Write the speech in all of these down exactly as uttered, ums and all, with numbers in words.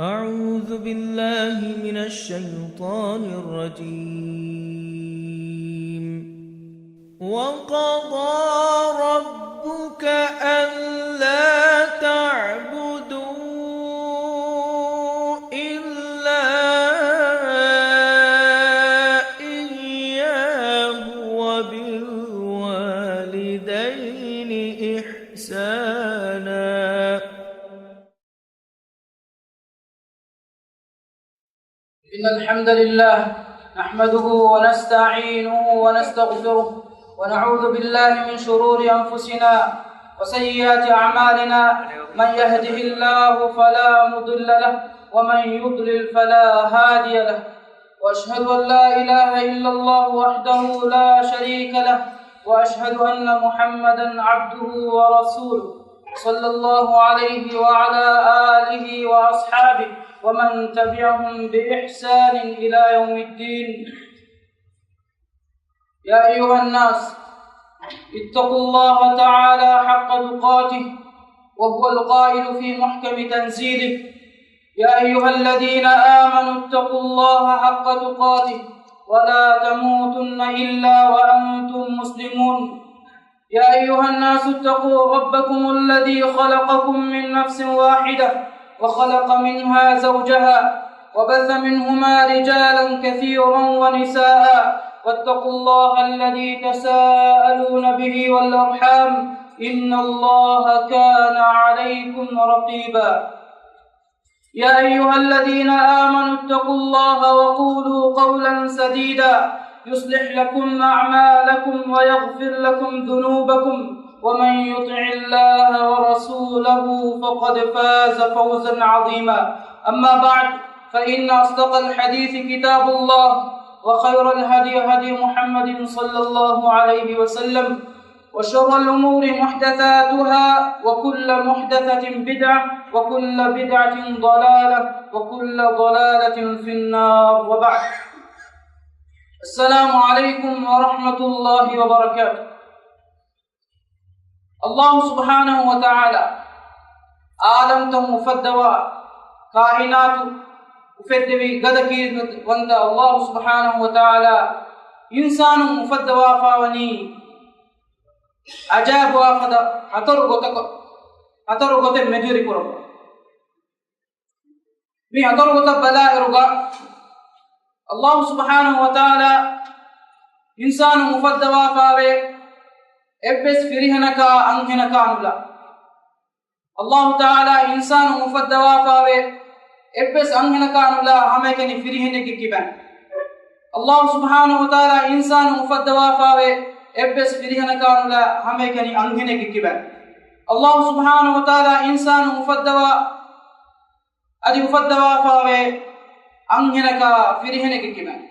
أعوذ بالله من الشيطان الرجيم. وقضى ربك ألا تعبدوا إلا إياه وبالوالدين إحسانا. إن الحمد لله نحمده ونستعينه ونستغفره، ونعوذ بالله من شرور أنفسنا وسيئات أعمالنا. من يهده الله فلا مضل له، ومن يضلل فلا هادي له. وأشهد أن لا إله إلا الله وحده لا شريك له، وأشهد أن محمدا عبده ورسوله، صلى الله عليه وعلى آله وأصحابه ومن تبعهم بإحسان إلى يوم الدين. يا أيها الناس، اتقوا الله تعالى حق تقاته، وهو القائل في محكم تنزيله: يا أيها الذين آمنوا اتقوا الله حق تقاته ولا تموتن إلا وأنتم مسلمون. يا أيها الناس اتقوا ربكم الذي خلقكم من نفس واحدة وخلق منها زوجها وبث منهما رجالا كثيرا ونساء، واتقوا الله الذي تساءلون به والأرحام، إن الله كان عليكم رقيبا. يا أيها الذين آمنوا اتقوا الله وقولوا قولا سديدا يصلح لكم أعمالكم ويغفر لكم ذنوبكم، ومن يطع الله ورسوله فقد فاز فوزا عظيما. أما بعد، فإن أصدق الحديث كتاب الله، وخير الهدي هدي محمد صلى الله عليه وسلم، وشر الأمور محدثاتها، وكل محدثة بدعة، وكل بدعة ضلالة، وكل ضلالة في النار، وبعد. السلام عليكم ورحمة الله وبركاته. އައްލާހު ސުބްޙާނަހު ވަތަޢާލާ ޢާލަމްތައް އުފައްދަވާ، ކާއިނާތު އުފެއްދެވި ގަދަ ކީރިތިވަންތަ އައްލާހު ސުބްޙާނަހު ވަތަޢާލާ އިންސާނުން އުފައްދަވާފާވަނީ އަޖައިބުވާ ފަދަ ހަތަރު ގޮތަކަށް، ހަތަރު ގޮތެއް މެދުވެރިކުރައްވާ. މި ހަތަރު ގޮތަށް ބަލާއިރުގަ، އައްލާހު ސުބްޙާނަހު ވަތަޢާލާ އިންސާނުން އުފައްދަވާފާވޭ، އެއްވެސް ފިރިހެނަކާ އަންހެނަކާ ނުލާ. އައްލާހު ތަޢާލާ އިންސާނުން އުފައްދަވާފާވޭ، އެއްވެސް އަންހެނަކާ ނުލާ ހަމައެކަނި ފިރިހެނެއްގެ ކިބައިން. އައްލާހު ސުބްޙާނަހު ވަތަޢާލާ އިންސާނުން އުފައްދަވާފާވޭ، އެއްވެސް ފިރިހެނަކާ ނުލާ ހަމައެކަނި އަންހެނެއްގެ ކިބައިން. އައްލާހު ސުބްޙާނަހު ވަތަޢާލާ އިންސާނުން އުފައްދަވާ، އަދި އުފައްދަވާފާވޭ އަންހެނަކާ ފިރިހެނެއްގެ ކިބައިން.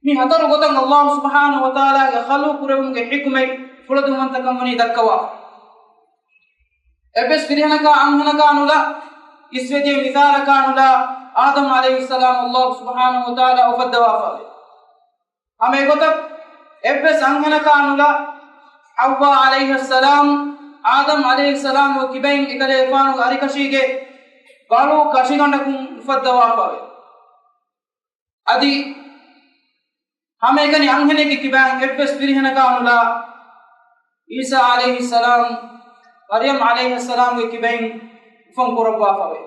މި ހަތަރު ގޮތަށް އައްލާހު ސުބްޙާނަހު ވަތަޢާލާގެ ޚަލްޤު ކުރެވުމުގެ ޙިކުމަތް ފުޅަދުންވަންތަކަން ވަނީ ދައްކަވާފަ. އެއްވެސް ފިރިހެނަކާ އަންހެނަކާ ނުލާ، އިސްވެދިޔަ މިސާލަކާ ނުލާ، އާދަމް ޢަލައިހިއްސަލާމް އައްލާހު ސުބްޙާނަހު ވަތަޢާލާ އުފައްދަވާފާވޭ. ހަމަ އެގޮތަށް އެއްވެސް އަންހެނަކާ ނުލާ، ޙައްވާ ޢަލައިހައްސަލާމް އާދަމް ޢަލައިހިއްސަލާމްގެ ކިބައިން އެކަލޭގެފާނުގެ އަރިކަށީގެ ގަޅު ކަށިގަނޑަކުން އުފައްދަވާފާވޭ. އަދި ހަމައެކަނި އަންހެނެއްގެ ކިބައިން އެއްވެސް ފިރިހެނަކާ ނުލާ، ޢީސާ ޢަލައިހިއްސަލާމް މަރްޔަމް ޢަލައިހައްސަލާމްގެ ކިބައިން އުފަން ކުރައްވާފަވޭ.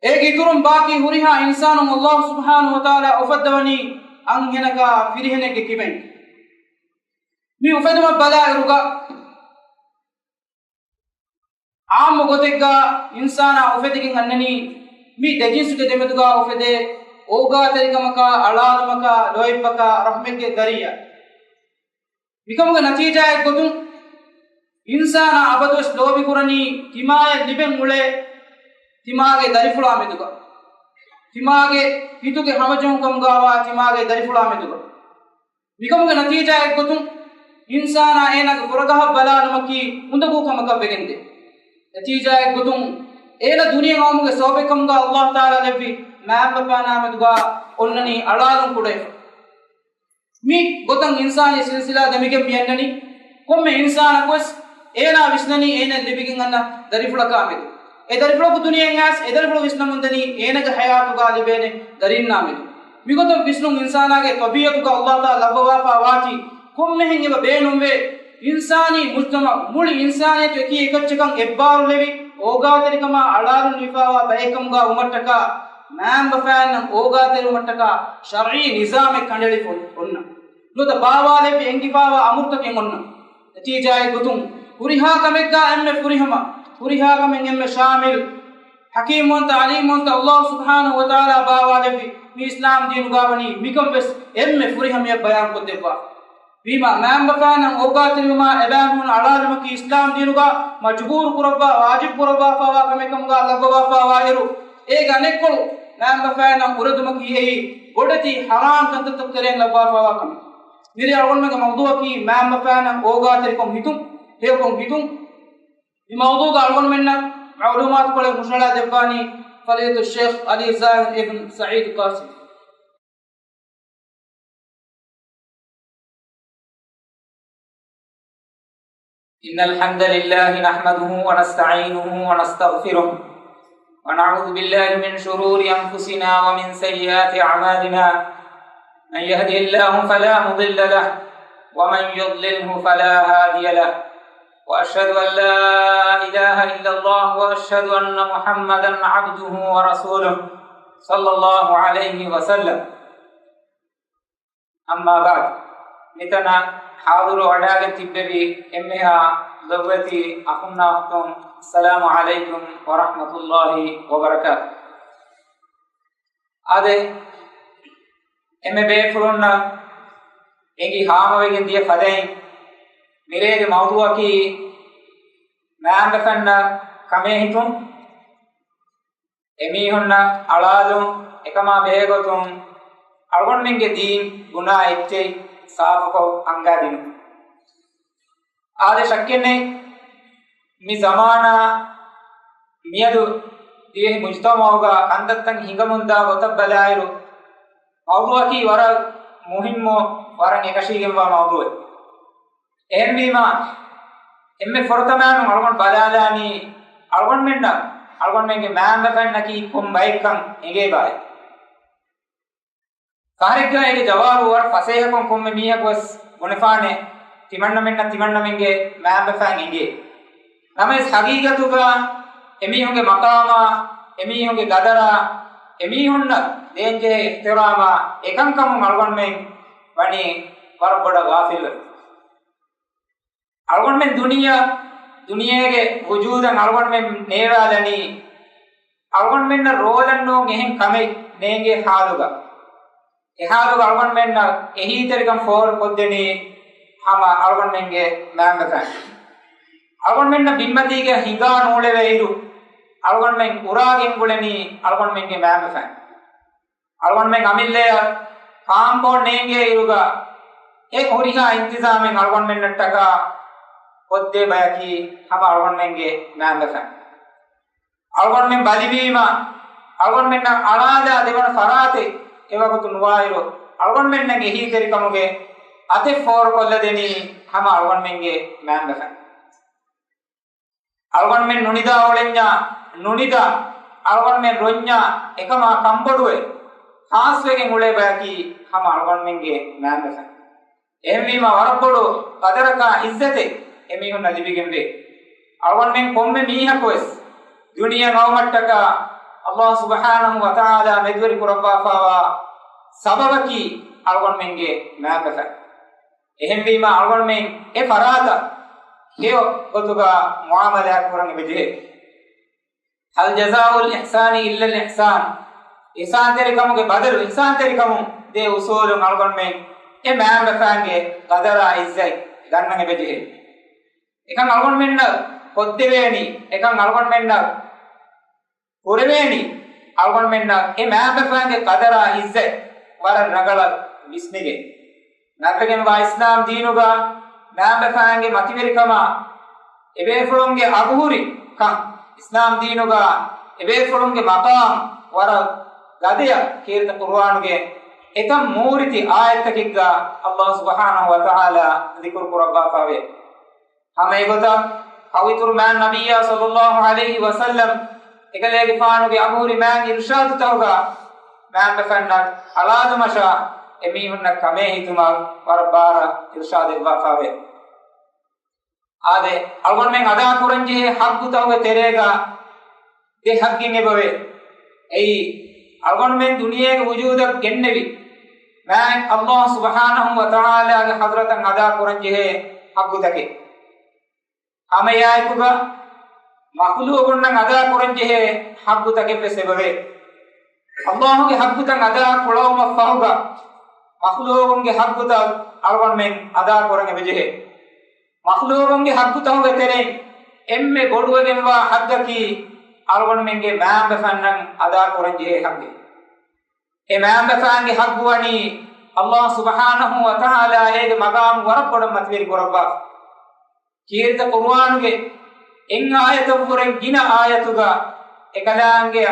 އޭގެ އިތުރުން ބާކީ ހުރިހާ އިންސާނުން އައްލާހު ސުބްޙާނަހު ވަތަޢާލާ އުފައްދަވަނީ އަންހެނަކާ ފިރިހެނެއްގެ ކިބައިން. މި އުފެދުމަށް ބަލާއިރުގަ، ޢާއްމު ގޮތެއްގަ އިންސާނާ އުފެދިގެން އަންނަނީ، މި ދެ ޖިންސުގެ ދެމެދުގަ އުފެދޭ އޯގާތެރިކަމަކާ، އަޅާލުމަކާ، ލޯތްބަކާ، ރަޙްމެއްގެ ދަރިއްޔާ. މިކަމުގެ ނަތީޖާއެއްގޮތުން، އިންސާނާ އަބަދުވެސް ލޯބިކުރަނީ ތިމާޔަށް ލިބެން އުޅޭ ތިމާގެ ދަރިފުޅާ މެދުގަ. ތިމާގެ ހިތުގެ ހަމަޖެހުންކަމުގަވާ ތިމާގެ ދަރިފުޅާ މެދުގަ. މިކަމުގެ ނަތީޖާއެއްގޮތުން، އިންސާނާ އޭނާގެ ފުރަގަހަށް ބަލާލުމަކީ އުނދަގޫ ކަމަކަށް ވެގެންދޭ. ނަތީޖާއެއްގޮތުން، އޭނަ ދުނިޔެއަށް އައުމުގެ ސަބަބެއްކަމުގަ އައްލާހު ތަޢާލާ ލެއްވި މާތް ބަފާނާ މެދުގަ އޮންނަނީ އަޅާލުން ކުޑަވެފަ. މި ގޮތަށް އިންސާނީ ސިލްސިލާ ދެމިގެން މިއަންނަނީ، ކޮންމެ އިންސާނަކުވެސް އޭނާ ވިސްނަނީ އޭނަ ލިބިގެން އަންނަ ދަރިފުޅަކާ މެދު. އެ ދަރިފުޅަކު ދުނިޔެއަށް އައިސް އެ ދަރިފުޅު ވިސްނަމުންދަނީ އޭނަގެ ޙަޔާތުގަ ލިބޭނެ ދަރީންނާ މެދު. މިގޮތަށް ވިސްނުން އިންސާނާގެ ޠަބީޢަތުގަ ﷲ ތާ ލައްވަވާފާ ވާތީ ކޮންމެހެން އެބަ ބޭނުންވޭ. އިންސާނީ މުޖްތަމަޢު، މުޅި އިންސާނިއްޔަތު އެކީ އެކައްޗަކަށް އެއްބާރުލެވި، އޯގާތެރިކަމާ އަޅާލުން ވެފާވާ ބައެއްކަމުގަ ވުމަށްޓަކާ، މައިންބަފައިންނަށް އޯގާތެރިވުމަށްޓަކާ ޝަރްޢީ ނިޒާމެއް ކަނޑައެޅިފަ އޮންނަ. ނުވަތަ ބާވާލެއްވި އެނގިފާވާ އަމުރުތަކެއް އޮންނަ. ނަތީޖާއެއް ގޮތުން، ހުރިހާ ކަމެއްގަ އެންމެ ފުރިހަމަ، ހުރިހާ ކަމެއް އެންމެ ޝާމިލް، ޙަކީމްވަންތަ، ޢަލީމްވަންތަ ﷲ ސުބްޙާނަހޫ ވަތަޢާލާ ބާވާލެއްވި މި އިސްލާމް ދީނުގަ ވަނީ މިކަން ވެސް އެންމެ ފުރިހަމަޔަށް ބަޔާންކޮށްދެއްވާ. ވީމާ، މައިންބަފައިންނަށް އޯގާތެރިވުމާ އެބައިމީހުން އަޅާލުމަކީ އިސްލާމް ދީނުގަ މަޖުބޫރު ކުރައްވާ، ވާޖިބު ކުރައްވާފާވާ ކަމެއް ކަމުގަ ލައްވަވާފާވާއިރު، އޭގެ އަނެއްކޮޅު މައިންބަފައިންނަށް އުރެދުމަކީ އެއީ ބޮޑެތި ޙަރާމް ކަންތައްތަކު ތެރެއިން ލައްވާފާވާ ކަމެއް. މިރޭ އަޅުގަނޑުމެންގެ މައުޟޫޢަކީ މައިންބަފައިންނަށް އޯގާތެރިކޮށް ހިތުން، ހެޔޮކޮށް ހިތުން. މި މައުޟޫޢުގަ އަޅުގަނޑުމެންނަށް މަޢުލޫމާތުކޮޅެއް ހުށަހަޅާ ދެއްވާނީ ފަޟީލަތުއްޝައިޚް ޢަލީ ޒާހިރް އިބްން ސަޢީދު ޤާސިމް. إن الحمد لله نحمده ونستعينه ونستغفره، ونعوذ بالله من شرور أنفسنا ومن سيئات أعمالنا. من يهده الله فلا مضل له، ومن يضلله فلا هادي له. وأشهد أن لا إله إلا الله، وأشهد أن محمدا عبده ورسوله، صلى الله عليه وسلم. أما بعد، މިތަނަށް ޙާޟިރު ވަޑައިގެން ތިއްބެވި އެންމެހާ ލޮބުވެތި އަޚުންނާ އުޚްތުން، السلام عليكم ورحمة الله وبركاته. އާދެ، އެންމެ ބޭފުޅުންނަށް އެނގި ހާމަވެގެން ދިޔަ ފަދައިން، މިރޭގެ މައުޟޫޢަކީ މައިންބަފައިންނަށް ކަމޭ ހިތުން، އެމީހުންނަށް އަޅާލުން، އެކަމާ ބެހޭގޮތުން އަޅުގަނޑުމެންގެ ދީން ބުނާ އެއްޗެއް ސާފުކޮށް އަންގާދިނުން. އާދެ، ޝައްކެއްނެތް، މި ޒަމާނާ މިއަދު ދިވެހި މުޖުތަމަޢުގަ ކަންތައްތައް ހިނގަމުންދާ ގޮތަށް ބަލާއިރު، މައުޟޫޢަކީ ވަރަށް މުހިއްމު، ވަރަށް އެކަށީގެންވާ މައުޟޫޢެއް. އެހެންވީމާ، އެންމެ ފުރަތަމައިނުން އަޅުގަނޑު ބަލާލާނީ، އަޅުގަނޑުމެންނަށް އަޅުގަނޑުމެންގެ މައިންބަފައިންނަކީ ކޮން ބައެއްކަން އެނގޭ ބާއޭ. ފަހަރެއްގަ އޭގެ ޖަވާބު ވަރަށް ފަސޭހަކޮށް ކޮންމެ މީހަކު ވެސް ބުނެފާނެ، ތިމަންނަމެންނަށް ތިމަންނަމެންގެ މައިންބަފައިން އެނގޭ. ނަމަވެސް ހަގީގަތުގަ އެމީހުންގެ މަޤާމާ، އެމީހުންގެ ޤަދަރާ، އެމީހުންނަށް ދޭންޖެހޭ އިޙްތިރާމާ އެކަންކަމުން އަޅުގަނޑުމެން ވަނީ ވަރަށް ބޮޑަށް ޣާފިލްވެފަ. އަޅުގަނޑުމެން ދުނިޔެ، ދުނިޔޭގެ ވުޖޫދަށް އަޅުގަނޑުމެން ނޭވާލަނީ، އަޅުގަނޑުމެންނަށް ރޯލަށް ނޫން އެހެން ކަމެއް ނޭނގޭ ހާލުގަ. އެ ހާލުގަ އަޅުގަނޑުމެންނަށް އެހީތެރިކަން ފޯރުކޮށްދެނީ ހަމަ އަޅުގަނޑުމެންގެ މައިންބަފައިން. އަޅުގަނޑުމެންނަށް ބިންމަތީގަ ހިނގާ ނޫޅެވޭ އިރު، އަޅުގަނޑުމެން އުރާ ގެންގުޅެނީ އަޅުގަނޑުމެންގެ މައިންބަފައިން. އަޅުގަނޑުމެން އަމިއްލައަށް ކާންބޯން ނޭނގޭ އިރުގަ، އެ ހުރިހާ އިންތިޒާމެއް އަޅުގަނޑުމެންނަށްޓަކާ ކޮށްދޭ ބަޔަކީ ހަމަ އަޅުގަނޑުމެންގެ މައިންބަފައިން. އަޅުގަނޑުމެން ބަލިވީމަ، އަޅުގަނޑުމެންނަށް އަޅާލާ ދެވަނަ ފަރާތެއް އެވަގުތު ނުވާއިރު، އަޅުގަނޑުމެންނަށް އެހީތެރިކަމުގެ އަތެއް ފޯރުކޮށްލަދެނީ ހަމަ އަޅުގަނޑުމެންގެ މައިންބަފައިން. އަޅުގަނޑުމެން ނުނިދާ އުޅެންޏާ، ނުނިދާ އަޅުގަނޑުމެން ރޮންޏާ، އެކަމާ ކަންބޮޑުވެ ޚާއްޞަވެގެން އުޅޭ ބަޔަކީ ހަމަ އަޅުގަނޑުމެންގެ މައިންބަފައިން. އެހެންވީމާ، ވަރަށް ބޮޑު ޤަދަރަކާ ޢިއްޒަތެއް އެމީހުންނަށް ލިބިގެންވޭ. އަޅުގަނޑުމެން ކޮންމެ މީހަކުވެސް ދުނިޔެއަށް އައުމަށްޓަކާ ﷲ ސުބްޙާނަހޫ ވަތަޢާލާ މެދުވެރި ކުރައްވާފާވާ ސަބަބަކީ އަޅުގަނޑުމެންގެ މައިންބަފައިން. އެހެންވީމާ، އަޅުގަނޑުމެން އެ ފަރާތަށް ހެޔޮ ގޮތުގަ މުޢާމަލާތް ކުރަން އެބަޖެހޭ. هل جزاء الإحسان إلا الإحسان. އިޙްސާންތެރިކަމުގެ ބަދަލު އިޙްސާންތެރިކަމުން ދޭ އުޞޫލުން އަޅުގަނޑުމެން އެ މައިންބަފައިންގެ ޤަދަރާ ޢިއްޒަތް ދަންނަން އެބަޖެހޭ. އެކަން އަޅުގަނޑުމެންނަށް ކޮށްދެވޭނީ، އެކަން އަޅުގަނޑުމެންނަށް ކުރެވޭނީ، އަޅުގަނޑުމެންނަށް އެ މައިންބަފައިންގެ ޤަދަރާ ޢިއްޒަތް ވަރަށް ރަނގަޅަށް ވިސްނިގެން. ނަގަގެންވާ އިސްލާމް ދީނުގަ މައިންބަފައިންގެ މަތިވެރިކަމާ، އެބޭފުޅުންގެ އަގުހުރި ކަން، އިސްލާމް ދީނުގަ އެބޭފުޅުންގެ މަޤާމް ވަރަށް ގަދަޔަށް ކީރިތި ޤުރުއާނުގެ އެތައް މޫރިތި އާޔަތްތަކެއްގަ ﷲ ސުބްޙާނަހޫ ވަތަޢާލާ ޛިކުރު ކުރައްވާފަވޭ. ހަމަ އެގޮތަށް ފަވިތުރު މާތް ނަބިއްޔާ ޞައްލައްލާހު ޢަލައިހި ވަސައްލަމް އެކަލޭގެފާނުގެ އަގުހުރި މާތް އިރުޝާދުތަކުގަ މާތްބަފަންނަށް އަޅާލުމަށާ އެމީހުންނަށް ކަމޭ ހިތުމަށް ވަރަށް ބާރަށް އިރުޝާދެއްވާފަވޭ. އާދެ، އަޅުގަނޑުމެން އަދާކުރަންޖެހޭ ޙައްޤުތަކުގެ ތެރޭގަ ދެ ޙައްޤެއް އެބަވޭ. އެއީ، އަޅުގަނޑުމެން ދުނިޔޭގެ ވުޖޫދަށް ގެންނެވި މާތް ﷲ ސުބްޙާނަހޫ ވަތަޢާލާގެ ޙަޟްރަތަށް އަދާކުރަންޖެހޭ ޙައްޤުތަކެއް. ހަމައެއާއެކުގަ މަޚްލޫޤުންނަށް އަދާކުރަންޖެހޭ ޙައްޤުތަކެއްވެސް އެބަވޭ. ﷲގެ ޙައްޤުތައް އަދާކުރެއްވުމަށްފަހުގަ، މަޚްލޫޤުންގެ ޙައްޤުތައް އަޅުގަނޑުމެން އަދާކުރަން އެބަޖެހޭ. މަޚްލޫޤުންގެ ޙައްޤުތަކުގެ ތެރެއިން އެންމެ ބޮޑުވެގެންވާ ޙައްޤަކީ، އަޅުގަނޑުމެންގެ މާތްބަފަންނަށް އަދާކުރަންޖެހޭ ޙައްޤެއް. އެ މާތްބަފައިންގެ ޙައްޤު ވަނީ، ﷲ ސުބްޙާނަހޫ ވަތަޢާލާ އޭގެ މަޤާމު ވަރަށް ބޮޑަށް މަތިވެރި ކުރައްވާފަ. ކީރިތި ޤުރުއާނުގެ އެއް އާޔަތަށްވުރެ ގިނަ އާޔަތުގަ އެކަލާނގެ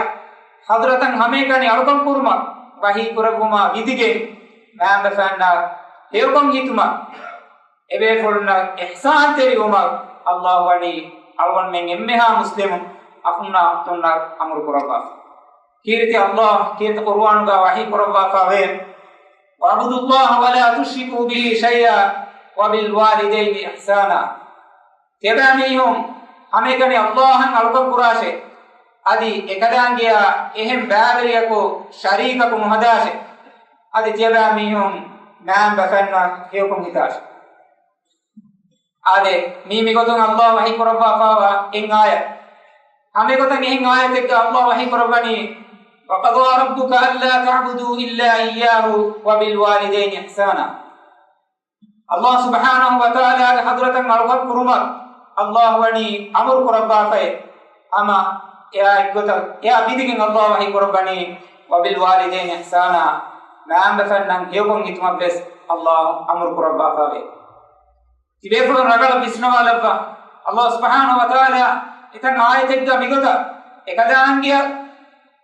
ޙަޟްރަތަށް ހަމައެކަނި އަޅުކަން ކުރުމަށް ވަޙީ ކުރެއްވުމާ ވިދިގެން، މާތްބަފައިންނަށް ހެޔޮކޮށް ހިތުމަށް، އެބޭފުޅުންނަށް އިޙްސާންތެރިވުމަށް ﷲ ވަނީ އަޅުގަނޑުމެން އެންމެހާ މުސްލިމު އަޚުންނާ އުޚްތުންނަށް އަމުރު ކުރައްވާފަ. ކީރިތި ﷲ ކީރިތި ޤުރުއާނުގަ ވަޙީ ކުރައްވާފަވޭ، وَاعْبُدُوا اللَّهَ وَلَا تُشْرِكُوا بِهِ شَيْئًا وَبِالْوَالِدَيْنِ إِحْسَانًا. ތިޔަބައިމީހުން ހަމައެކަނި ﷲ އަށް އަޅުކަން ކުރާށޭ. އަދި އެކަލާނގެއާ އެހެން ބައިވެރިޔަކު ޝަރީކަކު ނުހަދާށޭ. އަދި ތިޔަބައިމީހުން މާތް ބަފައިންނަށް ހެޔޮކޮށް ހިތާށޭ. އާދެ، މީ މިގޮތުން ﷲ ވަޙީ ކުރައްވާފައިވާ އެއް އާޔަތް. ހަމައެގޮތަށް އެހެން އާޔަތެއްގަ ﷲ ވަޙީ ކުރައްވަނީ، وَقَضَىٰ رَبُّكَ أَلَّا تَعْبُدُوا إِلَّا إِيَّاهُ وَبِالْوَالِدَيْنِ إِحْسَانًا. ﷲ ސުބްޙާނަހޫ ވަތަޢާލާގެ ޙަޟްރަތަށް އަޅުކަން ކުރުމަށް ﷲ ވަނީ އަމުރު ކުރައްވާފައޭ. ހަމަ އެއާ އެއްގޮތަށް އެއާ ބިނދިގެން ﷲ ވަޙީ ކުރައްވަނީ، وَبِالْوَالِدَيْنِ إِحْسَانًا، މާތް ބަފައިންނަށް ހެޔޮކޮށް ހިތުމަށްވެސް ﷲ އަމުރު ކުރައްވާފަވޭ. ތިބޭފުޅުން ރަނގަޅަށް ވިސްނަވާލައްވާ، ﷲ ސުބްޙާނަހޫ ވަތަޢާލާ އެތައް އާޔަތެއްގަ މިގޮތަށް އެކަލާނގެއަށް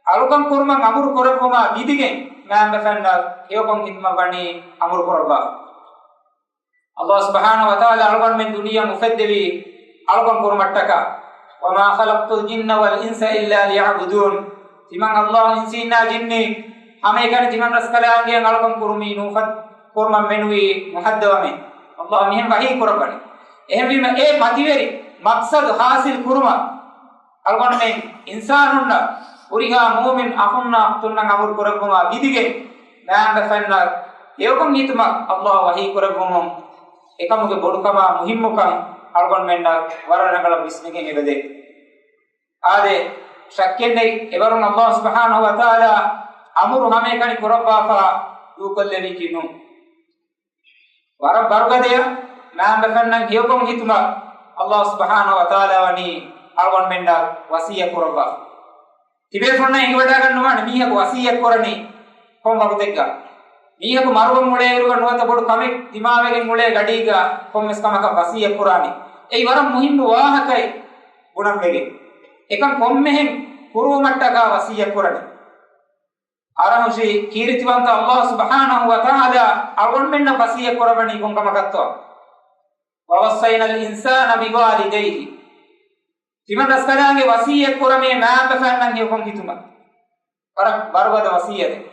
އަޅުކަން ކުރުމަށް އަމުރު ކުރެއްވުމާ ބިނދިގެން މާތް ބަފައިންނަށް ހެޔޮކޮށް ހިތުމަށް ވަނީ އަމުރު ކުރައްވާފަ. ﷲ ސުބްޙާނަހޫ ވަތަޢާލާ އަޅުގަނޑުމެން ދުނިޔެއަށް އުފެއްދެވީ އަޅުކަން ކުރުމަށްޓަކާ، وَمَا خَلَقْتُ الْجِنَّ وَالْإِنسَ إِلَّا لِيَعْبُدُونِ. ތިމަން ﷲ އިންސީންނާ ޖިންނީން ހަމައެކަނި ތިމަން ރަސްކަލާނގެއަށް އަޅުކަން ކުރުމީ ނޫފަތް ކުރުމަށް މެނުވީ މުހައްދަވަމޭ. ﷲ މިހެން ވަޙީ ކުރައްވަނީ. އެހެންވީމަ އެ މަތިވެރި މަޤްޞަދު ޙާޞިލް ކުރުމަށް އަޅުގަނޑުމެން އިންސާނުންނަށް ހުރިހާ މުއުމިން އަޚުންނާ އުޚްތުންނަށް އަމުރު ކުރެއްވުމާ ވިދިގެން މާތް ބަފައިންނަށް ހެޔޮކޮށް ހިތުމަށް ﷲ ވަޙީ ކުރެއްވުމުން އެކަމުގެ ބޮޑުކަމާ މުހިއްމުކަން އަޅުގަނޑުމެންނަށް ވަރަށް ރަނގަޅަށް ވިސްނިގެން އެބަދޭ. އާދެ، ޝައްކެއްނެތް އެވަރުން ﷲ ސުބްޙާނަހޫ ވަތަޢާލާ އަމުރު ހަމައެކަނި ކުރައްވާފަ ދޫކޮށްލެވީކީ ނޫން. ވަރަށް ވަރުގަދަޔަށް މާތް ބަފައިންނަށް ހެޔޮކޮށް ހިތުމަށް ﷲ ސުބްޙާނަހޫ ވަތަޢާލާ ވަނީ އަޅުގަނޑުމެންނަށް ވަޞިއްޔަތް ކުރައްވާފަ. ތިބޭފުޅުންނަށް އެނގިވަޑައިގަންނަވާނެ މީހަކު ވަޞިއްޔަތް ކުރަނީ ކޮން ވަގުތެއްގަ؟ މީހަކު މަރުވަން އުޅޭއިރުގަ ނުވަތަ ބޮޑު ކަމެއް ދިމާވެގެން އުޅޭ ގަޑީގަ ކޮންމެސް ކަމަކަށް ވަޞިއްޔަތް ކުރާނީ. އެއީ ވަރަށް މުހިއްމު ވާހަކައެއް ބުނަން ވެގެން. އެކަން ކޮންމެހެން ކުރުވުމަށްޓަކާ ވަޞިއްޔަތް ކުރަނީ. އަރަހުށި ކީރިތިވަންތަ ﷲ ސުބްޙާނަހޫ ވަތަޢާލާ އަޅުގަނޑުމެންނަށް ވަޞިއްޔަތް ކުރައްވަނީ ކޮން ކަމަކަށްތޯ؟ وَوَصَّيْنَا الْإِنسَانَ بِوَالِدَيْهِ. ތިމަން ރަސްކަލާނގެ ވަޞިއްޔަތް ކުރަމޭ މާތް ބަފައިންނަށް ހެޔޮކޮށް ހިތުމަށް. ވަރަށް ވަރުގަދަ ވަޞިއްޔަތެއް.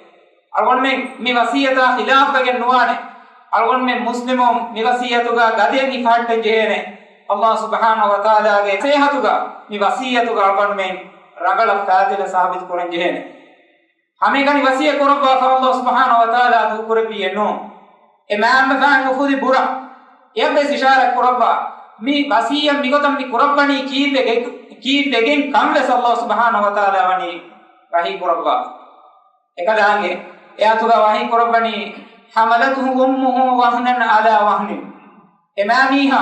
އަޅުގަނޑުމެން މި ވަޞިއްޔަތާ ޚިލާފްވެގެން ނުވާނެ. އަޅުގަނޑުމެން މުސްލިމުން މި ވަޞިއްޔަތުގަ ގަދައަށް ހިފަހައްޓަން ޖެހޭނެ. ﷲ ސުބްޙާނަހޫ ވަތަޢާލާގެ ނަޞޭޙަތުގަ މި ވަޞިއްޔަތުގަ އަޅުގަނޑުމެން ރަނގަޅަށް ފާތިލަ ސާބިތު ކުރަން ޖެހޭނެ. ހަމައެކަނި ވަޞިއްޔަތް ކުރައްވާފަ ﷲ ސުބްޙާނަހޫ ވަތަޢާލާ ދޫކުރެއްވިއެއް ނޫން. އެ މާތް ބަފައިން އުފުލި ބުރަ އެއަށްވެސް އިޝާރާތް ކުރައްވާ، މި ވަޞިއްޔަތް މިގޮތަށް މި ކުރައްވަނީ ކީއްވެގެ-، ކީއްވެގެން ކަން ވެސް ﷲ ސުބްޙާނަހޫ ވަތަޢާލާ ވަނީ ވަޙީ ކުރައްވާ. އެކަލާނގެ އެއާތުގަ ވަޙީ ކުރައްވަނީ، حَمَلَتْهُ أُمُّهُ وَهْنًا عَلَىٰ وَهْنٍ. އެ މާމީހާ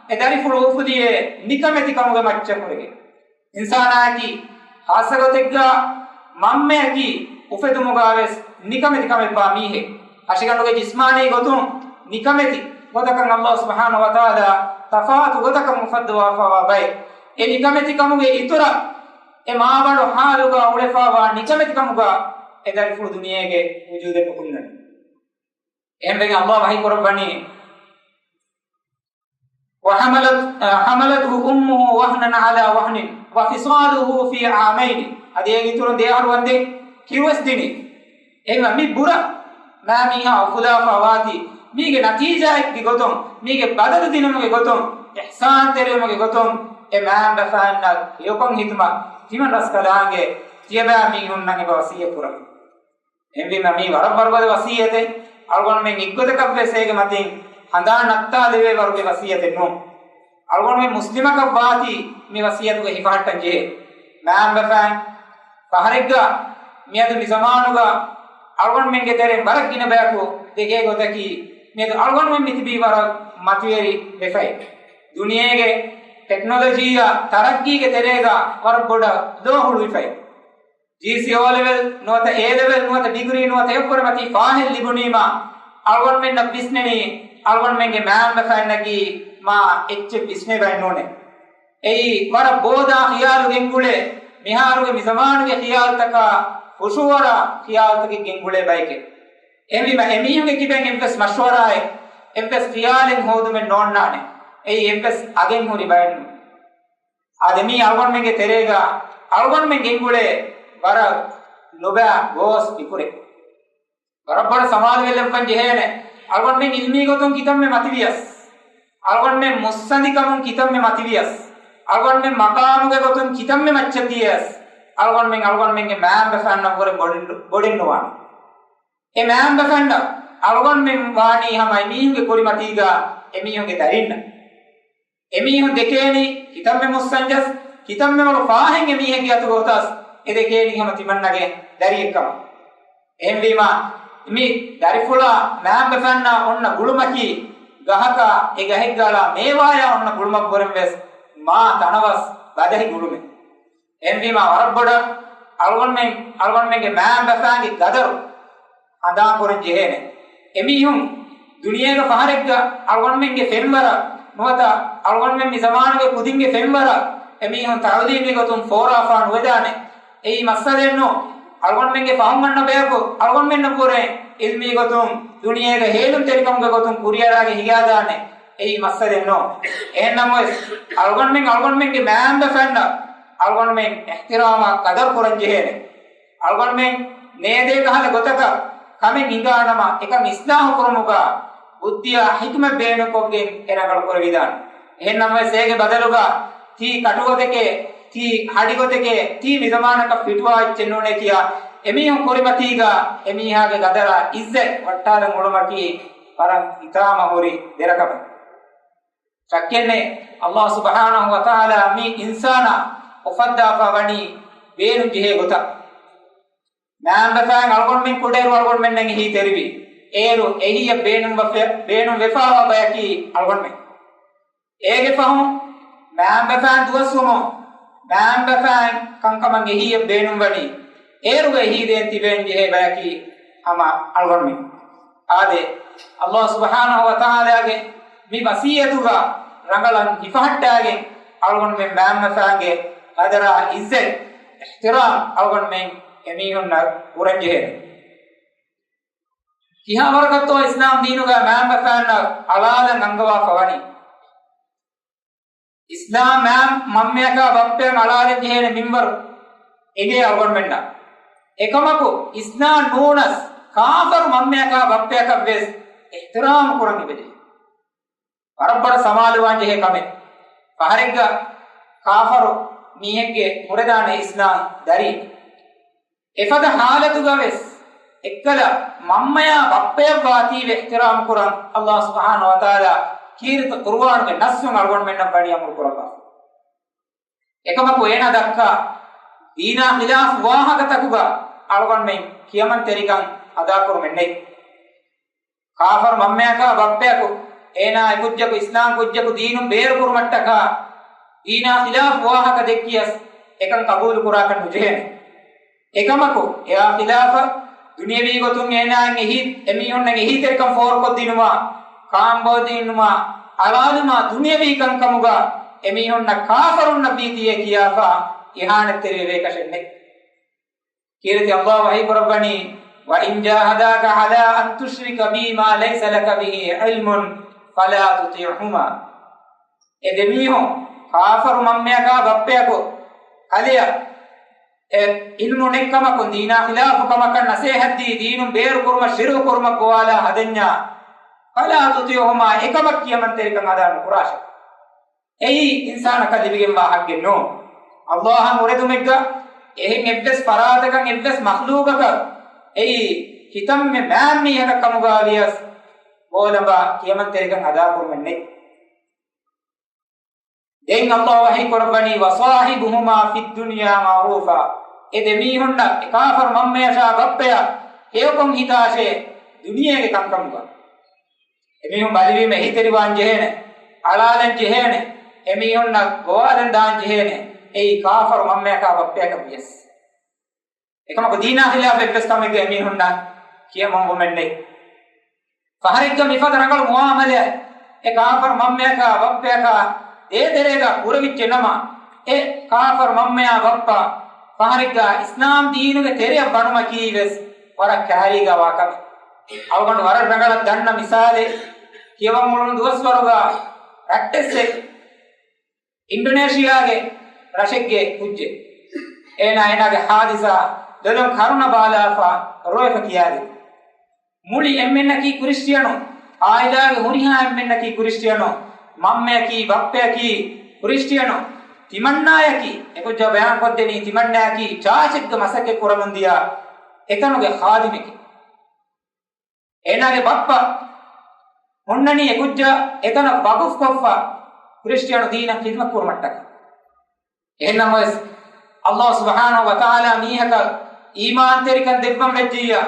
އެ ދަރިފުޅު އުފުލިއޭ ނިކަމެތިކަމުގެ މައްޗަށް ހުރެގެން. އިންސާނާއަކީ، ޚާއްޞަ ގޮތެއްގަ މަންމައަކީ އުފެދުމުގަވެސް ނިކަމެތި ކަމެއްވާ މީހެއް. ހަށިގަނޑުގެ ޖިސްމާނީ ގޮތުން ނިކަމެތި ގޮތަކަށް ﷲ ސުބްޙާނަހޫ ވަތަޢާލާ ތަފާތު ގޮތަކަށް އުފައްދަވާފައިވާ ބައެއް. އެ ނިކަމެތިކަމުގެ އިތުރަށް އެ މާބަނޑު ޙާލުގަ އުޅެފައިވާ ނިކަމެތިކަމުގަ އެ ދަރިފުޅު ދުނިޔޭގެ ވުޖޫދެއް ނުކުންނަނީ. އެހެންވެގެން ﷲ ވަޙީ ކުރައްވަނީ، وحملت، حملته أمه وهنا على وهن وفصاله في عامين. އަދި އޭގެ އިތުރުން ދެ އަހަރު ވަންދެން ކިރުވެސް ދިނީ. އެހެންވީމަ މި ބުރަ މާ މީހާ އުފުލާފަ ވާތީ، މީގެ ނަތީޖާއެއްގެ ގޮތުން، މީގެ ބަދަލު ދިނުމުގެ ގޮތުން، އިޙްސާންތެރިވުމުގެ ގޮތުން އެ މާންބަފައިންނަށް ހެޔޮކޮށް ހިތުމަށް ތިމަން ރަސްކަލާނގެ ތިޔަބައިމީހުންނަށް އެބަ ވަސިއްޔަތް ކުރަން. އެހެންވީމަ މީ ވަރަށް ވަރުގަދަ ވަސިއްޔަތެއް. އަޅުގަނޑުމެން އެއްގޮތަކަށްވެސް އޭގެ މަތިން ހަނދާން ނައްތާލެވޭ ވަރުގެ ވަސިއްޔަތެއް ނޫން. އަޅުގަނޑުމެން މުސްލިމަކަށް ވާތީ މި ވަސިއްޔަތުގަ ހިފަހައްޓަން ޖެހޭ. މާންބަފައިން ފަހަރެއްގަ މިއަދު މި ޒަމާނުގަ އަޅުގަނޑުމެންގެ ތެރެއިން ވަރަށް ގިނަ ބަޔަކު ދެކޭ ގޮތަކީ މިއަދު އަޅުގަނޑުމެން މިތިބީ ވަރަށް މަތިވެރި ވެފައި. ދުނިޔޭގެ ޓެކްނޮލޮޖީއާ ތަރައްގީގެ ތެރޭގަ ވަރަށް ބޮޑަށް ލޯ ހުޅުވިފައި. ޖީސީ އޯ ލެވެލް ނުވަތަ އޭ ލެވެލް ނުވަތަ ޑިގްރީ ނުވަތަ އެއްވުރެ މަތީ ފާހެއް ލިބުނީމާ، އަޅުގަނޑުމެންނަށް ވިސްނެނީ އަޅުގަނޑުމެންގެ މާންބަފައިންނަކީ މާ އެއްޗެއް ވިސްނޭ ބައެއް ނޫނޭ. އެއީ ވަރަށް ބޯދާ ޚިޔާލު ގެންގުޅޭ، މިހާރުގެ މި ޒަމާނުގެ ޚިޔާލުތަކާ ފުށުއަރާ ޚިޔާލުތަކެއް ގެންގުޅޭ ބައެކޭ. އެހެންވީމަ އެމީހުންގެ ކިބައިން އެއްވެސް މަޝްވަރާއެއް، އެއްވެސް ޚިޔާލެއް ހޯދުމެއް ނޯންނާނެ. އެއީ އެއްވެސް އަގެއް ހުރި ބައެއް ނޫން. އާދެ، މީ އަޅުގަނޑުމެންގެ ތެރޭގަ އަޅުގަނޑުމެން ގެންގުޅޭ ވަރަށް ނުބައި ގޯސް ފިކުރެއް. ވަރަށް ބޮޑަށް ސަމާލުވެލަންފަން ޖެހޭނެ. އަޅުގަނޑުމެން އިލްމީ ގޮތުން ކިތަންމެ މަތިވިޔަސް، އަޅުގަނޑުމެން މުއްސަނދިކަމުން ކިތަންމެ މަތިވިޔަސް، އަޅުގަނޑުމެން މަޤާމުގެ ގޮތުން ކިތަންމެ މައްޗަށް ދިޔަސް، އަޅުގަނޑުމެން އަޅުގަނޑުމެންގެ މާންބަފައިންނަށްވުރެ ބޮޑެއް، ބޮޑެއް ނުވާނެ. އެ މާންބަފައިންނަށް އަޅުގަނޑުމެން ވާނީ ހަމަ އެމީހުންގެ ކުރިމަތީގަ އެމީހުންގެ ދަރިންނަށް. އެމީހުން ދެކޭނީ ކިތަންމެ މުއްސަންޖަސް، ކިތަންމެ މޮޅު ފާހެއް އެމީހެއްގެ އަތުގަ އޮތަސް، އެ ދެކޭނީ ހަމަ ތިމަންނަގެ ދަރިއެއްކަމަށް. އެހެންވީމާ، މި ދަރިފުޅާ މާންބަފައިންނާ އޮންނަ ގުޅުމަކީ، ގަހަކާ އެ ގަހެއްގަ އަޅާ މޭވާޔާ އޮންނަ ގުޅުމަށްވުރެން ވެސް މާ ތަނަވަސް ބަދަހި ގުޅުމެއް. އެހެންވީމާ، ވަރަށް ބޮޑަށް އަޅުގަނޑުމެން، އަޅުގަނޑުމެންގެ މާންބަފައިންގެ ގަދަރު ހަނދާންކުރަން ޖެހޭނެ. އެމީހުން ދުނިޔޭގަ ފަހަރެއްގަ އަޅުގަނޑުމެންގެ ފެންވަރަށް ނުވަތަ އަޅުގަނޑުމެން މި ޒަމާނުގެ ކުދިންގެ ފެންވަރަށް އެމީހުން ތަޢުލީމީ ގޮތުން ފޯރާފާ ނުވެދާނެ. އެއީ މައްސަލައެއް ނޫން. އަޅުގަނޑުމެންގެ ފަހުން އަންނަ ބަޔަކު އަޅުގަނޑުމެންނަށްވުރެ ޢިލްމީ ގޮތުން ދުނިޔޭގަ ހޭލުންތެރިކަމުގެ ގޮތުން ކުރިއަރާގެން ހިނގާދާނެ. އެއީ މައްސަލައެއް ނޫން. އެހެންނަމަވެސް، އަޅުގަނޑުމެން އަޅުގަނޑުމެންގެ މާންބަފައިންނަށް އަޅުގަނޑުމެން އިޙްތިރާމާ ޤަދަރު ކުރަން ޖެހޭނެ. އަޅުގަނޑުމެން ނޭދޭ ކަހަލަ ގޮތަކަށް ކަމެއް ހިނގާނަމަ، އެކަން އިޞްލާޙު ކުރުމުގަ ބުއްދިއާ ޙިކްމަތް ބޭނުންކޮށްގެން އެ ރަނގަޅު ކުރެވިދާނެ. އެހެންނަމަވެސް، އޭގެ ބަދަލުގަ ތީ ކަޓުގޮތެކޭ، ތީ ހަޑިގޮތެކޭ، ތީ މިޒަމާނަކަށް ފިޓުވާ އެއްޗެއް ނޫނޭ ކިޔާ، އެމީހުން ކުރިމަތީގަ އެމީހާގެ ގަދަރާ ޢިއްޒަތް ވައްޓާލަން އުޅުމަކީ ވަރަށް ހިތާމަ ހުރި ދެރަކަމެއް. ޝައްކެއްނެތް، ﷲ ސުބްޙާނަހޫ ވަތަޢާލާ މި އިންސާނާ އުފައްދާފަ ވަނީ ބޭނުން ޖެހޭ ގޮތަށް. މާންބަފައިން އަޅުގަނޑުމެން ކުޑައިރު އަޅުގަނޑުމެންނަށް އެހީތެރިވި. އޭރު އެހީއަށް ބޭނުންވެފަ-، ބޭނުންވެފައިވާ ބަޔަކީ އަޅުގަނޑުމެން. އޭގެ ފަހުން މާންބަފައިން ދުވަސްވުމުން، މާންބަފައިން ކަންކަމަށް އެހީއަށް ބޭނުންވަނީ، އޭރުގަ އެހީދޭން ތިބޭން ޖެހޭ ބަޔަކީ ހަމަ އަޅުގަނޑުމެން. އާދެ، ﷲ ސުބްޙާނަހޫ ވަތަޢާލާގެ މި ވަޞިއްޔަތުގަ ރަނގަޅަށް ހިފަހައްޓާގެން، އަޅުގަނޑުމެން މާންބަފައިންގެ ޤަދަރާ ޢިއްޒަތް އިޙްތިރާމް އަޅުގަނޑުމެން އެމީހުންނަށް ކުރަންޖެހޭނެ. ކިހާވަރަކަށްތޯ އިސްލާމް ދީނުގަ މާންބަފައިންނަށް އަޅާލަން އަންގަވާފަ ވަނީ؟ އިސްލާމް މާ-، މަންމަޔަކާ ބައްޕަޔަށް އަޅާލަން ޖެހޭނެ މިންވަރު އެނގޭ އަޅުގަނޑުމެންނަށް. އެކަމަކު، އިސްލާމް ނޫނަސް ކާފަރު މަންމަޔަކާ ބައްޕަޔަކަށް ވެސް އިޙްތިރާމް ކުރަން އެބަޖެހޭ. ވަރަށް ބޮޑަށް ސަމާލުވާން ޖެހޭ ކަމެއް. ފަހަރެއްގަ ކާފަރު މީހެއްގެ ހުރެދާނެ އިސްލާމް ދަރި. އެފަދަ ހާލަތުގަ ވެސް އެއްކަލަ މަންމަޔާ ބައްޕަޔަށް ވާތީވެ އިޙްތިރާމް ކުރަން ﷲ ސުބްޙާނަހޫ ވަތަޢާލާ ކީރިތި ޤުރުއާނުގެ ނައްސުން އަޅުގަނޑުމެންނަށް ވަނީ އަމުރު ކުރައްވާފަ. އެކަމަކު އޭނާ ދައްކާ ދީނާ ޚިލާފު ވާހަކަތަކުގަ އަޅުގަނޑުމެން ކިޔަމަންތެރިކަން އަދާކުރުމެއް ނެތް. ކާފަރު މަންމަޔަކާ ބައްޕަޔަކު އޭނާ އެކުއްޖަކު އިސްލާމް ކުއްޖަކު ދީނުން ބޭރުކުރުމަށްޓަކާ ދީނާ ޚިލާފު ވާހަކަ ދެއްކިޔަސް އެކަން ޤަބޫލު ކުރާކަށް ނުޖެހޭނެ. އެކަމަކު، އެއާ ޚިލާފަށް ދުނިޔަވީ ގޮތުން އޭނާއަށް އެހީ، އެމީހުންނަށް އެހީތެރިކަން ފޯރުކޮށްދިނުމާ، ކާންބޯދިނުމާ، އަޅާލުމާ ދުނިޔަވީ ކަންކަމުގަ އެމީހުންނަށް ކާފަރުންނަށްވީތީއޭ ކިޔާފަ އިހާނެތްތެރިވެވޭކަށެއް ނެތް. ކީރިތި ﷲ ވަޙީ ކުރައްވަނީ، وَإِنْ جَاهَدَاكَ عَلَىٰ أَنْ تُشْرِكَ بِي مَا لَيْسَ لَكَ بِهِ عِلْمٌ فَلَا تُطِعْهُمَا. އެ ދެމީހުން ކާފަރު މަންމަޔަކާ ބައްޕަޔަކު ކަލެއަށް އެ އިލްމު ނެތްކަމަކުން، ދީނާ ޚިލާފު ކަމަކަށް ނަސޭހަތްދީ، ދީނުން ބޭރުކުރުމަށް، ޝިރުކު ކުރުމަށް ގޮވާލާ ހަދަންޏާ، فلا تطعهما، އެކަމަށް ކިޔަމަންތެރިކަން އަދާ ނުކުރާށެވެ. އެއީ އިންސާނަކަށް ލިބިގެންވާ ޙައްޤެއް ނޫން. ﷲ އަށް އުރެދުމެއްގަ، އެހެން އެއްވެސް ފަރާތަކަށް، އެއްވެސް މަޚްލޫޤަކަށް، އެއީ ކިތަންމެ މާތް މީހަކަށް ކަމުގަ ވިޔަސް، ބޯލަނބާ ކިޔަމަންތެރިކަން އަދާކުރުމެއް ނެތް. ދެން ﷲ ވަޙީ ކުރައްވަނީ، وصاحبهما في الدنيا معروفا. އެ ދެމީހުންނަށް، އެ ކާފަރު މަންމަޔަށާ ބައްޕަޔަށް ހެޔޮކޮށް ހިތާށޭ، ދުނިޔޭގެ ކަންކަމުގަ. އެމީހުން ބަލިވީމަ އެހީތެރިވާން ޖެހޭނެ، އަޅާލަން ޖެހޭނެ، އެމީހުންނަށް ގޮވާލަން ދާން ޖެހޭނެ، އެއީ ކާފަރު މަންމަޔަކާ ބައްޕަޔަކަށް ވިޔަސް. އެކަމަކު ދީނާ ޚިލާފް އެއްވެސް ކަމެއްގަ އެމީހުންނަށް ކިޔަމަންވުމެއް ނެތް. ފަހަރެއްގަ މިފަދަ ރަނގަޅު މުއާމަލައެއް އެ ކާފަރު މަންމަޔަކާ ބައްޕަޔަކާ ދޭތެރޭގަ ކުރެވިއްޖެ ނަމަ، އެ ކާފަރު މަންމަޔާ ބައްޕަ ފަހަރެއްގަ އިސްލާމް ދީނުގެ ތެރެއަށް ވަނުމަކީ ވެސް ވަރަށް ކައިރީގަ ވާ ކަމެއް. އަޅުގަނޑު ވަރަށް ރަނގަޅަށް ދަންނަ މިސާލެއް، ކިޔަވަން އުޅުނު ދުވަސްވަރުގަ ރައްޓެއްސެއް އިންޑޮނޭޝިއާގެ ރަށެއްގެ ކުއްޖެއް. އޭނާ އޭނާގެ ހާދިސާ ދޮލޮން ކަރުނަ ބާލާފަ ރޮއެފަ ކިޔާދިން. މުޅި އެންމެންނަކީ ކުރިސްޓިއަނު، އާއިލާގެ ހުރިހާ އެންމެންނަކީ ކުރިސްޓިއަނު، މަންމަޔަކީ ބައްޕަޔަކީ ކުރިސްޓިއަނު، ތިމަންނާޔަކީ، އެކުއްޖާ ބަޔާންކޮށްދެނީ ތިމަންނާޔަކީ ޗާޗެއްގަ މަސައްކަތް ކުރަމުންދިޔަ އެތަނުގެ ޚާދިމެކޭ. އޭނާގެ ބައްޕަ ހުންނަނީ އެކުއްޖާ އެތަނަށް ވަޤުފްކޮށްފަ ކްރިސްޓިއަނު ދީނަށް ޚިދުމަތް ކުރުމަށްޓަކައި. އެހެންނަމަވެސް، ﷲ ސުބްޙާނަހޫ ވަތަޢާލާ މީހަކަށް އީމާންތެރިކަން ދެއްވަން ވެއްޖިއްޔާ،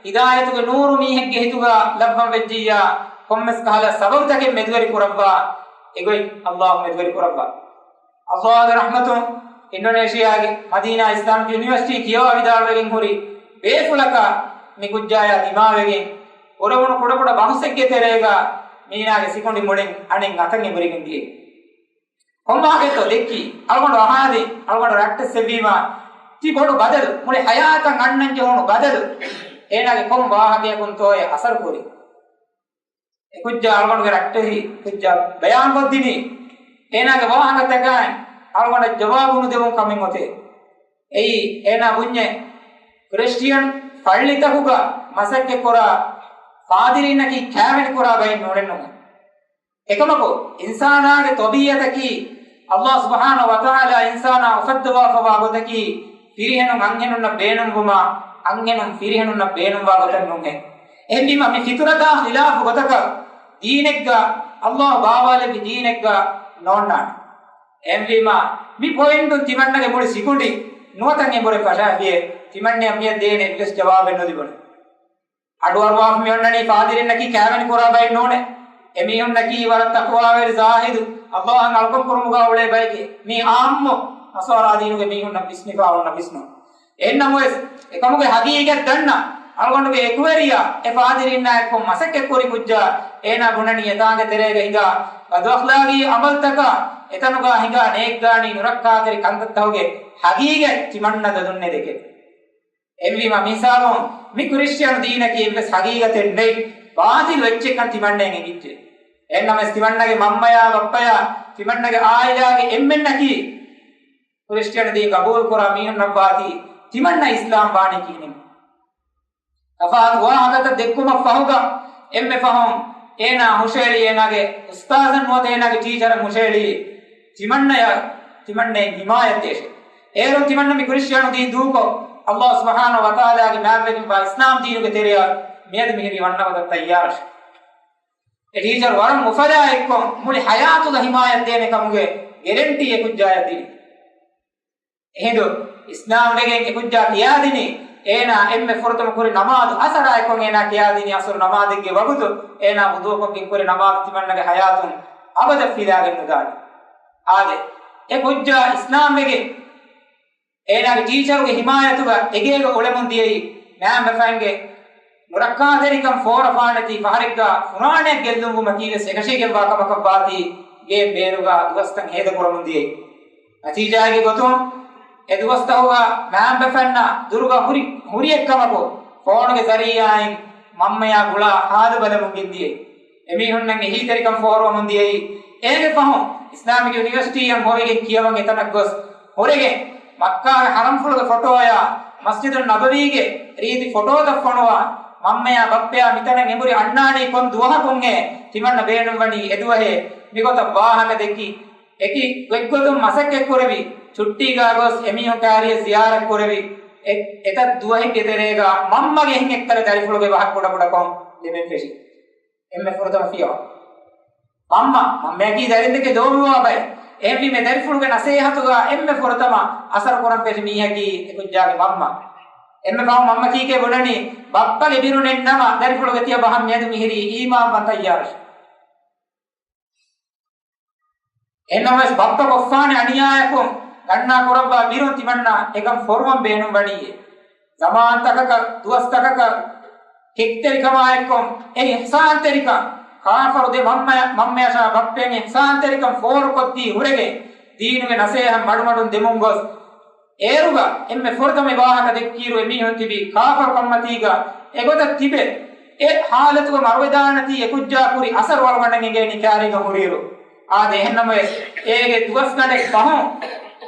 ހިދާޔަތުގެ ނޫރު މީހެއްގެ ހިތުގަ ލައްވަން ވެއްޖިއްޔާ، ކޮންމެސް ކަހަލަ ސަބަބުތަކެއް މެދުވެރި ކުރައްވާ އެގޮތް ﷲ މެދުވެރި ކުރައްވާ. ﷲގެ ރަޙްމަތުން އިންޑޮނޭޝިއާގެ މަދީނާ އިސްލާމިކް ޔުނިވަރސިޓީ ކިޔަވާ ވިދާޅުވެގެން ހުރި ބޭފުޅަކާ މި ކުއްޖާޔާ ދިމާވެގެން ކުރެވުނު ކުޑަކުޑަ ބަހުސެއްގެ ތެރޭގަ މީނާގެ ސިކުނޑި މުޅިން އަނެއް އަތަށް އެނބުރިގެން ދިޔައީ. ކޮން ވާހަކައެއްތޯ ދެއްކީ؟ އަޅުގަނޑު އަހާދިން، އަޅުގަނޑު ރައްޓެއްސެއްވީމާ، ތި ބޮޑު ބަދަލު، މުޅި ހަޔާތަށް އަންނަން ޖެހުނު ބަދަލު، އޭނާގެ ކޮން ވާހަކަޔަކުންތޯއޭ އަސަރު ކުރީ؟ އެކުއްޖާ އަޅުގަނޑުގެ ރައްޓެހި ކުއްޖާ ބަޔާންކޮށްދިނީ، އޭނާގެ ވާހަކަތަކާއިން އަޅުގަނޑަށް ޖަވާބު ނުދެވުން ކަމެއް އޮތޭ. އެއީ، އޭނާ ބުންޏޭ، ކްރިސްޓިއަން ފައްޅިތަކުގަ މަސައްކަތްކުރާ ފާދިރީންނަކީ ކާވެނިކުރާ ބައެއް ނޫނެއްނުމޭ. އެކަމަކު، އިންސާނާގެ ޠަބީޢަތަކީ، ﷲ ސުބްޙާނަހޫ ވަތަޢާލާ އިންސާނާ އުފައްދަވާފަވާ ގޮތަކީ، ފިރިހެނުން އަންހެނުންނަށް ބޭނުންވުމާ، އަންހެނުން ފިރިހެނުންނަށް ބޭނުންވާ ގޮތެއް ނޫންހޭ. އެހެންވީމަ، މި ފިޠުރަތާ ޚިލާފު ގޮތަކަށް ދީނެއްގަ، ﷲ ބާވާލެއްވި ދީނެއްގަ ނޯންނާނެ. އެހެންވީމަ، މި ޕޮއިންޓުން ތިމަންނަގެ މުޅި ސިކުނޑި ނުވަތަން އެނބުރެން ފަށާފިޔޭ، ތިމަންނަޔަށް މިއަށް ދޭނެ އެއްވެސް ޖަވާބެއް ނުލިބުނު. އަޑުއަރުވާފަ މިއޮންނަނީ ފާދިރިންނަކީ ކާވެނި ކުރާ ބައެއް ނޫނޭ. އެމީހުންނަކީ ވަރަށް ތަޤްވާވެރި ޒާހިދު، ﷲ އަށް އަޅުކަން ކުރުމުގަ އުޅޭ ބައެކޭ. މީ އާއްމު ނަޞާރާ ދީނުގެ މީހުންނަށް ވިސްނިފަ އޮންނަ ވިސްނުން. އެހެންނަމަވެސް، އެކަމުގެ ހަގީގަތް ދަންނަ، އަޅުގަނޑުގެ އެކުވެރިޔާ އެ ފާދިރިންނާ އެއްކޮށް މަސައްކަތްކުރި ކުއްޖާ، އޭނާ ބުނަނީ އެތާނގެ ތެރޭގަ ހިނގާ ބަދުއަޚްލާގީ ޢަމަލުތަކާ، އެތަނުގަ ހިނގާ ނޭއްގާނީ ނުރައްކާތެރި ކަންތައްތަކުގެ ހަގީގަތް ތިމަންނަ ދަދުންނެ ދެކެ. އެހެންވީމަ މިސާލުން، މި ކްރިސްޓިއަނު ދީނަކީ އެއްވެސް ހަގީގަތެއް ނެތް، ބާޠިލު އެއްޗެއްކަން ތިމަންނައަށް އެނގިއްޖެ. އެހެންނަމަވެސް ތިމަންނަގެ މަންމަޔާ ބައްޕަޔާ، ތިމަންނަގެ އާއިލާގެ އެންމެންނަކީ، ކްރިސްޓިއަނު ދީން ގަބޫލުކުރާ މީހުންނަށްވާތީ، ތިމަންނަ އިސްލާމް ވާނީ ކިހިނެއް؟ ތަފާތު ވާހަކަތައް ދެއްކުމަށްފަހުގަ، އެންމެ ފަހުން އޭނާ ހުށައެޅީ، އޭނާގެ އުސްތާޛަށް ނުވަތަ އޭނާގެ ޓީޗަރަށް ހުށައެޅީ، ތިމަންނަޔަށް، ތިމަންނައިން ހިމާޔަތް ދޭށޭ. އޭރުން ތިމަންނަ މި ކްރިސްޓިއަނު ދީން ދޫކޮށް، ﷲ ސުބްޙާނަހޫ ވަތަޢާލާގެ މާތްވެގެންވާ އިސްލާމް ދީނުގެ ތެރެއަށް މިއަދު މިހިރީ ވަންނަ ގޮތަށް ތައްޔާރަށޭ. އެ ޓީޗަރު ވަރަށް އުފަލާ އެއްކޮށް، މުޅި ހަޔާތުގަ ހިމާޔަތް ދޭނެ ކަމުގެ ގެރެންޓީ އެ ކުއްޖާޔަށް ދިނީ. އެހިނދު އިސްލާމް ވެގެން އެ ކުއްޖާ ކިޔާދިނީ، އޭނާ އެންމެ ފުރަތަމަ ކުރި ނަމާދު އަސަރާ އެއްކޮށް އޭނާ ކިޔާދިނީ، އަސުރު ނަމާދެއްގެ ވަގުތު އޭނާ ވުޟޫކޮށްގެން ކުރި ނަމާދު ތިމަންނަގެ ހަޔާތުން އަބަދަށް ފިލާގެން ނުދާނެ. އާދެ، އެ ކުއްޖާ އިސްލާމް ވެގެން އޭނާގެ ޓީޗަރުގެ ހިމާޔަތުގަ އެގޭގަ އުޅެމުން ދިޔައީ، މައިންބަފައިންގެ ނުރައްކާތެރިކަން ފޯރަފާނެތީ ފަހަރެއްގަ ފުރާނައެއް ގެއްލުންވުމަކީވެސް އެކަށީގެންވާ ކަމަކަށްވާތީ، ގޭ ބޭރުގަ ދުވަސްތައް ހޭދަކުރަމުން ދިޔައީ. ނަތީޖާއެއްގެ ގޮތުން، އެ ދުވަސްތަކުގަ މައިންބަފައިންނާ ދުރުގަ ހުރި، ހުރިއެއްކަމަކު، ފޯނުގެ ޒަރީޢާއިން މަންމަޔާ ގުޅާ ހާލު ބަލަމުން ގެންދިޔައީ. އެމީހުންނަށް އެހީތެރިކަން ފޯރުވަމުން ދިޔައީ. އޭގެ ފަހުން، އިސްލާމިކް ޔުނިވަރސިޓީއަށް ހޮވިގެން ކިޔަވަން އެތަނަށް ގޮސް ހުރެގެން، މައްކާގެ ޙަރަމްފުޅުގެ ފޮޓޯއާ މަސްޖިދުއް ނަބަވީގެ ރީތި ފޮޓޯތައް ފޮނުވާ، މަންމަޔާ ބައްޕަޔާ މިތަނަށް އެނބުރި އަންނާނީ ކޮން ދުވަހަކުންހޭ؟ ތިމަންނަ ބޭނުންވަނީ އެދުވަހޭ. މިގޮތަށް ވާހަކަ ދެއްކި، އެކި ގޮތްގޮތުން މަސައްކަތްކުރެވި، ޗުއްޓީގާ ގޮސް އެމީހުން ކާރިޔަށް ޒިޔާރަތްކުރެވި، އެ-، އެތައް ދުވަހެއްގެ ތެރޭގާ މަންމަގެ އެހެން އެއްކަލަ ދަރިފުޅުގެ ވަހަށް ކުޑަކުޑަކޮށް ލިބެން ފެށި. އެންމެ ފުރަތަމަ ފިޔަވަ. މަންމަ، މަންމަޔަކީ ދަރިންދެކެ ލޯބިވާ ބައެއް. އެހެންވީމަ ދަރިފުޅުގެ ނަސޭހަތުގާ އެންމެ ފުރަތަމަ އަސަރު ކުރަން ފެށި މީހަކީ އެ ކުއްޖާގެ މަންމަ. އެންމެ ފަހު މަންމަ ކީކޭ ބުނަނީ، ބައްޕަގެ ބިރު ނެތްނަމަ ދަރިފުޅުގެ ތިޔަ ބަހަށް މިއަދު މިހިރީ އީމާންވަން ތައްޔާރަށް. އެހެންނަމަވެސް ބައްޕަ ކޮށްފާނެ އަނިޔާއަކުން ދަންނާ ކުރައްވާ ބިރުން ތިމަންނަ އެކަން ފޮރުވަން ބޭނުންވަނީއޭ. ޒަމާންތަކަކަށް، ދުވަސްތަކަކަށް ކެތްތެރިކަމާއެއްކޮށް އެ އިޙްސާންތެރިކަން، ކާފަރު ދެ މަންމަ-، މަންމަޔަށާ ބައްޕައިން އިޙްސާންތެރިކަން ފޯރުކޮށްދީ ހުރެގެން، ދީނުގެ ނަސޭހަތް މަޑުމަޑުން ދެމުން ގޮސް، އޭރުގަ އެންމެ ފުރަތަމަ ވާހަކަ ދެއްކިއިރު އެމީހުން ތިބީ ކާފަރު ކަންމަތީގަ އެގޮތަށް ތިބެ، އެ ޙާލަތުގަ މަރުވެދާނެތީ އެކުއްޖާ ކުރި އަސަރު އަޅުގަނޑަށް އެނގޭނީ ކާރީގަ ހުރިއިރު. އާދެ، އެހެންނަމަވެސް، އޭގެ ދުވަސްގަނޑެއް ފަހުން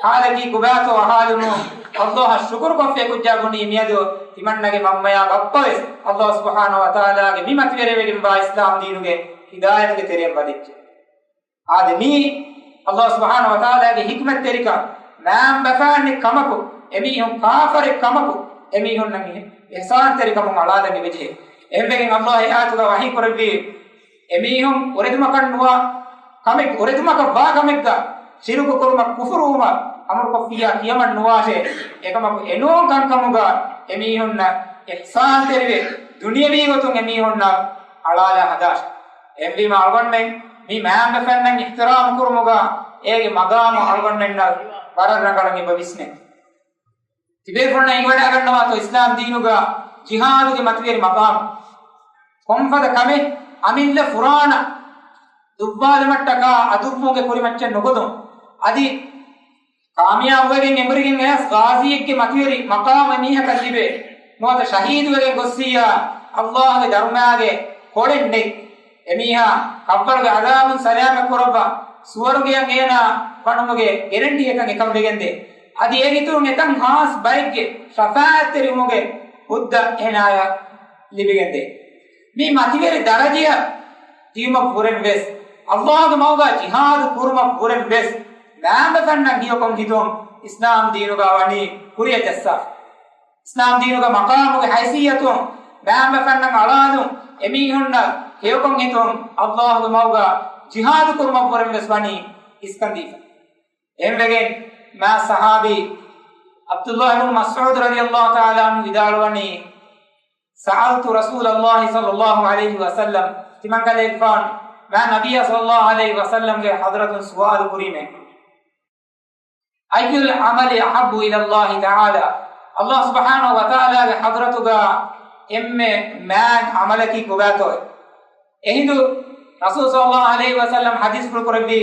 ޙާލަކީ ކޮބާތޯ އަހާލުމުން، ﷲ އަށް ޝުކުރުކޮށްފަ އެކުއްޖާ ބުނީ މިއަދު ތިމަންނަގެ މަންމަޔާ ބައްޕަވެސް ﷲ ސުބްޙާނަހޫ ވަތަޢާލާގެ މި މަތިވެރިވެގެންވާ އިސްލާމް ދީނުގެ ހިދާޔަތުގެ ތެރެއަށް ވަދެއްޖެ. އާދެ، މީ ﷲ ސުބްޙާނަހޫ ވަތަޢާލާގެ ޙިކްމަތްތެރިކަން، މައިންބަފައިންނެއް ކަމަކު، އެމީހުން ކާފަރެއް ކަމަކު، އެމީހުންނަށް އިޙްސާންތެރިކަމުން އަޅާލަން އެބަޖެހޭ. އެހެންވެގެން ﷲ އެ އާޔަތުގަ ވަޙީ ކުރެއްވީ، އެމީހުން އުރެދުމަކަށް ނުވާ ކަމެއް، އުރެދުމަކަށް ވާ ކަމެއްގަ ޝިރުކު ކުރުމަށް، ކުފުރުވުމަށް އަމުރުކޮށްފިއްޔާ ކިޔަމަން ނުވާށޭ. އެކަމަކު އެނޫން ކަންކަމުގަ އެމީހުންނަށް އިޙްސާންތެރިވެ، ދުނިޔަވީ ގޮތުން އެމީހުންނަށް އަޅާލާ ހަދާށޭ. އެހެންވީމަ އަޅުގަނޑުމެން މި މައިންބަފައިންނަށް އިޙްތިރާމް ކުރުމުގަ އޭގެ މަގާމު އަޅުގަނޑުމެންނަށް ވަރަށް ރަނގަޅަށް އެބަ ވިސްނޭ. ތިބޭފުޅުންނަށް އިނގިވަޑައިގަންނަވާތޯ އިސްލާމް ދީނުގަ ޖިހާދުގެ މަތިވެރި މަގާމު؟ ކޮންފަދަ ކަމެއް އަމިއްލަ ފުރާނަ ދުއްވާލުމަށްޓަކާ އަދުއްވުމުގެ ކުރިމައްޗަށް ނުގޮތުން، އަދި ކާމިޔާބުވެގެން އެނބުރިގެން އަޔަސް ޣާޒީއެއްގެ މަތިވެރި މަޤާމު އެމީހަކަށް ލިބޭ. ނުވަތަ ޝަހީދުވެގެން ގޮއްސިއްޔާ ﷲގެ ދަރުމާގެ ކޮޅެއް ނެތް. އެމީހާ ކައްވަރުގެ ޢަޛާބުން ސަލާމަތް ކުރައްވާ، ސުވަރުގެއަށް އޭނާ ވަނުމުގެ ގެރެންޓީއަކަށް އެކަން ވެގެންދޭ. އަދި އޭގެ އިތުރުން އެތަން ޚާއްޞަ ބައެއްގެ ޝަފާޢަތްތެރިވުމުގެ ހުއްދަ އޭނާޔަށް ލިބިގެންދޭ. މި މަތިވެރި ދަރަޖަޔަށް ދިޔުމަށްވުރެން ވެސް، ﷲގެ މަގުގަ ޖިހާދު ކުރުމަށްވުރެން ވެސް، މައިންބަފައިންނަށް ހެޔޮކޮށް ހިތުން އިސްލާމް ދީނުގަ ވަނީ ކުރިއަށް ޖައްސާފަ. އިސްލާމް ދީނުގަ މަޤާމުގެ ހައިސިއްޔަތުން މައިންބަފައިންނަށް އަޅާލުން، އެމީހުންނަށް ހެޔޮކޮށް ހިތުން ﷲގެ މަގުގަ ޖިހާދު ކުރުމަށްވުރެން ވެސް ވަނީ އިސްކަންދީފަ. އެހެންވެގެން މާ ޞަޙާބީ ޢަބްދުﷲ ބިން މަސްޢޫދު ރަޟިޔަﷲ ތަޢާލާ ޢަންހު ވިދާޅުވަނީ، سألت رسول الله صلى الله عليه وسلم، ތިމަންކަލޭގެފާނު މާ ނަބިއްޔާ ޞައްލަﷲ ޢަލައިހި ވަސައްލަމްގެ ޙަޟްރަތުން ސުވާލު ކުރީމޭ، أي العمل أحب إلى الله تعالى؟ ﷲ ސުބްޙާނަހޫ ވަތަޢާލާގެ ޙަޟްރަތުގަ އެންމެ މާތް ޢަމަލަކީ ކޮބާތޯއޭ؟ އެހިނދު ރަސޫލު ޞައްލަﷲ ޢަލައިހި ވަސައްލަމް ޙަދީޘްފުޅު ކުރެއްވީ،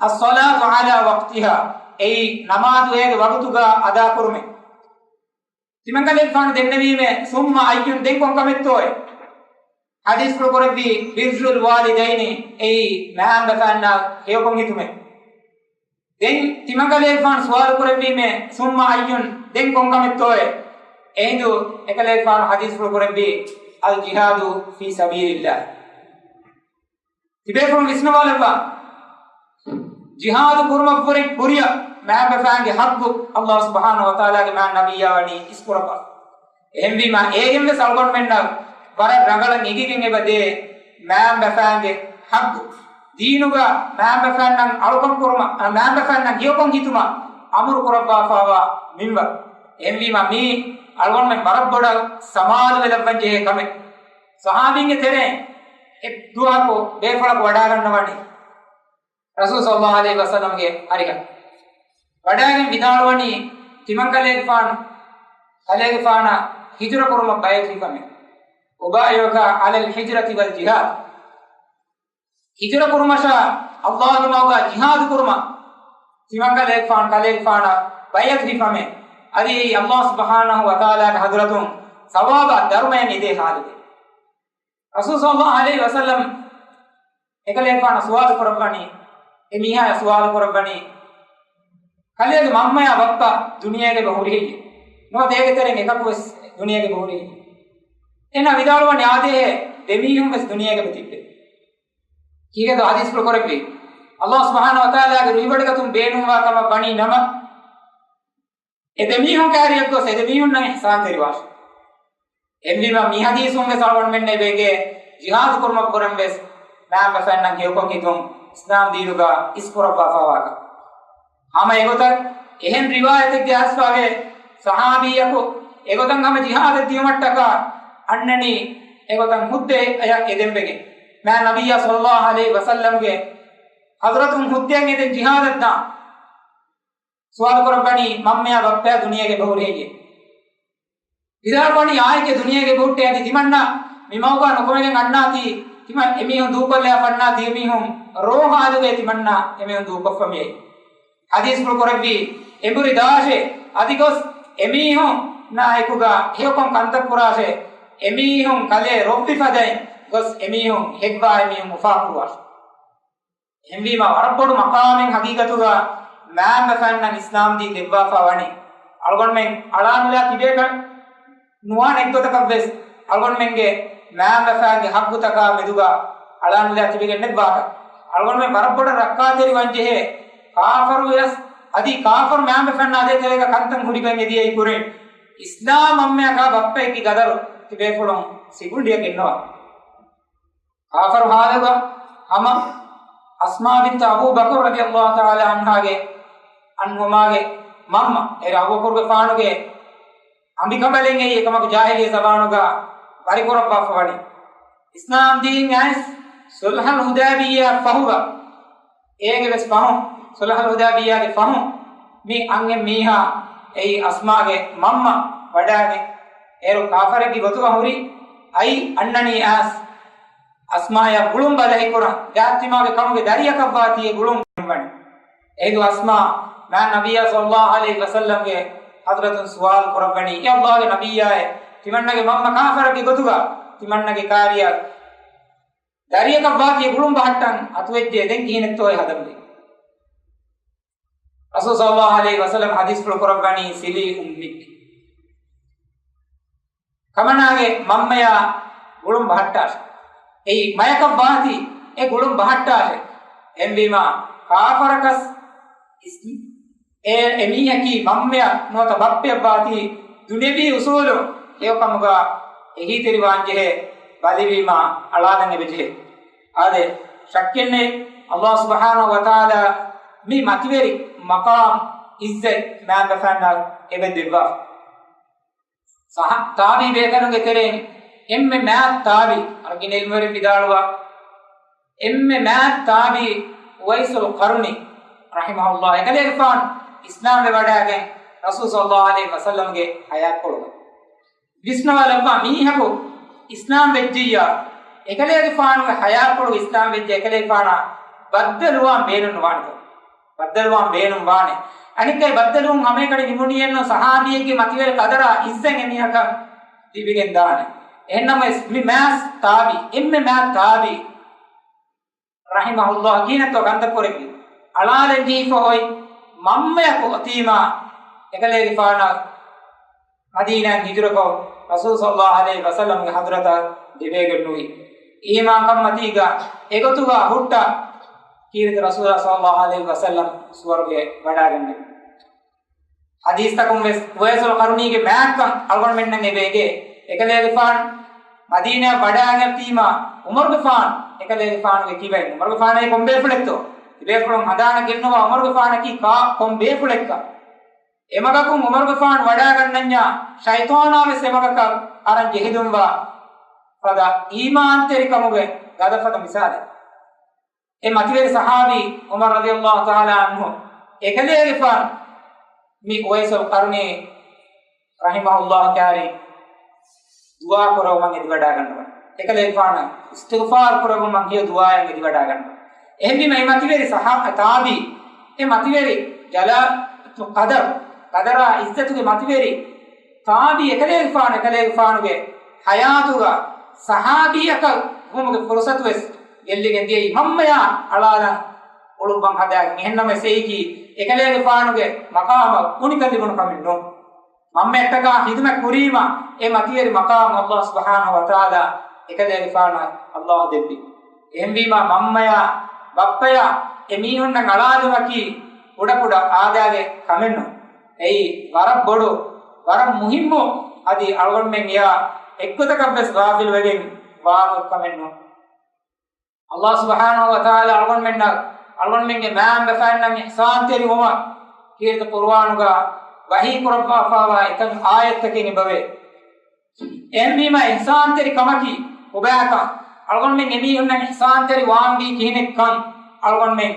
الصلاة على وقتها، އެއީ ނަމާދު އޭގެ ވަގުތުގަ އަދާކުރުމޭ. ތިމަންކަލޭގެފާނު ދެންނެވީމޭ، ثم أي، ދެން ކޮން ކަމެއްތޯއޭ؟ ޙަދީޘްފުޅު ކުރެއްވީ، بر الوالدين، އެއީ މައިންބަފައިންނަށް ހެޔޮކޮށް ހިތުމޭ. ދެން ތިމަންކަލޭގެފާނު ސުވާލު ކުރެއްވީމޭ، ثم أي، ދެން ކޮން ކަމެއްތޯއޭ؟ އެހިނދު އެކަލޭގެފާނު ޙަދީޘްފުޅު ކުރެއްވީ، الجهاد في سبيل الله. ތިބޭފުޅުން ވިސްނަވާލައްވާ، ޖިހާދު ކުރުމަށްވުރެން ކުރިއަށް މައިންބަފައިންގެ ޙައްޤު ﷲ ސުބްޙާނަހޫ ވަތަޢާލާގެ މާތް ނަބިއްޔާ ވަނީ އިސްކުރައްވާފަ. އެހެންވީމާ، އޭގެންވެސް އަޅުގަނޑުމެންނަށް ވަރަށް ރަނގަޅަށް އެނގިގެން އެބަދޭ މައިންބަފައިންގެ ޙައްޤު. ދީނުގަ މައިންބަފައިންނަށް އަޅުކަން ކުރުމަށް، މައިންބަފައިންނަށް ހެޔޮކޮށް ހިތުމަށް އަމުރު ކުރައްވާފައިވާ މިންވަރު. އެހެންވީމާ، މީ އަޅުގަނޑުމެން ވަރަށް ބޮޑަށް ސަމާލުވެލައްވަން ޖެހޭ ކަމެއް. ޞަޙާބީންގެ ތެރެއިން އެއް ދުވަހަކު ބޭފުޅަކު ވަޑައިގަންނަވަނީ ރަސޫލު ޞައްލަﷲ ޢަލައިހި ވަސައްލަމްގެ އަރިހަށް. ވަޑައިގެން ވިދާޅުވަނީ، ތިމަންކަލޭގެފާނު، ކަލޭގެފާނަށް ހިޖުރަ ކުރުމަށް ބައިޢަތުވި ކަމެއް. أبايعك على الهجرة والجهاد. ހިޖުރަ ކުރުމަށާ ﷲގެ މަގުގަ ޖިހާދު ކުރުމަށް ތިމަންކަލޭގެފާނު ކަލޭގެފާނަށް ބައިޢަތުވި ކަމެއް. އަދި ﷲ ސުބްޙާނަހޫ ވަތަޢާލާގެ ޙަޟްރަތުން ޘަވާބާ ދަރުމައެއް އެދޭ ޙާލުގަ. ރަސޫލު ޞައްލަﷲ ޢަލައިހި ވަސައްލަމް އެކަލޭގެފާނަށް ސުވާލު ކުރައްވަނީ، އެ މީހާ ސުވާލު ކުރައްވަނީ، ކަލޭގެ މަންމަޔާ ބައްޕަ ދުނިޔޭގަ އެބަ ހުރިހެއްޔޭ؟ ނުވަތަ އޭގެ ތެރެއިން އެކަކު ވެސް ދުނިޔޭގަ އެބަ ހުރިހެއްޔޭ؟ އޭނާ ވިދާޅުވަނީ، އާދެ، ދެމީހުން ވެސް ދުނިޔޭގަ އެބަ ތިއްބެވި. ކީކޭތޯ ޙަދީޘްފުޅު ކުރެއްވީ؟ ﷲ ސުބްޙާނަހޫ ވަތަޢާލާގެ ރުހިވޮޑިގަތުން ބޭނުންވާ ކަމަށް ވަނީ ނަމަ، އެ ދެމީހުން ކައިރިއަށް ގޮސް އެ ދެމީހުންނަށް އިޙްސާންތެރިވާށި. އެހެންވީމަ، މި ޙަދީޘުން ވެސް އަޅުގަނޑުމެންނަށް އެބަ އެނގޭ، ޖިހާދު ކުރުމަށްވުރެން ވެސް މައިންބަފައިންނަށް ހެޔޮކޮށް ހިތުން އިސްލާމް ދީނުގަ އިސްކުރައްވާފައިވާކަން. ހަމަ އެގޮތަށް އެހެން ރިވާޔަތެއްގަ އައިސްފަވޭ، ޞަޙާބީއަކު އެގޮތަށް ހަމަ ޖިހާދަށް ދިޔުމަށްޓަކާ އަންނަނީ އެގޮތަށް ހުއްދައަށް އެދެންވެގެން. މާތް ނަބިއްޔާ ޞައްލައްލާހު ޢަލައިހި ވަސައްލަމްގެ ޙަޟްރަތުން ހުއްދައަށް އެދެން ޖިހާދަށް ދާން. ސުވާލު ކުރައްވަނީ، މަންމަޔާ ބައްޕަޔާ ދުނިޔޭގަ އެބަ ހުރިހެއްޔޭ؟ ވިދާޅުވަނީ، އާއެކޭ ދުނިޔޭގަ އެބަ ހުއްޓޭ އަދި ތިމަންނަ މި މަގުގަ ނުކުމެގެން އަންނާތީ، ތިމަން އެމީހުން ދޫކޮށްލައިފަ އަންނާތީ، އެމީހުން ރޯ ހާލުގަ ތިމަންނަ އެމީހުން ދޫކޮށްފަ މިއައީ. ޙަދީޘްފުޅު ކުރެއްވީ، އެނބުރި ދާށޭ، އަދި ގޮސް އެމީހުންނާ އެކުގަ ހެޔޮކޮށް ކަންތައް ކުރާށޭ، އެމީހުން ކަލޭ ރޮއްވި ފަދައިން ގޮސް އެމީހުން ހެއްވާ އެމީހުން އުފާކުރުވާށޭ. އެހެންވީމަ، ވަރަށް ބޮޑު މަޤާމެއް ޙަޤީޤަތުގަ މާތް ބަފައިންނަށް އިސްލާމް ދީން ދެއްވާފަ ވަނީ. އަޅުގަނޑުމެން އަޅާނުލާ ތިބޭކަށް ނުވާނެ އެއްގޮތަކަށް ވެސް އަޅުގަނޑުމެންގެ މާތް ބަފައިންގެ ޙައްޤުތަކާ މެދުގަ އަޅާނުލާ ތިބެގެން ނެއްވާކަށް. އަޅުގަނޑުމެން ވަރަށް ބޮޑަށް ރައްކާތެރިވާން ޖެހޭ ކާފަރު ވެސް، އަދި ކާފަރު މާތް ބަފައިންނާ އަދޭ ތެރޭގަ ކަންތައް ހުރިގެން އެދިޔައީ ކުރިން. އިސްލާމް އަންމަޔަކާ ބައްޕައެއްގެ ގަދަރު ތިބޭފުޅުން ސިގުނޑިއަކަށް ނުވާ. ކާފަރު ހާލުގަ ހަމަ އަސްމާ ބިންތު އަބޫ ބަކުރު ރަޟިޔަﷲ ތަޢާލާ ޢަންހާގެ، ޢަންހުމާގެ މަންމަ، އޭރު އަބޫބަކުރުގެފާނުގެ އަނބިކަނބަލެއް އެއީ އެކަމަކު ޖާހިލިއްޔަ ޒަމާނުގަ ވަރިކުރައްވާފަ ވަނީ. އިސްލާމް ދީން އައިސް ޞުލްޙުލް ޙުދައިބިއްޔާ ފަހުގަ، އޭގެ ވެސް ފަހުން، ޞުލްޙުލް ޙުދައިބިއްޔާގެ ފަހުން މި އަންހެން މީހާ އެއީ އަސްމާގެ މަންމަ ވަޑައިގެން، އޭރު ކާފަރެއްގެ ގޮތުގަ ހުރި އައި އަންނަނީ އައިސް އަސްމާޔާ ގުޅުން ބަލަހިކުރަން، ގާތްތިމާގެ ކަމުގެ ދަރިއަކަށްވާތީ އެ ގުޅުން ވަނީ. އެހިނދު އަސްމާ މާތް ނަބިއްޔާ ޞައްލައްލާހު ޢަލައިހި ވަސައްލަމްގެ ޙަޟްރަތުން ސުވާލު ކުރައްވަނީ، އޭ ﷲގެ ނަބިއްޔާއޭ، ތިމަންނަގެ މަންމަ ކާފަރެއްގެ ގޮތުގަ ތިމަންނަގެ ކާރިއަށް ދަރިއަކަށްވާތީ ގުޅުން ބަހައްޓަން އަތުވެއްޖެ، ދެން ކިހިނެއްތޯ އެ ހަދަންވީ؟ ރަސޫލު ޞައްލައްލާހު ޢަލައިހި ވަސައްލަމް ޙަދީޘްފުޅު ކުރައްވަނީ، ޞިލީ އުއްމިކް. ކަމަނާގެ މަންމަޔާ ގުޅުން ބަހައްޓާށެ. އެއީ މަޔަކަށް ވާތީ އެ ގުޅުން ބަހައްޓާށެ. އެހެންވީމާ، ކާފަރަކަސް އިސް-، އެ، އެމީހަކީ މަންމަޔަށް ނުވަތަ ބައްޕަޔަށް ވާތީ ދުނިޔަވީ އުސޫލުން ހެޔޮކަމުގަ އެހީތެރިވާންޖެހޭ، ބަލިވީމާ އަޅާލަން އެބަޖެހޭ. އާދެ، ޝައްކެއްނެތް، ﷲ ސުބްޙާނަހޫ ވަތަޢާލާ މި މަތިވެރި މަޤާމް އިއްޒަތް މާތް ބަފައިންނަށް އެބަ ދެއްވާފަ. ޞަޙާ-، ތާބީ ބޭކަލުންގެ ތެރެއިން އެންމެ މާތް ތާބީ، އަރަބި ޢިލްމުވެރިން ވިދާޅުވާ، އެންމެ މާތް ތާބީ އުވައިސުލް ޤަރުނީ ރަޙިމަހުﷲ. އެކަލޭގެފާނު އިސްލާމްވެ ވަޑައިގެން ރަސޫލު ޞައްލައްލާހު ޢަލައިހި ވަސައްލަމްގެ ޙަޔާތްޕުޅުގަ. ވިސްނަވާލައްވާ، މީހަކު އިސްލާމް ވެއްޖިއްޔާ، އެކަލޭގެފާނުގެ ޙަޔާތްޕުޅު އިސްލާމް ވެއްޖެ އެކަލޭގެފާނާ ބައްދަލުވާން ބޭނުން ނުވާނެތޯ؟ ބައްދަލުވާން ބޭނުން ވާނެ. އަނެއްކާ ބައްދަލުވުން ހަމައެކަނި ނިމުނީއެއްނު، ޞަޙާބީއެއްގެ މަތިވެރި ޤަދަރާ އިއްޒަތް އެމީހަކަށް ލިބިގެން ދާނެ. އެހެންނަމަވެސް މި މާތް ތާބީ، އެންމެ މާތް ތާބީ ރަޙިމަހުﷲ ކިހިނެއްތޯ ކަންތައް ކުރެއްވީ؟ އަޅާލަން ޖެހިފަ އޮތް މަންމަޔަކު އޮތީމާ އެކަލޭގެފާނަށް މަދީނާއަށް ހިޖުރަކޮށް، ރަސޫލު ޞައްލައްލާހު ޢަލައިހި ވަސައްލަމްގެ ޙަޟްރަތަށް ލިބޭގެން ނުވި. އީމާންކަންމަތީގަ އެގޮތުގަ ހުއްޓަ ކީރިތި ރަސޫލާ ޞައްލައްލާހު ޢަލައިހި ވަސައްލަމް ސުވަރުގެ ވަޑައިގެންނެވި. ޙަދީޘްތަކުން ވެސް އުވައިސުލް ޤަރުނީގެ މާތްކަން އަޅުގަނޑުމެންނަށް އެބަ އެނގޭ. އެކަލޭގެފާނު މަދީނާއަށް ވަޑައިގަތީމާ، ޢުމަރުގެފާނު އެކަލޭގެފާނުގެ ކިބައިން، ޢުމަރުގެފާނަށް ކޮން ބޭފުޅެއްތޯ؟ ތިބޭފުޅުން ހަނދާނަށް ގެންނަވާ ޢުމަރުގެފާނަކީ ކާ-، ކޮން ބޭފުޅެއްކަން. އެމަގަކުން ޢުމަރުގެފާނު ވަޑައިގަންނަންޏާ، ޝައިޠާނާ ވެސް އެމަގަކަށް އަރަން ޖެހިލުންވާ ފަދަ އީމާންތެރިކަމުގެ ގަދަފަދަ މިސާލެއް. އެ މަތިވެރި ޞަޙާބީ ޢުމަރު ރަޟިޔަﷲ ތަޢާލާ ޢަންހު އެކަލޭގެފާނު މި އުވައިސުލް ޤަރުނީ ރަޙިމަހުﷲ ކާރި ދުޢާ ކުރެވުމަށް އެދިވަޑައިގަންނަވަން. އެކަލޭގެފާނަށް އިސްތިޣްފާރު ކުރެވުމަށް ހެޔޮ ދުޢާއެއް އެދިވަޑައިގަންނަވަން. އެހެންވީމަ އެ މަތިވެރި ޞަޙާ-، ތާބީ، އެ މަތިވެރި ޖަލާލަތު ޤަދަރު، ޤަދަރާ ޢިއްޒަތުގެ މަތިވެރި ތާބީ އެކަލޭގެފާނު، އެކަލޭގެފާނުގެ ޙަޔާތުގަ ޞަޙާބީއަކަށް ވުމުގެ ފުރުޞަތު ވެސް ގެއްލިގެން ދިޔައީ މަންމަޔާ އަޅާލަން ކުޅުއްވަން ހަދާގެން. އެހެންނަމަވެސް އެއީކީ އެކަލޭގެފާނުގެ މަޤާމަށް އުނިކަން ލިބުނު ކަމެއް ނޫން. މަންމައަށްޓަކާ ޚިދުމަތް ކުރީމަ އެ މަތިވެރި މަޤާމު ﷲ ސުބްޙާނަހޫ ވަތަޢާލާ އެކަލޭގެފާނަށް ﷲ ދެއްވި. އެހެންވީމާ މަންމަޔާ ބައްޕަޔާ އެ މީހުންނަށް އަޅާލުމަކީ ކުޑަކުޑަ އާދައިގެ ކަމެއް ނޫން. އެއީ ވަރަށް ބޮޑު، ވަރަށް މުހިއްމު، އަދި އަޅުގަނޑުމެން އެއާ އެއްގޮތަކަށްވެސް ޣާފިލުވެގެން ވާން އޮތް ކަމެއް ނޫން. ﷲ ސުބްޙާނަހޫ ވަތަޢާލާ އަޅުގަނޑުމެންނަށް، އަޅުގަނޑުމެންގެ މައިންބަފައިންނަށް އިޙްސާންތެރިވުމަށް ކީރިތި ޤުރުއާނުގަ ވަޙީ ކުރައްވާފައިވާ އެތައް އާޔަތްތަކެއް އެބަވޭ. އެހެންވީމަ އިޙްސާންތެރި ކަމަކީ ކޮބާކަން، އަޅުގަނޑުމެން އެމީހުންނަށް އިޙްސާންތެރި ވާންވީ ކިހިނެއްކަން އަޅުގަނޑުމެން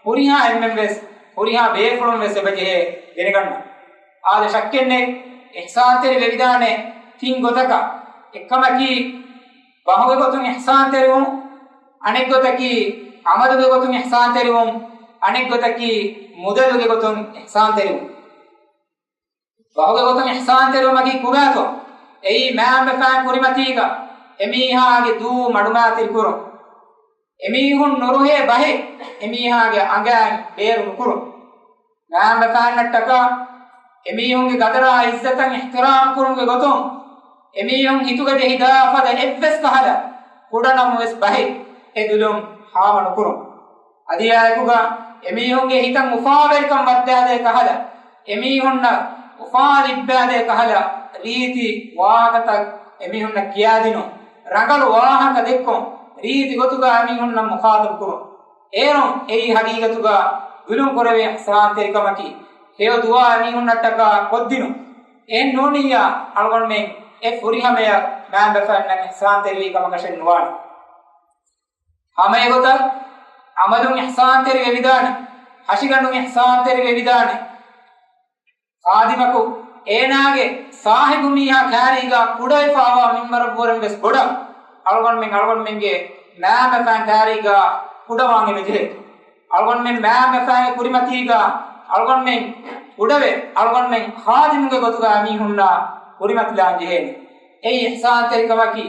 ހުރިހާ އެންމެންވެސް، ހުރިހާ ބޭފުޅުންވެސް އެބަޖެހޭ ދެނެގަންނަން. އާދެ، ޝައްކެއްނެތް، އިޙްސާންތެރި ވެވިދާނެ ތިން ގޮތަކަށް. އެއްކަމަކީ ބަހުގެ ގޮތުން އިޙްސާންތެރިވުން، އަނެއްގޮތަކީ ޢަމަލުގެ ގޮތުން އިޙްސާންތެރިވުން، އަނެއްގޮތަކީ މުދަލުގެ ގޮތުން އިޙްސާންތެރިވުން. ބަހުގެ ގޮތުން އިޙްސާންތެރިވުމަކީ ކޮބާތޯ؟ އެއީ މައިންބަފައިން ކުރިމަތީގަ އެމީހާގެ ދޫ މަޑުމައިތިރިކުރުން. އެމީހުން ނުރުހޭ ބަހެއް އެމީހާގެ އަނގައިން ބޭރު ނުކުރުން. މައިންބަފައިންނަށްޓަކާ އެމީހުންގެ ގަދަރާ އިއްޒަތަށް އިޙްތިރާމް ކުރުމުގެ ގޮތުން އެމީހުން ހިތުގަ ޖެހިދާ ފަދަ އެއްވެސް ކަހަލަ ކުޑަނަމަވެސް ބަހެއް އެ ދުލުން ހާމަ ނުކުރުން. އަދި އާއެކުގަ އެމީހުންގެ ހިތަށް އުފާވެރިކަން ވައްދާދޭ ކަހަލަ، އެމީހުންނަށް އުފާ ލިއްބާދޭ ކަހަލަ ރީތި ވާހަކަތައް އެމީހުންނަށް ކިޔާދިނުން، ރަނގަޅު ވާހަކަ ދެއްކުން، ރީތި ގޮތުގަ އެމީހުންނަށް މުޚާޠަބު ކުރުން. އޭރުން އެއީ ހަގީގަތުގަ ދުލުން ކުރެވޭ އިޙްސާންތެރިކަމަކީ، ހެޔޮ ދުޢާ އެމީހުންނަށްޓަކާ ކޮށްދިނުން. އެހެން ނޫނިއްޔާ އަޅުގަނޑުމެން އެ ފުރިހަމަޔަށް މައިންބަފައިންނަށް އިޙްސާންތެރިވީ ކަމަކަށެއް ނުވާނެ. ހަމައެގޮތަށް ޢަމަލުން އިޙްސާންތެރި ވެވިދާނެ، ހަށިގަނޑުން އިޙްސާންތެރި ވެވިދާނެ. ޚާދިމަކު އޭނާގެ ސާހިބު މީހާ ކާރީގާ ކުޑަވެފައިވާ މިންވަރަށްވުރެން ވެސް ބޮޑަށް އަޅުގަނޑުމެން އަޅުގަނޑުމެންގެ މައިންބަފައިން ކާރީގާ ކުޑަވާން އެބަޖެހޭ. އަޅުގަނޑުމެން މައިންބަފައިންގެ ކުރިމަތީގާ އަޅުގަނޑުމެން ކުޑަވެ، އަޅުގަނޑުމެން ޚާދިމުގެ ގޮތުގާ މީހުންނާ ކުރިމަތިލާން ޖެހޭނެ. އެއީ އިޙްސާންތެރިކަމަކީ.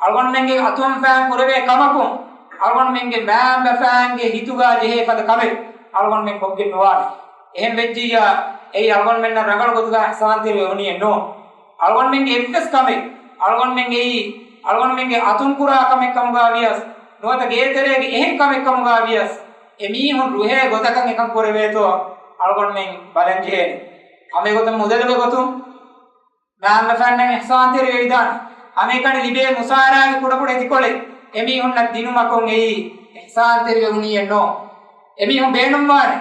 އަޅުގަނޑުމެންގެ އަތުންފައިން ކުރެވޭ ކަމަކުން އަޅުގަނޑުމެންގެ މައިންބަފައިންގެ ހިތުގާ ޖެހޭ ފަދަ ކަމެއް އަޅުގަނޑުމެން ކޮށްގެން ނުވާނެ. އެހެން ވެއްޖިއްޔާ، އެއީ އަޅުގަނޑުމެންނަށް ރަނގަޅު ގޮތުގާ އިޙްސާންތެރިވެ އުނިއެއް ނޫން. އަޅުގަނޑުމެންގެ އެއްވެސް ކަމެއް، އަޅުގަނޑުމެން އެއީ، އަޅުގަނޑުމެންގެ އަތުން ކުރާ ކަމެއް ކަމުގާ ވިޔަސް، ނުވަތަ ގޭތެރޭގެ އެހެން ކަމެއް ކަމުގާ ވިޔަސް، އެމީހުން ރުހޭ ގޮތަކަށް އެކަން ކުރެވޭތޯ އަޅުގަނޑުމެން ބަލަން ޖެހޭނެ. ހަމައެގޮތަށް މުދަލުގެ ގޮތުން މައިންބަފައިންނަށް އިޙްސާންތެރިވެވިދާނެ. ހަމައެކަނި ލިބޭ މުސާރާގެ ކުޑަކުޑަ އެތިކޮޅެއް އެމީހުންނަށް ދިނުމަކުން އެއީ އިޙްސާންތެރިވެވުނީއެއް ނޫން. އެމީހުން ބޭނުންވާނެ.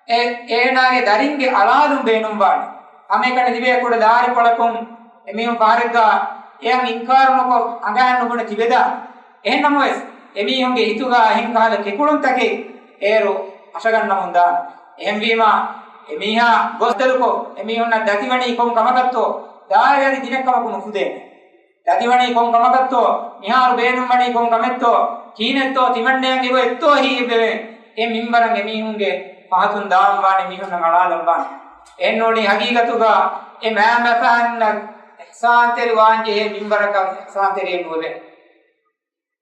އެ، އޭނާގެ ދަރިންގެ އަޅާލުން ބޭނުންވާނެ. ހަމައެކަނި ލިބޭ ކުޑަ ލާރިކޮޅަކުން އެމީހުން ފަހަރެއްގާ އެޔަށް އިންކާރު ނުކޮށް އަނގައިން ނުބުނެ ތިބެދާނެ. އެހެން ނަމަވެސް، އެމީހުންގެ ހިތުގާ އެހެން ކަހަލަ ކެކުޅުންތަކެއް އޭރު ހަށަގަންނަމުން ދާނެ. އެހެންވީމާ، އެމީހާ ބައްދަލުކޮށް، އެމީހުންނަށް ދަތިވަނީ ކޮން ކަމަކަށްތޯ؟ ދާއިރު އަދި ދިނެއްކަމަކު ނުފުދޭނެ. ދަތިވަނީ ކޮން ކަމަކަށްތޯ؟ މިހާރު ބޭނުންވަނީ ކޮން ކަމެއްތޯ؟ ކިހިނެއްތޯ؟ ތިމަންނަޔަށް އެބަ އެއްތޯ ހީއެއްވެވޭ. އެ މިންވަރަށް އެމީހުންގެ ފަހަތުން ދާންވާނެ، މީހުންނަށް އަޅާލަންވާނެ. އެހެންނޫނީ ހަގީގަތުގާ އެ މައިންބަފައިންނަށް އިޙްސާންތެރިވާން ޖެހޭ މިންވަރަކަށް އިޙްސާންތެރިއެއް ނުވެވޭ.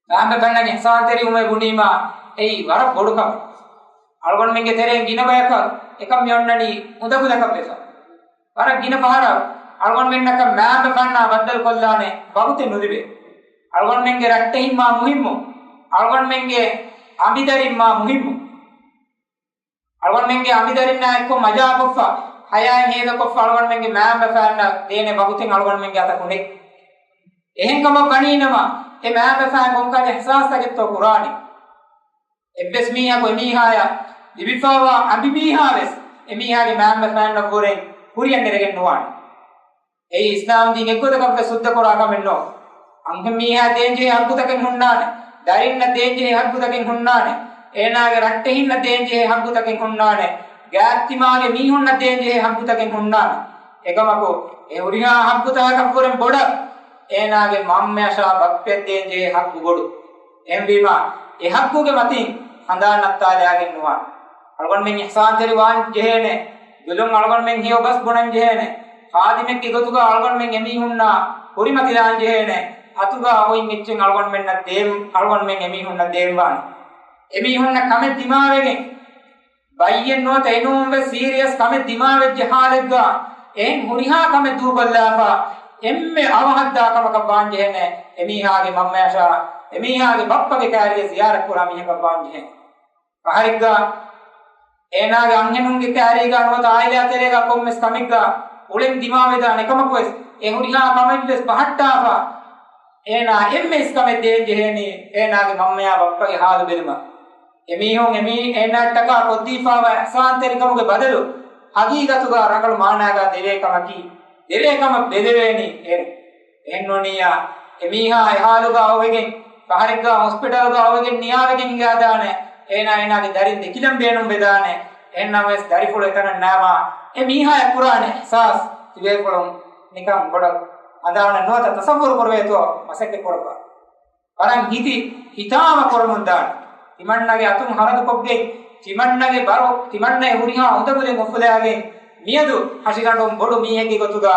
މައިންބަފައިންނަށް އިޙްސާންތެރިވުމޭ ބުނީމާ، އެއީ ވަރަށް ބޮޑު ކަމެއް. އަޅުގަނޑުމެންގެ ތެރެއިން ގިނަ ބަޔަކަށް އެކަން މިއޮންނަނީ އުނދަގުލަކަށް ވެފަ. ވަރަށް ގިނަ ފަހަރަށް އަޅުގަނޑުމެންނަކަށް މައިންބަފައިންނާ ބައްދަލުކޮށްލާނެ ވަގުތެއް ނުލިބޭ. އަޅުގަނޑުމެންގެ ރައްޓެހިން މާ މުހިއްމު. އަޅުގަނޑުމެންގެ އަނބިދަރިން މާ މުހިއްމު. އަޅުގަނޑުމެންގެ އަނބިދަރިންނާ އެއްކޮށް މަޖާކޮށްފަ، ހަޔާތް ހޭދަކޮށްފަ އަޅުގަނޑުމެންގެ މައިންބަފައިންނަށް ދޭނެ ވަގުތެއް އަޅުގަނޑުމެންގެ އަތަކު ނެތް. އެހެންކަމަށް ވަނީނަމަ، އެ މައިންބަފައިން ކޮންކަހަލަ އިޙްސާސްތަކެއްތޯ ކުރާނީ؟ އެއްވެސް މީހަކު އެމީހާޔަށް ލިބިފައިވާ އަނބިމީހާވެސް އެމީހާގެ މައިންބަފައިންނަށްވުރެން ކުރިއަށް ނެރެގެން ނުވާނެ. އެއީ އިސްލާމްދީން އެއްގޮތަކަށްވެސް ސުއްދަކުރާ ކަމެއް ނޫން. އަންހެން މީހާ ދޭންޖެހޭ ހައްގުތަކެއް ހުންނާނެ. ދަރިންނަށް ދޭންޖެހޭ ހައްގުތަކެއް ހުންނާނެ. އޭނާގެ ރައްޓެހިންނަށް ދޭންޖެހޭ ހައްގުތަކެއް ހުންނާނެ. ގާތްތިމާގެ މީހުންނަށް ދޭންޖެހޭ ހައްގުތަކެއް ހުންނާނެ. އެކަމަކު، އެ ހުރިހާ ހައްގުތަކަކަށްވުރެން ބޮޑަށް އޭނާގެ މަންމަޔަށާ ބައްޕަޔަށް ދޭންޖެހޭ ހައްގު ބޮޑު. އެހެންވީމާ، އެ ހައްގުގެ މަތިން ހަނދާން ނައްތާލާގެން ނުވާނެ. އަޅުގަނޑުމެން އިޙްސާންތެރިވާން ޖެހޭނެ. ދުލުން އަޅުގަނޑުމެން ހެޔޮ ބަސް ބުނަން ޖެހޭނެ. ޚާދިމެއްގެ ގޮތުގަ އަޅުގަނޑުމެން އެމީހުންނާ ކުރިމަތިލާން ޖެހޭނެ. އަތުގަ އޮތް އެއްޗެއް އަޅުގަނޑުމެންނަށް ދޭން، އަޅުގަނޑުމެން އެމީހުންނަށް ދޭންވާނެ. އެމީހުންނަށް ކަމެއް ދިމާވެގެން، ބައްޔެއް ނުވަތަ އެނޫން ވެސް ސީރިއަސް ކަމެއް ދިމާވެއްޖެ ހާލެއްގަ، އެހެން ހުރިހާ ކަމެއް ދޫކޮށްލާފަ، އެންމެ އަވަހަށްދާ ކަމަކަށް ވާންޖެހޭނެ އެމީހާގެ މަންމަޔަށާ، އެމީހާގެ ބައްޕަގެ ކައިރިއަށް ޒިޔާރަތް ކުރާ މީހަކަށް ވާންޖެހޭނެ. ފަހަރެއްގަ އޭނާގެ އަންހެނުންގެ ކައިރީގަ ނުވަތަ އާއިލާ ތެރޭގަ ކޮންމެސް ކަމެއްގަ އުޅެން ދިމާވެދާނެ ކަމަކުވެސް، އެ ހުރިހާ ކަމެއްވެސް ބަހައްޓާފަ، އޭނާ އެންމެ އިސްކަމެއް ދޭން ޖެހޭނީ އޭނާގެ މަންމަޔާ ބައްޕަގެ ހާލު ބެލުމަށް. އެމީހުން އެމީ އޭނާއަށްޓަކާ ކޮށްދީފާވާ އިޙްސާންތެރިކަމުގެ ބަދަލު ހަގީގަތުގަ ރަނގަޅު މާނާގަ ދެވޭ ކަމަކީ، ދެވޭ ކަމަށް ބެލެވޭނީ އޭރު. އެހެންނޫނިއްޔާ، އެމީހާ އެހާލުގަ އޮވެގެން، ފަހަރެއްގަ ހޮސްޕިޓަލްގަ އޮވެގެން ނިޔާވެގެން ހިނގާދާނެ، އޭނާ އޭނާގެ ދަރިން ދެކިލަން ބޭނުން ވެދާނެ. އެހެންނަމަވެސް ދަރިފުޅު އެތަނަށް ނާމާ، އެ މީހާޔަށް ކުރާނެ އިޙްސާސް ތިބޭފުޅުން ނިކަން ބޮޑަށް ހަނދާނަށް ނުވަތަ ތަޞައްވުރު ކުރެވޭތޯ މަސައްކަތް ކުރައްވާ. ވަރަށް ހިތި ހިތާމަ ކުރަމުންދާނެ. ތިމަންނަގެ އަތުން ހަރަދުކޮށްގެން، ތިމަންނަގެ ބަރު، ތިމަންނައެއް ހުރިހާ އުނދަގުލެއް އުފުލާގެން، މިއަދު ހަށިގަނޑުން ބޮޑު މީހެއްގެ ގޮތުގަ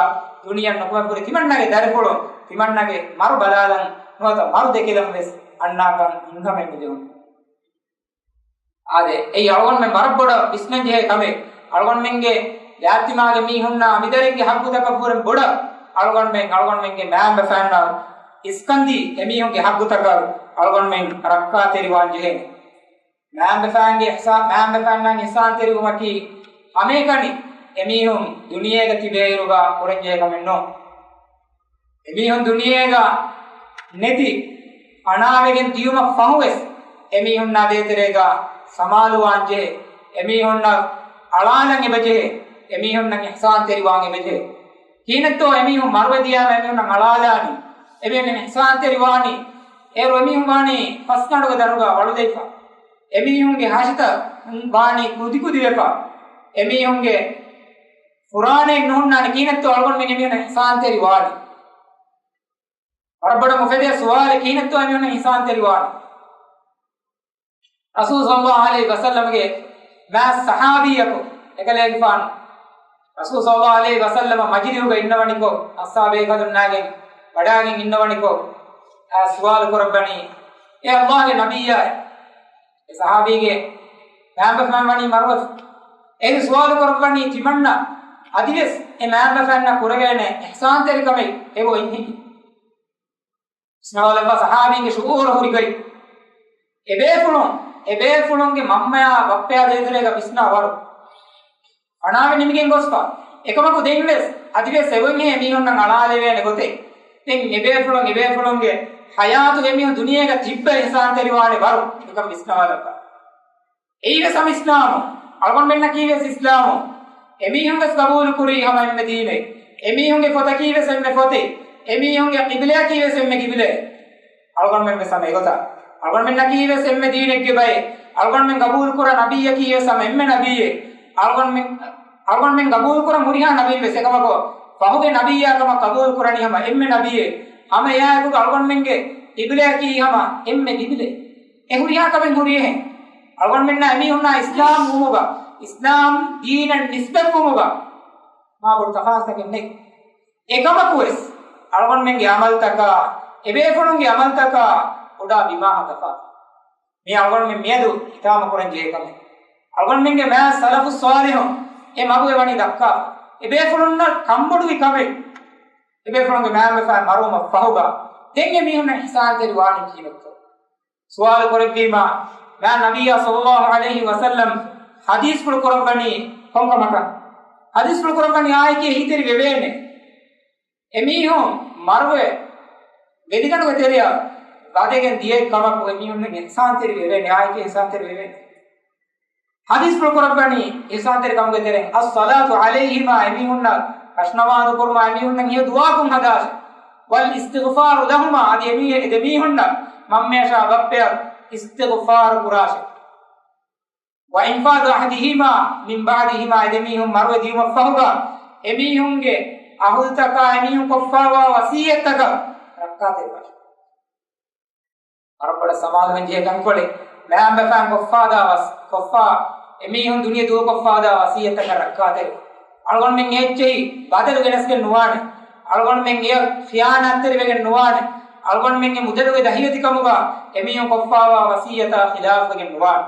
ދުނިޔެއަށް ނުކުމެ ހުރި ތިމަންނަގެ ދަރިފުޅުން ތިމަންނަގެ މަރު ބަލާލަން ނުވަތަ މަރު ދެކިލަން ވެސް އަންނާކަން ހިތްހަމައެއް ނުޖެހުނު. އާދެ، އެއީ އަޅުގަނޑުމެން ވަރަށް ބޮޑަށް ވިސްނަން ޖެހޭ ކަމެއް. އަޅުގަނޑުމެންގެ ލާތިމާގެ މީހުންނާ އަނބިދަރިންގެ ހައްގުތަކަށްވުރެން ބޮޑަށް އަޅުގަނޑުމެން، އަޅުގަނޑުމެންގެ މައިންބަފައިންނަށް އިސްކަންދީ އެމީހުންގެ ހައްގުތަކަށް އަޅުގަނޑުމެން ރައްކާތެރިވާން ޖެހޭނެ. މައިންބަފައިންގެ އިޙްސާ-، މައިންބަފައިންނަށް އިޙްސާންތެރިވުމަކީ ހަމައެކަނި އެމީހުން ދުނިޔޭގަ ތިބޭއިރުގަ ކުރަންޖެހޭ ކަމެއް ނޫން. އެމީހުން ދުނިޔޭގަ ނެތި ފަނާވެގެން ދިޔުމަށް ފަހުވެސް، އެމީހުންނާ ދޭތެރޭގަ ސަމާލުވާންޖެހޭ، އެމީހުންނަށް އަޅާލަން އެބަޖެހޭ، އެމީހުންނަށް އިޙްސާންތެރިވާން އެބަޖެހޭ. ކިހިނެއްތޯ އެމީހުން މަރުވެދިޔާމަ އެމީހުންނަށް އަޅާލާނީ، އެމީހުން އިޙްސާންތެރިވާނީ، އޭރު އެމީހުން ވާނީ ފަސްގަނޑުގެ ދަނޑުގަ ވަޅުލައިފަ، އެމީހުންގެ ހަށިތައް ވާނީ ކުދިކުދިވެފަ، އެމީހުންގެ ފުރާނައެއް ނުހުންނާނެ. ކިހިނެއްތޯ އަޅުގަނޑުމެން އެމީހުންނަށް އިޙްސާންތެރިވާނީ؟ ވަރަށް ބޮޑަށް އުފެދޭ ސުވާލެއް، ކިހިނެއްތޯ އެމީހުންނަށް އިޙްސާންތެރިވާނީ؟ ރަސޫލު ޞައްލައްލާހު ޢަލައިހި ވަސައްލަމްގެ މާތް ޞަޙާބީއަކު އެކަލޭގެފާނު ރަސޫލު ޞައްލައްލާހު ޢަލައިހި ވަސައްލަމަ މަޖިލިހުގަ އިންނަވަނިކޮށް، އަޞްޙާބޭކަލުންނާގެން ވަޑާގެން އިންނަވަނިކޮށް، އާ، ސުވާލު ކުރައްވަނީ، އޭ ﷲގެ ނަބިއްޔާ، އެ ޞަޙާބީގެ މައިންބަފައިން ވަނީ މަރުވެފަ. އޭރު ސުވާލު ކުރައްވަނީ ތިމަންނަ އަދިވެސް އެ މައިންބަފައިންނަށް ކުރެވޭނެ އިޙްސާންތެރިކަމެއް އެބައޮތްހެއްޔެވެ؟ ވިސްނާލައްވާ ޞަޙާބީންގެ ޝުޢޫރު ހުރިގޮތް. އެބޭފުޅުން، އެބޭފުޅުންގެ މަންމަޔާ ބައްޕަޔާ ދޭތެރޭގަ ވިސްނާ ވަރު ފަނާވެ ނިމިގެން ގޮސްފަ. އެކަމަކު ދެންވެސް އަދިވެސް އެބައޮތްހެއްޔޭ މީހުންނަށް އަޅާލެވޭނެ ގޮތެއް؟ ދެން އެބޭފުޅުން، އެބޭފުޅުންގެ ޙަޔާތު އެމީހުން ދުނިޔޭގަ ތިއްބެވި އިޙްސާންތެރިވާނެ ވަރު ނިކަން ވިސްނާލައްވާ. އެއީވެސް ހަމަ އިސްލާމު. އަޅުގަނޑުމެންނަކީވެސް އިސްލާމު. އެމީހުންވެސް ގަބޫލުކުރީ ހަމަ އެންމެ ދީނެއް. އެމީހުންގެ ފޮތަކީވެސް އެންމެ ފޮތެއް. އެމީހުންގެ ޤިބްލަޔަކީވެސް އެންމެ ޤިބްލައެއް. އަޅުގަނޑުމެންވެސް ހަމަ އެގޮތަށް. އަޅުގަނޑުމެންނަކީވެސް އެންމެ ދީނެއްގެ ބައެއް. އަޅުގަނޑުމެން ގަބޫލުކުރާ ނަބިއްޔަކީވެސް ހަމަ އެންމެ ނަބިއްޔެއް. އަޅުގަނޑުމެން، އަޅުގަނޑުމެން ގަބޫލުކުރާ ހުރިހާ ނަބީންވެސް އެކަމަކު، ފަހުގެ ނަބިއްޔާ ކަމަށް ގަބޫލުކުރަނީ ހަމަ އެންމެ ނަބިއްޔެއް. ހަމަ އެއާއެކުގަ އަޅުގަނޑުމެންގެ ޤިބްލަޔަކީ ހަމަ އެންމެ ޤިބްލައެއް. އެ ހުރިހާ ކަމެއް ހުރި އެހެން. އަޅުގަނޑުމެންނާ އެމީހުންނާ އިސްލާމް ވުމުގަ، އިސްލާމް ދީނަށް ނިސްބަތްވުމުގަ މާ ބޮޑު ތަފާތުތަކެއް ނެތް. އެކަމަކުވެސް އަޅުގަނޑުމެންގެ ޢަމަލުތަކާ، އެބޭފުޅުންގެ ޢަމަލުތަކާ ބޮޑާ ބިމާހާ ތަފާތު. މީ އަޅުގަނޑުމެން މިއަދު ހިތާމަކުރަން ޖެހޭ ކަމެއް. އަޅުގަނޑުމެންގެ މާތް ސަލަފު ޞާލިޙުން އެ މަގު އެ ވަނީ ދައްކާ. އެބޭފުޅުންނަށް ކަންބޮޑުވި ކަމެއް. އެބޭފުޅުންގެ މައިންބަފައިން މަރުވުމަށް ފަހުގަ ދެން އެމީހުންނަށް އިޙްސާންތެރި ވާނީ ކިހިނެއްތޯ؟ ސުވާލު ކުރެއްވީމާ، މާތް ނަބިއްޔާ ޞައްލައްލާހު ޢަލައިހި ވަސައްލަމް ޙަދީޘްފުޅު ކުރައްވަނީ ކޮންކަމަކަށް؟ ޙަދީޘްފުޅު ކުރައްވަނީ އާއެކީ އެހީތެރި ވެވޭނެ. އެމީހުން މަރުވެ ވެލިގަނޑުގެ ތެރެއަށް ވަދެގެން ދިޔައެއް ކަމަކު އެމީހުންނަށް އިޙްސާންތެރި ވެވޭނެ، އާއެކީ އިޙްސާންތެރި ވެވޭނެ. ޙަދީޘްފުޅު ކުރައްވަނީ އިޙްސާންތެރި ކަމުގެ ތެރެއިން، އައްޞަލާތު ޢަލައިހިމާ، އެމީހުންނަށް ރަށުނަމާދު ކުރުމާ، އެމީހުންނަށް ހެޔޮ ދުޢާކުން ހަދާށެ. ވަލް އިސްތިޣްފާރު ލަހުމާ، އަދި އެމީ، އެ ދެމީހުންނަށް މަންމަޔަށާ ބައްޕަޔަށް އިސްތިޣްފާރު ކުރާށެ. ވައިންފާޛު ޢަހްދިހިމާ މިން ބަޢްދިހިމާ، އެ ދެމީހުން މަރުވެ ދިޔުމަށްފަހުގަ އެމީހުންގެ އަހުލުތަކާ އެމީހުން ކޮށްފާވާ ވަޞިއްޔަތްތަކަށް ރައްކާތެރިވާށެ. ވަރަށް ބޮޑަށް ސަމާލުވެން ޖެހޭ ކަންކޮޅެއް. މައިންބަފައިން ކޮށްފާދާ ވަސް، ކޮށްފާ އެމީހުން ދުނިޔެ ދޫކޮށްފާދާ ވަޞިއްޔަތަކަށް ރައްކާތެރި. އަޅުގަނޑުމެން އެއްޗެހި ބަދަލު ގެނެސްގެން ނުވާނެ. އަޅުގަނޑުމެން އެޔަށް ޚިޔާނާތްތެރިވެގެން ނުވާނެ. އަޅުގަނޑުމެންގެ މުދަލުގެ ދަހިވެތިކަމުގަ އެމީހުން ކޮށްފާވާ ވަޞިއްޔަތާ ޚިލާފުވެގެން ނުވާނެ.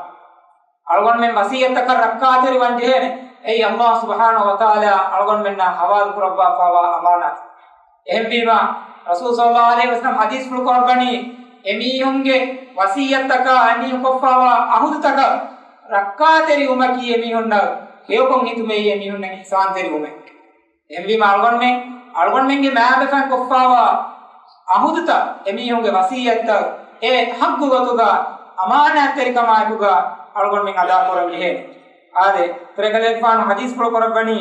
އަޅުގަނޑުމެން ވަސިއްޔަތްތަކަށް ރައްކާތެރި ވަން ޖެހޭނެ. އެއީ ﷲ ސުބްޙާނަހޫ ވަތަޢާލާ އަޅުގަނޑުމެންނާ ޙަވާލު ކުރައްވާފައިވާ އަމާނާތެއް. އެހެންވީމާ، ރަސޫލު ޞައްލައްލާހު ޢަލައިހި ވަސައްލަމް ޙަދީޘްފުޅު ކުރައްވަނީ، އެމީހުންގެ ވަސިއްޔަތްތަކާ އެމީހުން ކޮށްފައިވާ ޢަހުދުތަކަށް ރައްކާތެރިވުމަކީ އެމީހުންނަށް ހެޔޮކޮށް ހިތުމެއް، އެމީހުންނަށް އިޙްސާންތެރިވުމެއް. އެހެންވީމަ އަޅުގަނޑުމެން، އަޅުގަނޑުމެންގެ މައިންބަފައިން ކޮށްފައިވާ އަހުދުތައް، އެމީހުންގެ ވަސިއްޔަތްތައް، އެ ޙައްޤު ގޮތުގަ އަމާނާތްތެރިކަމާއެކުގަ އަޅުގަނޑުމެން އަދާކުރަން ޖެހޭނެ. އާދެ، އެކަލޭގެފާނު ޙަދީޘްފުޅު ކުރައްވަނީ،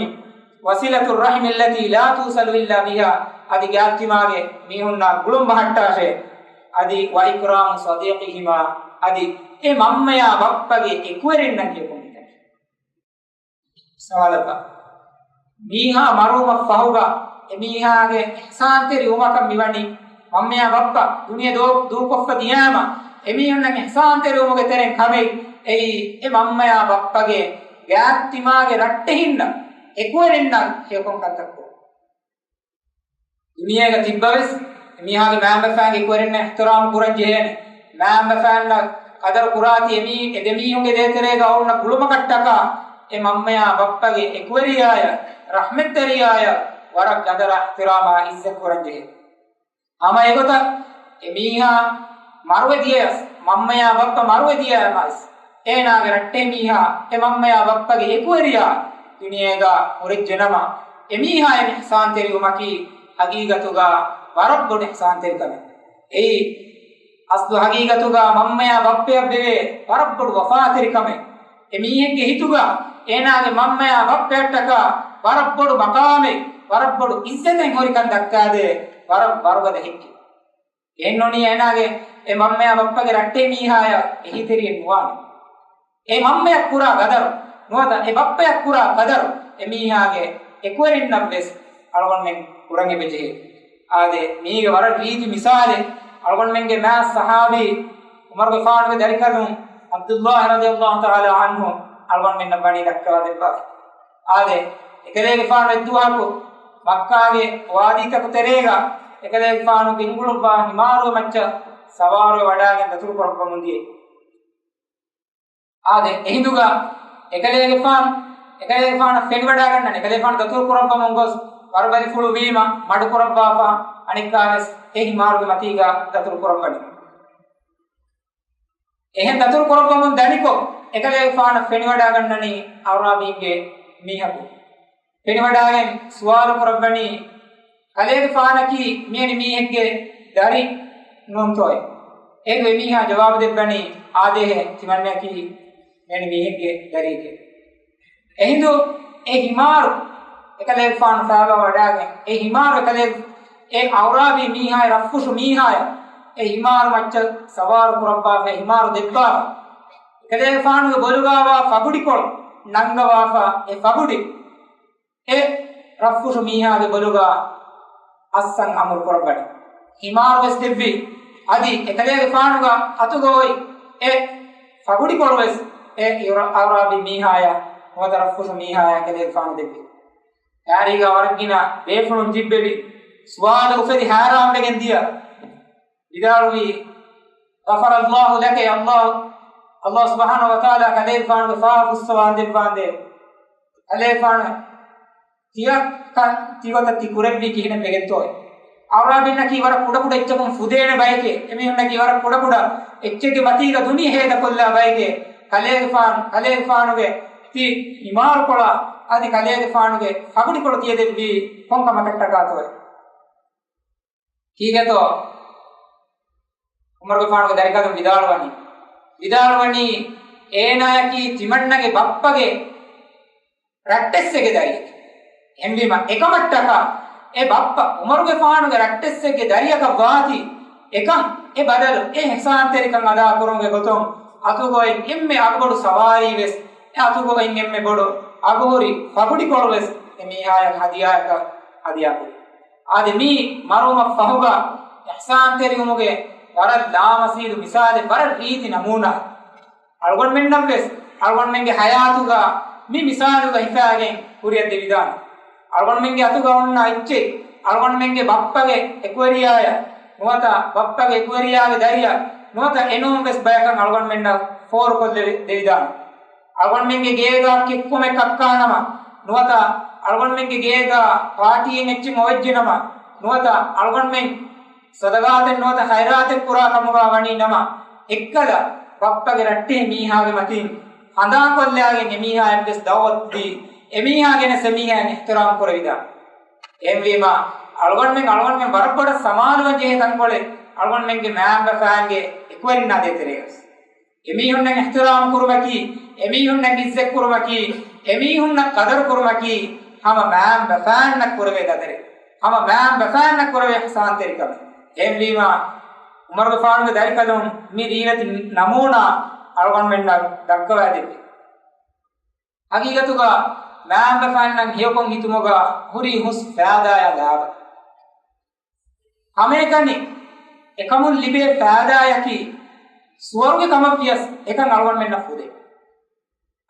"وصلة الرحم التي لا توصل إلا بها." އަދި ގާތްތިމާގެ މީހުންނާ ގުޅުން ބަހައްޓާށޭ. އަދި "وإكرام صديقهما." އަދި އެ މަންމަޔާ ބައްޕަގެ އެކުވެރިންނަށް ހެޔޮކޮށް ހިތާށޭ. ސަވާލަކަށް، މީހާ މަރުވުމަށް ފަހުގަ އެމީހާގެ އިޙްސާންތެރިވުމަކަށް މިވަނީ، މަންމަޔާ ބައްޕަ ދުނިޔެ ދޫ-، ދޫކޮށްފަ ދިޔާމަ، އެމީހުންނަށް އިޙްސާންތެރިވުމުގެ ތެރެއިން ކަމެއް، އެއީ އެ މަންމަޔާ ބައްޕަގެ ގާތްތިމާގެ ރައްޓެހިންނަށް، އެކުވެރިންނަށް ހެޔޮކޮށް ކަންތައްކޮށް. ދުނިޔޭގަ ތިއްބަވެސް، އެމީހާގެ މައިންބަފައިންގެ އެކުވެރިންނަށް އިޙްތިރާމް ކުރަން ޖެހޭނެ. މައިންބަފައިންނަށް ޤަދަރު ކުރާތީ އެމީ-، އެ ދެމީހުންގެ ދޭތެރޭގަ އޮންނަ ގުޅުމަކަށްޓަކާ، އެ މަންމަޔާ ބައްޕަގެ އެކުވެރިޔާޔަށް، ރަޙްމަތްތެރިޔާޔަށް ވަރަށް ޤަދަރާ އިޙްތިރާމާ ޢިއްޒަތް ކުރަން ޖެހޭ. ހަމަ އެގޮތަށް އެމީހާ މަރުވެ ދިޔަޔަސް، މަންމަޔާ ބައްޕަ މަރުވެ ދިޔަޔަމައިސް، އޭނާގެ ރައްޓެހި މީހާ އެ މަންމަޔާ ބައްޕަގެ އެކުވެރިޔާ ދުނިޔޭގަ ހުރެއްޖެނަމަ، އެމީހާ އެ އިޙްސާންތެރިވުމަކީ ހަގީގަތުގަ ވަރަށް ބޮޑު އިޙްސާންތެރިކަމެއް. އެއީ އަސްލު ހަގީގަތުގަ މަންމަޔާ ބައްޕަޔަށް ވެވޭ ވަރަށް ބޮޑު ވަފާތެރިކަމެއް. އެ މީހެއްގެ ހިތުގަ އޭނާގެ މަންމަޔާ ބައްޕަޔަށްޓަކާ ވަރަށް ބޮޑު މަޤާމެއް، ވަރަށް ބޮޑު ޢިއްޒަތެއް ހުރިކަން ދައްކާދޭ ވަރަށް ވަރުގަދަ ހެއްކެއް. އެހެންނޫނީ އޭނާގެ އެ މަންމަޔާ ބައްޕަގެ ރައްޓެހި މީހާޔަށް އެހީތެރިއެއް ނުވާނެ. އެ މަންމަޔަށް ކުރާ ޤަދަރު ނުވަތަ އެ ބައްޕަޔަށް ކުރާ ޤަދަރު އެ މީހާގެ އެކުވެރިންނަށް ވެސް އަޅުގަނޑުމެން ކުރަން އެބަޖެހޭ. އާދެ، މީގެ ވަރަށް ރީތި މިސާލެއް އަޅުގަނޑުމެންގެ މާތް ޞަޙާބީ ޢުމަރުގެފާނުގެ ދަރިކަލުން ޢަބްދުﷲ ރަޟިޔަﷲ ތަޢާލާ ޢަންހު އަޅުގަނޑުމެންނަށް ވަނީ ދައްކަވާ ދެއްވާފަ. އާދެ، އެކަލޭގެފާނު އެއްދުވަހަކު މައްކާގެ ވާދީތަކު ތެރޭގަ އެކަލޭގެފާނު ގެންގުޅުއްވާ ހިމާރުގެ މައްޗަށް ސަވާރުވެ ވަޑާގެން ދަތުރު ކުރައްވަމުން ދިޔައީ. އާދެ، އެހިނދުގަ އެކަލޭގެފާނު، އެކަލޭގެފާނަށް ފެނިވަޑާގަންނަން، އެކަލޭގެފާނު ދަތުރު ކުރައްވަމުން ގޮސް، ވަރުބަލިފުޅު ވީމަ މަޑުކުރައްވާފަ، އަނެއްކާވެސް އެ ހިމާރުގެ މަތީގަ ދަތުރު ކުރައްވަނީ. އެހެން ދަތުރު ކުރައްވަމުން ދަނިކޮށް، އެކަލޭގެފާނަށް ފެނިވަޑާގަންނަނީ އަޢުރާބީންގެ މީހަކު. ފެނިވަޑާގެން ސުވާލު ކުރައްވަނީ، ކަލޭގެފާނަކީ މިވެނި މީހެއްގެ ދަރި ނޫންތޯއޭ؟ އޭގެ މީހާ ޖަވާބު ދެއްވަނީ، އާދޭހޭ، ތިމަންނައަކީ މިވެނި މީހެއްގެ ދަރިއެކޭ. އެހިނދު އެ ހިމާރު އެކަލޭގެފާނު ފާބަ ވަޑާގެން، އެ ހިމާރު އެކަލޭ، އެ އަޢުރާބީ މީހާއި ރަށްފުށު މީހާޔަށް އެ ހިމާރު މައްޗަށް ސަވާރު ކުރައްވާފަ، އެ ހިމާރު ދެއްވާފަ. އެކަލޭގެފާނުގެ ބޮލުގާވާ ފަގުޑިކޮޅު ނަންގަވާފަ، އެ ފަގުޑި އެ ރަށްފުށު މީހާގެ ބޮލުގަ އައްސަން އަމުރު ކުރައްވަނީ. ހިމާރު ވެސް ދެއްވި. އަދި އެކަލޭގެފާނުގެ އަތުގަ އޮތް އެ ފަގުޑިކޮޅު ވެސް އެ އަޢުރާބީ މީހާޔަށް ނުވަތަ ރަށްފުށު މީހާޔަށް އެކަލޭގެފާނު ދެއްވި. ކާރީގަ ވަރަށް ގިނަ ބޭފުޅުން ތިއްބެވި. ސުވާލު އުފެދި ހައިރާންވެގެން ދިޔަ. ވިދާޅުވީ، "غفر الله لك." އައްލާހު، އައްލާހު ސުބްޙާނަހޫ ވަތަޢާލާ ކަލޭގެފާނުގެ ފާފަ ފުއްސަވާން ދެއްވާނދޭ. ކަލޭގެފާނު ތިޔަ ކަން ތިގޮތަށް ތި ކުރެއްވީ ކިހިނެއް ވެގެންތޯއޭ؟ އަޢުރާބީންނަކީ ވަރަށް ކުޑަކުޑަ އެއްޗަކުން ފުދޭނެ ބައެކޭ. އެމީހުންނަކީ ވަރަށް ކުޑަކުޑަ އެއްޗެއްގެ މަތީގަ ދުނިޔެ ހޭދަކޮށްލާ ބައެކޭ. ކަލޭގެފާނު، ކަލޭގެފާނުގެ ތި ހިމާރުކޮޅާ އަދި ކަލޭގެފާނުގެ ފަގުޑިކޮޅު ތިޔަދެއްވީ ކޮންކަމަކަށްޓަކާތޯއޭ؟ ކީކޭތޯ؟ ޢުމަރުގެފާނުގެ ދަރިކަލުން ވިދާޅުވަނީ، ވިދާޅުވަނީ، އޭނާޔަކީ ތިމަންނަގެ ބައްޕަގެ ރައްޓެއްސެއްގެ ދަރިއެކޭ. އެހެންވީމަ، އެކަމަށްޓަކާ އެ ބައްޕަ ޢުމަރުގެފާނުގެ ރައްޓެއްސެއްގެ ދަރިއަކަށް ވާތީ، އެކަން އެ ބަދަލު އެ އިޙްސާންތެރިކަން އަދާކުރުމުގެ ގޮތުން އަތުގައި އެންމެ އަގުބޮޑު ސަވާރީ ވެސް، އެ އަތުގައި އެންމެ ބޮޑު އަގުހުރި ފަގުޑިކޮޅު ވެސް އެ މީހާޔަށް ހަދިޔާއަކަށް ހަދިޔާކުރި. އާދެ، މީ މަރުވުމަށް ފަހުގަ އިޙްސާންތެރިވުމުގެ ވަރަށް ލާމަސީދު މިސާލެއް، ވަރަށް ރީތި ނަމޫނާއެއް. އަޅުގަނޑުމެންނަށްވެސް އަޅުގަނޑުމެންގެ ޙަޔާތުގަ މި މިސާލުގަ ހިފާގެން ކުރިއަށް ދެވިދާނެ. އަޅުގަނޑުމެންގެ އަތުގަ އޮންނަ އެއްޗެއް، އަޅުގަނޑުމެންގެ ބައްޕަގެ އެކުވެރިޔާޔަށް ނުވަތަ ބައްޕަގެ އެކުވެރިޔާގެ ދަރިއަށް ނުވަތަ އެނޫން ވެސް ބަޔަކަށް އަޅުގަނޑުމެންނަށް ފޯރުކޮށްލެވި ދެވިދާނެ. އަޅުގަނޑުމެންގެ ގޭގާ ކެއްކުމެއް ކައްކާނަމަ، ނުވަތަ އަޅުގަނޑުމެންގެ ގޭގާ ޕާޓީއެއް އެއްޗެއް އޮވެއްޖެނަމަ، ނުވަތަ އަޅުގަނޑުމެން ސަދަގާތެއް ނުވަތަ ހައިރާތެއް ކުރާ ކަމުގާ ވަނީ ނަމަ، އެއްކަލަ ބައްޕަގެ ރައްޓެހި މީހާގެ މަތިން ހަނދާންކޮށްލާގެން އެމީހާއަށްވެސް ދައުވަތު ދީ، އެމީހާ ގެނެސް އެމީހާއަށް އިޙްތިރާމް ކުރެވިދާ. އެހެންވީމަ، އަޅުގަނޑުމެން އަޅުގަނޑުމެން ވަރަށް ބޮޑަށް ސަމާލުވަން ޖެހޭ ތަންކޮޅެއް އަޅުގަނޑުމެންގެ މައިންބަފައިންގެ އެކުވެރިންނާ ދޭތެރޭގަސް. އެމީހުންނަށް އިޙްތިރާމް ކުރުމަކީ، އެމީހުންނަށް އިއްޒަތް ކުރުމަކީ، އެމީހުންނަށް ޤަދަރު ކުރުމަކީ، ހަމަ މައިންބަފައިންނަށް ކުރެވޭ ޤަދަރެއް، ހަމަ މައިންބަފައިންނަށް ކުރެވޭ އިޙްސާންތެރިކަމެއް. އެހެންވީމަ، ޢުމަރުގެފާނުގެ ދަރިކަލުން މި ރީތި ނަމޫނާ އަޅުގަނޑުމެންނަށް ދައްކަވައިދެއްވި. ހަގީގަތުގަ މައިންބަފައިންނަށް ހެޔޮކޮށް ހިތުމުގަ ހުރި ހުސް ފައިދާއާ ލާބަ. ހަމައެކަނި އެކަމުން ލިބޭ ފައިދާއަކީ ސުވަރުގެ ކަމަށްވިޔަސް އެކަން އަޅުގަނޑުމެންނަށް ފުދޭ.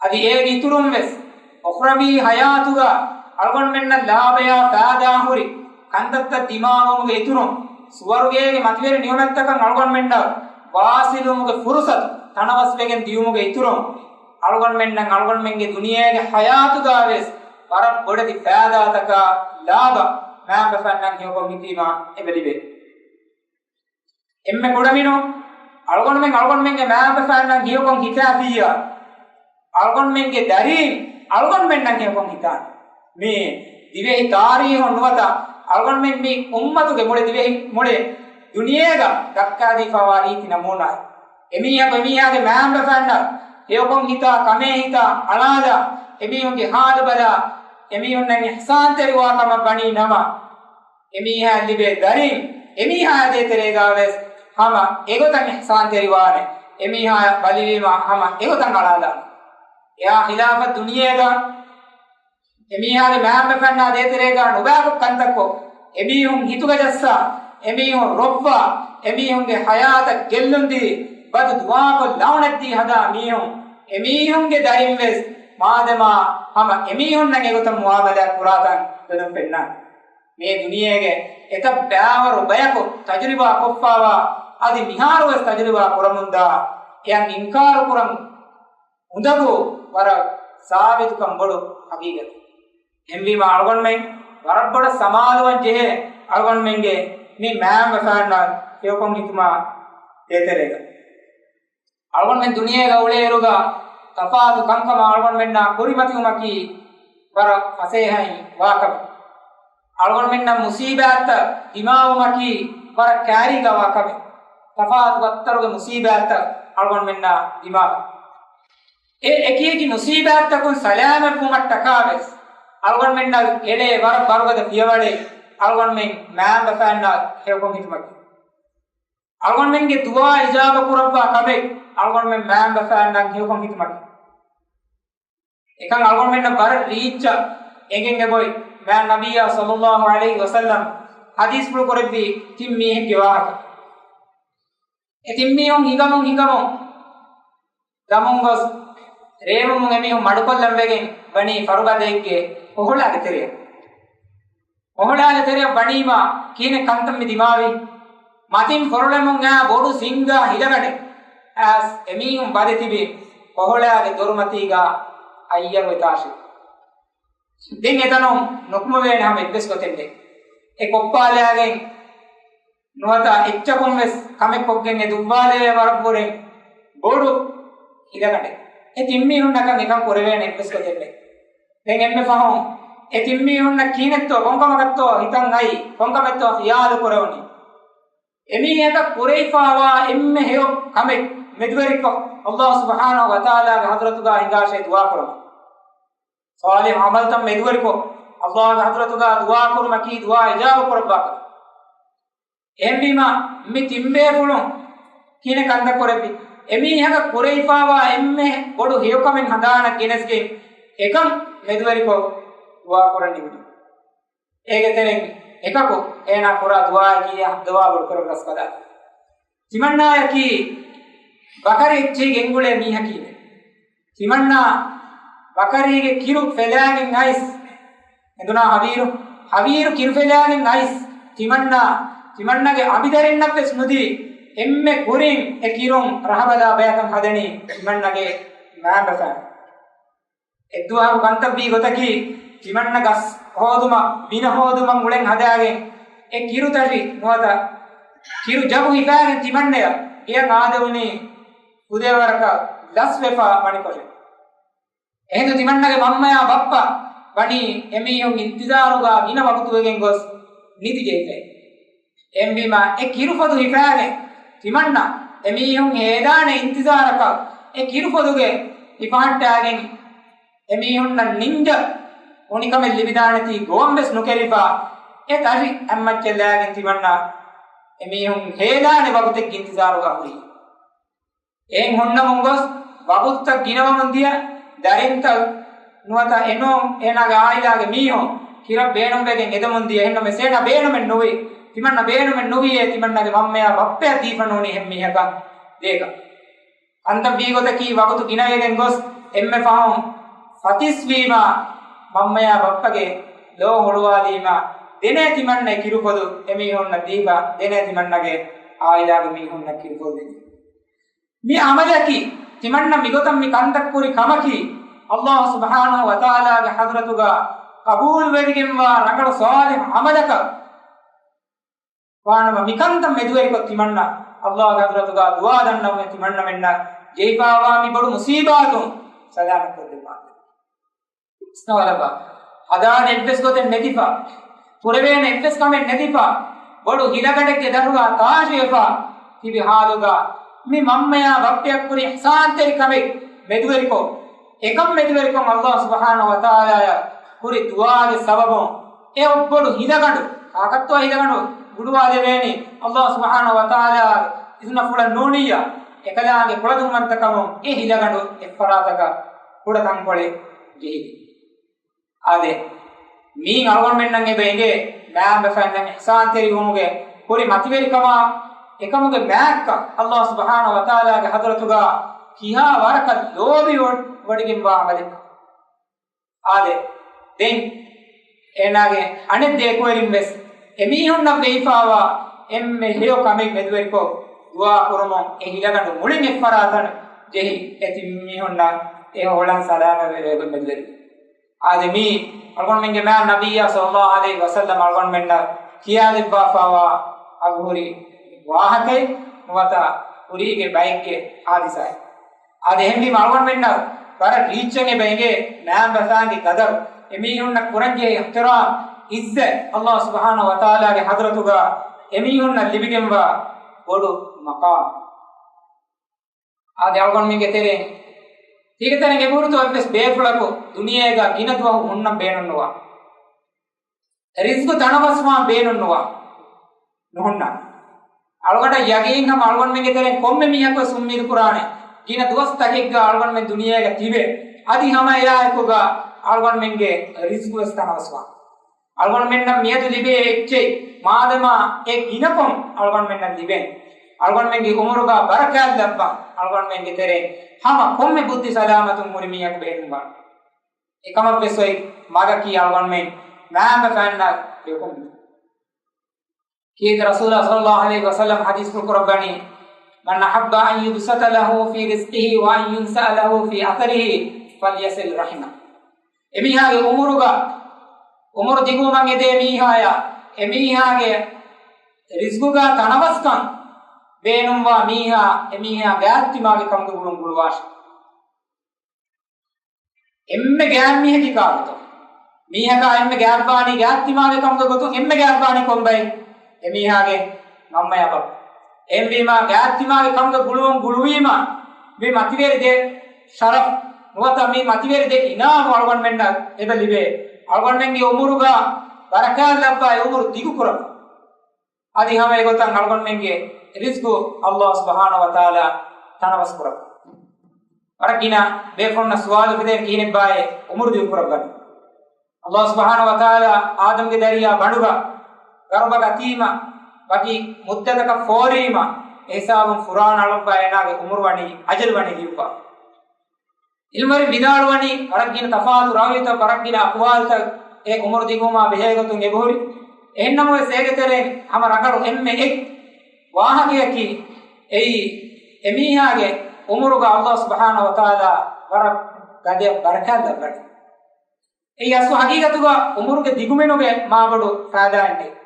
އަދި އޭގެ އިތުރުން ވެސް އުޚްރަވީ ޙަޔާތުގަ އަޅުގަނޑުމެންނަށް ލާބަޔާ ފައިދާ ހުރި ކަންތައްތައް ދިމާވުމުގެ އިތުރުން ސުވަރުގޭގެ މަތިވެރި ނިޢުމަތްތަކަށް އަޅުގަނޑުމެންނަށް ވާޞިލުވުމުގެ ފުރުޞަތު ތަނަވަސްވެގެން ދިޔުމުގެ އިތުރުން އަޅުގަނޑުމެންނަށް އަޅުގަނޑުމެންގެ ދުނިޔޭގެ ޙަޔާތުގަ ވެސް ވަރަށް ބޮޑެތި ފައިދާތަކާ ލާބަ މައިންބަފައިންނަށް ހެޔޮކޮށް ހިތީމާ އެބަ ލިބޭ. އެންމެ ކުޑަމިނުން އަޅުގަނޑުމެން އަޅުގަނޑުމެންގެ މައިންބަފައިންނަށް ހެޔޮކޮށް ހިތާފިއްޔާ، އަޅުގަނޑުމެންގެ ދަރީން އަޅުގަނޑުމެންނަށް ހެޔޮކޮށް ހިތާނެ. މި ދިވެހި ތާރީހުން ނުވަތަ އަޅުގަނޑުމެން މި އުއްމަތުގެ މުޅި ދިވެހި މުޅި ދުނިޔޭގަ ދައްކާދީފައިވާ ރީތި ނަމޫނާއެއް. އެމީހަކު އެމީހާގެ މައިންބަފައިންނަށް ހެޔޮކޮށް ހިތާ، ކަމޭ ހިތާ އަޅާލާ، އެމީހުންގެ ހާލު ބަލާ، އެމީހުންނަށް އިޙްސާންތެރިވާ ކަމަށް ވަނީ ނަމަ، އެމީހާއަށް ލިބޭ ދަރިން އެމީހާ ދޭތެރޭގަ ވެސް ހަމަ އެގޮތަށް އިޙްސާންތެރިވާނެ. އެމީހާ ބަލިވީމަ ހަމަ އެގޮތަށް އަޅާލާނެ. އެއާ ޚިލާފަށް ދުނިޔޭގަ އެމީހާގެ މައިންބަފައިންނާ ދޭތެރޭގަ ނުބައިކޮށް ކަންތައްކޮށް، އެމީހުން ހިތުގަ ޖައްސާ، އެމީހުން ރޮއްވާ، އެމީހުންގެ ޙަޔާތަށް ގެއްލުންދީ، ބަދު ދުޢާކޮށް ލަޢުނަތްދީ ހަދާ މީހުން، އެމީހުންގެ ދަރިން ވެސް މާދަމާ ހަމަ އެމީހުންނަށް އެގޮތަށް މުޢާމަލާތް ކުރާތަން ބެލުން ފެންނާނެ. މި ދުނިޔޭގެ އެތައް ބައިވަރު ބަޔަކު ތަޖުރިބާ ކޮށްފައިވާ، އަދި މިހާރު ވެސް ތަޖުރިބާ ކުރަމުންދާ، އެއަށް އިންކާރު ކުރަން އުނދަގޫ ވަރަށް ސާބިތުކަން ބޮޑު ހަގީގަތެއް. އެހެންވީމަ އަޅުގަނޑުމެން ވަރަށް ބޮޑަށް ސަމާލުވަން ޖެހޭ އަޅުގަނޑުމެންގެ މި މައިންބަފައިންނަށް ހެޔޮކޮށް ހިތުމާ ދޭތެރޭގަ. އަޅުގަނޑުމެން ދުނިޔޭގަ އުޅޭއިރުގަ ތަފާތު ކަންކަމަށް އަޅުގަނޑުމެންނާ ކުރިމަތިވުމަކީ ވަރަށް ފަސޭހައިން ވާކަމެއް. އަޅުގަނޑުމެންނަށް މުސީބާތްތައް ދިމާވުމަކީ ވަރަށް ކައިރީގަ ވާކަމެއް. ތަފާތު އަތްތަރުގެ މުސީބާތްތައް އަޅުގަނޑުމެންނާ ދިމާވި. އެ އެކިއެކި މުސީބާތްތަކުން ސަލާމަތްވުމަށްޓަކާ ވެސް އަޅުގަނޑުމެންނަށް އެޅޭ ވަރަށް ވަރުގަދަ ފިޔަވަޅެއް އަޅުގަނޑުމެން މައިންބަފައިންނާ ހެޔޮކޮށް ހިތުމަކީ. އަޅުގަނޑުމެންގެ ދުޢާ އިޖާބަ ކުރައްވާ ކަމެއް އަޅުގަނޑުމެން މައިންބަފައިންނަށް ހެޔޮކޮށް ހިތުމަކީ. އެކަން އަޅުގަނޑުމެންނަށް ވަރަށް ރީއްޗަށް އެނގެން އެބައޮތް މާތް ނަބިއްޔާ ޞައްލައްލާހު ޢަލައިހި ވަސައްލަމް ޙަދީޘްފުޅު ކުރެއްވި ތިން މީހެއްގެ ވާހަކަ. އެ ތިން މީހުން ހިނގަމުން ހިނގަމުން ދަމުން ގޮސް ރޭވުމުން އެމީހުން މަޑުކޮށްލަން ވެގެން ވަނީ ފަރުބަދައެއްގެ ކޮހޮޅާގެ ތެރެއަށް. ކޮހޮޅާގެ ތެރެއަށް ވަނީމާ ކިހިނެއް ކަންތައް މި ދިމާވީ؟ މަތިން ފޮރޮޅެމުން އާ ބޮޑު ސިންގާ ހިލަގަނޑެއް އައިސް އެމީހުން ބަދެ ތިބި ކޮހޮޅާގެ ދޮރުމަތީގާ އައްޔަރު އެތާށި. ދެން އެތަނުން ނުކުމެވޭނެ ހަމަ އެއްވެސް ގޮތެއް ނެތް. އެ ކޮއްޕާލާގެން ނުވަތަ އެއްޗަކުން ވެސް ކަމެއް ކޮށްގެން އެ ދުއްވާލެވޭ ވަރަށްވުރެ ބޮޑު ހިލަގަނޑެއް. އެ ތިންމީހުންނަކަށް އެކަން ކުރެވޭނެ އެއްވެސް ގޮތެއް ނެތް. ދެން އެންމެ ފަހުން އެ ތިންމީހުންނަށް ކިހިނެއްތޯ ކޮންކަމަކަށްތޯ ހިތަށް އައީ، ކޮންކަމެއްތޯ ޚިޔާލު ކުރެވުނީ؟ އެމީހަކަށް ކުރެވިފައިވާ އެންމެ ހެޔޮ ކަމެއް މެދުވެރިކޮށް، އައްލާހު ސުބްޙާނަހު ވަތަޢާލާގެ ޙަޟްރަތުގާ ހިނގާށޭ ދުޢާ ކުރުމަށް. ޞާލިޙު ޢަމަލުތައް މެދުވެރިކޮށް، އައްލާހުގެ ޙަޟްރަތުގާ ދުޢާ ކުރުމަކީ ދުޢާ އިޖާބަ ކުރައްވާ ކަމެއް. އެހެންވީމާ، މި ތިންބޭފުޅުން ކިހިނެއް ކަންތައް ކުރެއްވި؟ އެމީހަކަށް ކުރެވިފައިވާ އެންމެ ބޮޑު ހެޔޮކަމެއް ހަނދާނަށް ގެނެސްގެން އެކަން މެދުވެރިކޮށް ދުޢާ ކުރަން ނިމުނީ. އޭގެ ތެރެއިން އެކަކު އޭނާ ކުރާ ދުޢާއަކީ އަށް ދުޢާ ބޮޑުކުރަން ރަސްކަލާ. ތިމަންނާއަކީ ބަކަރި އެއްޗެހި ގެންގުޅޭ މީހަކީ. ތިމަންނާ ބަކަރީގެ ކިރު ފެލާގެން އައިސް، އެނދުނާ ހަވީރު، ހަވީރު ކިރު ފެލާގެން އައިސް، ތިމަންނާ، ތިމަންނަގެ އަނބިދަރިންނަށް ވެސް ނުދީ، އެންމެ ކުރިން އެ ކިރުން ރަހަބަލާ ބަޔަކަށް ހަދަނީ ތިމަންނަގެ މައިންބަފައިން. އެއްދުވަހަކު ކަންތައްވީ ގޮތަކީ، ތިމަންނަ ގަސް ހޯދުމަށް، ވިނަ ހޯދުމަށް އުޅެން ހަދާގެން، އެ ކިރުތަށި ނުވަތަ ކިރު ޖަހު ހިފާގެން ތިމަންނަޔަށް ގެޔަށް އާދެވުނީ ފުދޭވަރަކަށް ލަސްވެފަ ވަނިކޮށެއް. އެހިނދު ތިމަންނަގެ މަންމަޔާ ބައްޕަ ވަނީ އެމީހުން އިންތިޒާރުގަ ގިނަ ވަގުތުވެގެން ގޮސް ނިދި ޖެހިފައި. އެހެންވީމަ އެ ކިރުފޮދު ހިފާގެން ތިމަންނަ އެމީހުން ހޭދާނެ އިންތިޒާރަކަށް އެ ކިރުފޮދުގެ ހިފަހައްޓާގެން އެމީހުންނަށް ނިންޖަ ހުނިކަމެއް ލިބިދާނެތީ ގޮވަން ވެސް ނުކެރިފަ، އެ ތަށި އަތްމައްޗަށް ލާގެން ތިމަންނަ އެމީހުން ހޭދާނެ ވަގުތެއްގެ އިންތިޒާރުގަ ހުރީ. އެހެން ހުންނަމުން ގޮސް ވަގުތުތައް ގިނަވަމުން ދިޔަ، ދަރިންތައް ނުވަތަ އެނޫން އޭނާގެ އާއިލާގެ މީހުން ކިރަށް ބޭނުންވެގެން އެދެމުން ދިޔަ، އެހެންނަމަވެސް އޭނާ ބޭނުމެއް ނުވި، ތިމަންނަ ބޭނުމެއް ނުވިއޭ، ތިމަންނަގެ މަންމަޔާ ބައްޕަޔަށް ދީފަ ނޫނީ އެހެން މީހަކަށް ދޭކަށް. ކަންތައް ވީ ގޮތަކީ ވަގުތު ގިނަވެގެން ގޮސް އެންމެ ފަހުން ފަތިސްވީމަ، މަންމަޔާ ބައްޕަގެ ލޯ ހުޅުވާލީމަ، ދެނޭ ތިމަންނަ ކިރުފޮދު އެމީހުންނަށް ދީފަ، ދެނޭ ތިމަންނަގެ އާއިލާގެ މީހުންނަށް ކިރުފޮދު ދެނީ. މި ޢަމަލަކީ، ތިމަންނަ މިގޮތަށް މި ކަންތައް ކުރި ކަމަކީ، ﷲ ސުބްޙާނަހޫ ވަތަޢާލާގެ ޙަޟްރަތުގަ ޤަބޫލުވެވިގެންވާ ރަނގަޅު ޞާލިޙު ޢަމަލަކަށް ވާނަމަ، މިކަންތައް މެދުވެރިކޮށް ތިމަންނަ ﷲގެ ޙަޟްރަތުގަ ދުޢާ ދަންނަވަމެ، ތިމަންނަމެންނަށް ޖެހިފަވާ މި ބޮޑު މުޞީބާތުން ސަލާމަތްކޮށްދެއްވާނެ. ވިސްނަވާލަބަ. ހަދާނެ އެއްވެސް ގޮތެއް ނެތިފަ، ކުރެވޭނެ އެއްވެސް ކަމެއް ނެތިފަ، ބޮޑު ހިލަގަނޑެއްގެ ދަށުގަ ތާށިވެފަ ތިބި ޙާލުގަ، މި މަންމަޔާ ބައްޕަޔަށް ކުރި އިޙްސާންތެރި ކަމެއް މެދުވެރިކޮށް، އެކަން މެދުވެރިކޮށް ﷲ ސުބްޙާނަހޫ ވަތަޢާލާޔަށް ކުރި ދުޢާގެ ސަބަބުން، އެ އޮއްބޮޑު ހިލަގަނޑު، ކާކަށްތޯ ހިލަގަނޑު ގުޑުވާލެވޭނީ؟ ﷲ ސުބްޙާނަހޫ ވަތަޢާލާގެ އިޒުނަފުޅަށް ނޫނިއްޔާ، އެކަލާނގެ ކުޅަދުންވަންތަކަމުން އެ ހިލަގަނޑު އެއްފަރާތަކަށް ކުޑަތަންކޮޅެއް ޖެހި. އާދެ، މީ އަޅުގަނޑުމެންނަށް އެބަ އެނގޭ މާބަފައިންނަށް އިޙްސާންތެރިވުމުގެ ކުރި މަތިވެރިކަމާ، އެކަމުގެ މާތްކަން ﷲ ސުބްޙާނަހޫ ވަތަޢާލާގެ ޙަޟްރަތުގަ ކިހާ ވަރަކަށް ލޯބިވޮޑިގެންވާ ޢަމަލެއްކަން. އާދެ، ދެން އޭނާގެ އަނެއް ދެ އެކުވެރިން ވެސް އެމީހުންނަށް ވެއިފާވާ އެންމެ ހެޔޮ ކަމެއް މެދުވެރިކޮށް ދުޢާ ކުރުމުން އެ ހިލަގަނޑު މުޅިން އެއްފަރާތަށް ޖެހި އެ ތިން މީހުންނަށް އެ ހޮޅަން ސަލާމަތްވެވޭ ގޮތް މެދުވެރި. އާދެ، މީ އަޅުގަނޑުމެންގެ މާތް ނަބިއްޔާ ޞައްލައްލާހު ޢަލައިހި ވަސައްލަމް އަޅުގަނޑުމެންނަށް ކިޔާދެއްވާފާވާ އަގުހުރި ވާހަކައެއް ނުވަތަ ކުރީގެ ބައެއްގެ ޙާދިސާއެއް. އާދެ، އެހެންވީމަ އަޅުގަނޑުމެންނަށް ވަރަށް ރީއްޗަށް އެބަ އެނގޭ މާބަފައިންގެ ޤަދަރު، އެމީހުންނަށް ކުރަންޖެހޭ އިޙްތިރާމް، ޢިއްޒަތް ﷲ ސުބްޙާނަހޫ ވަތަޢާލާގެ ޙަޟްރަތުގަ އެމީހުންނަށް ލިބިގެންވާ ބޮޑު މަޤާމް. އާދެ، އަޅުގަނޑުމެންގެ ތެރެއިން، ތީގެ ތެރެއިން އެބަހުރިތޯ އެއްވެސް ބޭފުޅަކު ދުނިޔޭގަ ގިނަ ދުވަހު ހުންނަން ބޭނުންނުވާ، ރިޒްގު ތަނަވަސްވާން ބޭނުންނުވާ، ނުހުންނާނެ. އަޅުގަނޑަށް ޔަގީން ހަމަ އަޅުގަނޑުމެންގެ ތެރެއިން ކޮންމެ މީހަކުވެސް އުއްމީދު ކުރާނެ، ގިނަ ދުވަސްތަކެއްގަ އަޅުގަނޑުމެން ދުނިޔޭގަ ތިބެ، އަދި ހަމަ އެއާއެކުގަ އަޅުގަނޑުމެންގެ ރިޒްގުވެސް ތަނަވަސްވާނެ. އަޅުގަނޑުމެންނަށް މިއަދު ލިބޭ އެއްޗެއް މާދަމާ އެ ގިނަކޮށް އަޅުގަނޑުމެންނަށް ލިބޭނެ، އަޅުގަނޑުމެންގެ އުމުރުގަ ބަރަކާތް ލައްވާން، އަޅުގަނޑުމެންގެ ތެރެއިން ހަމަ ކޮންމެ ބުއްދި ސަލާމަތުން ހުރި މީހަކު ބޭނުންވާނެ. އެކަމަށްވެސް އޮތް މަގަކީ އަޅުގަނޑުމެން މާބަފައިންނަށް ދެކުން. ކީރިތި ރަސޫލާ ޞައްލައްލާހު ޢަލައިހި ވަސައްލަމް ޙަދީޘްފުޅު ކުރައްވަނީ، "من أحب أن يبسط له في رزقه وأن ينسأ له في أثره فليصل رحمه." އެމީހާގެ އުމުރުގަ، އުމުރު ދިގުވުމަށް އެދޭ މީހާޔާ، އެމީހާގެ ރިޒްގުގަ ތަނަވަސްކަން ބޭނުންވާ މީހާ، އެމީހާ ގާތްތިމާގެ ކަމުގެ ގުޅުން ގުޅުވާށި. އެންމެ ގާތް މީހަކީ ކާކުތޯ؟ މީހަކާ އެންމެ ގާތްވާނީ ގާތްތިމާގެ ކަމުގެ ގޮތުން އެންމެ ގާތްވާނީ ކޮންބައެއް؟ އެމީހާގެ މަންމަޔާ ބައްޕަ. އެހެންވީމާ ގާތްތިމާގެ ކަމުގެ ގުޅުން ގުޅުވީމާ، މި މަތިވެރި ދެ ޝަރަފް ނުވަތަ މި މަތިވެރި ދެ އިނާމު އަޅުގަނޑުމެންނަށް އެބަ ލިބޭ. އަޅުގަނޑުމެންގެ އުމުރުގަ ބަރަކާތް ލައްވާ އެ އުމުރު ދިގު ކުރަން. އަދި ހަމަ އެގޮތަށް އަޅުގަނޑުމެންގެ ރިޒްގު ﷲ ސުބްޙާނަހޫ ވަތަޢާލާ ތަނަވަސް ކުރައްވާ. ވަރަށް ގިނަ ބޭފުޅުންނަށް ސުވާލު އުފެދޭނެ ކިހިނެއްބާއޭ އުމުރު ދިގު ކުރައްވަނީ؟ ﷲ ސުބްޙާނަހޫ ވަތަޢާލާ އާދަމްގެ ދަރިޔާ ބަނޑުގަ ގަރުބަގަ ތީމަ ވަކި މުއްދަތަކަށް ފޯރީމަ އެހިސާބުން ފުރާނަ އަޅުއްވާ އޭނާގެ އުމުރު ވަނީ އަޖަލު ވަނީ ލިޔުއްވާ. ޢިލްމުވެރިން ވިދާޅުވަނީ، ވަރަށް ގިނަ ތަފާތު ރާވީތައް، ވަރަށް ގިނަ އަޤުވާލުތައް އެ އުމުރު ދިގުވުމާ ބެހޭ ގޮތުން އެބަހުރި. އެހެންނަމަވެސް، އޭގެ ތެރެއިން ހަމަ ރަނގަޅު އެންމެ އެއް ވާހަކަޔަކީ، އެއީ، އެމީހާގެ އުމުރުގަ ﷲ ސުބްޙާނަހޫ ވަތަޢާލާ ވަރަށް ގަދަޔަށް ބަރަކާތް ލައްވަނީ. އެއީ އަސްލު ހަގީގަތުގަ އުމުރުގެ ދިގުމިނުގެ މާބޮޑު ފައިދާއެއް ނެތް.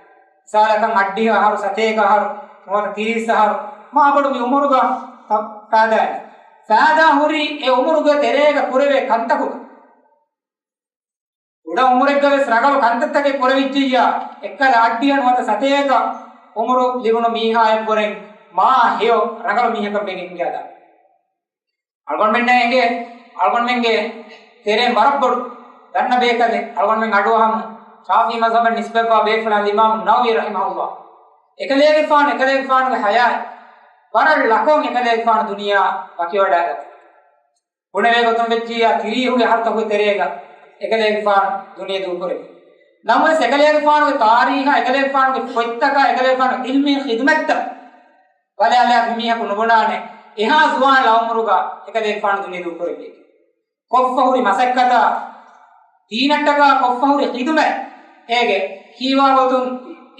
މިސާލަކަށް އަށްޑިހަ އަހަރު، ސަތޭކަ އަހަރު، ނުވަތަ ތިރީސް އަހަރު، މާބޮޑު މި އުމުރުގަ ތަ-، ފައިދާއެއް ނެތް. ފައިދާ ހުރީ އެ އުމުރުގެ ތެރޭގަ ކުރެވޭ ކަންތަކުގަ. ކުޑަ އުމުރެއްގަ ވެސް ރަނގަޅު ކަންތައްތަކެއް ކުރެވިއްޖެއްޔާ، އެއްކަލަ އަށްޑިހަ ނުވަތަ ސަތޭކަ އުމުރު ލިބުނު މީހާއަށްވުރެން މާ ހެޔޮ ރަނގަޅު މީހަކަށް ވެގެން އިނގާދާނެ. އަޅުގަނޑުމެންނަށް އެނގޭ، އަޅުގަނޑުމެންގެ ތެރެއިން ވަރަށް ބޮޑު ދަންނަ ބޭކަލެއް، އަޅުގަނޑުމެން އަޑުއަހަމު ޝާފިޢީ މަޒްހަބަށް ނިސްބަތްވާ ބޭފުޅާން އިމާމު ނަވަވީ ރަޙިމަހުﷲ. އެކަލޭގެފާނު، އެކަލޭގެފާނުގެ ޙަޔާތް ވަރަށް ލަކޮން އެކަލޭގެފާނު ދުނިޔެއާ ވަކިވަޑައިގަތީ. ބުނެވޭ ގޮތުން ވެއްޖިއްޔާ ތިރީހުގެ އަހަރުތަކުގެ ތެރޭގަ އެކަލޭގެފާނު ދުނިޔެ ދޫކުރެއްވި. ނަމަވެސް އެކަލޭގެފާނުގެ ތާރީޚާ، އެކަލޭގެފާނުގެ ފޮތްތަކާ، އެކަލޭގެފާނު ޢިލްމީ ޚިދުމަތްތައް ބަލާލާފި މީހަކު ނުބުނާނެ އެހާ ޒުވާން އުމުރުގަ އެކަލޭގެފާނު ދުނިޔެ ދޫކުރެއްވިއްޔާ. ކޮށްފަ ހުރި މަސައްކަތާ، ދީނަށްޓަކާ ކޮށްފަ ހުރި ޚިދުމަތް، އޭގެ ހީވާ ގޮތުން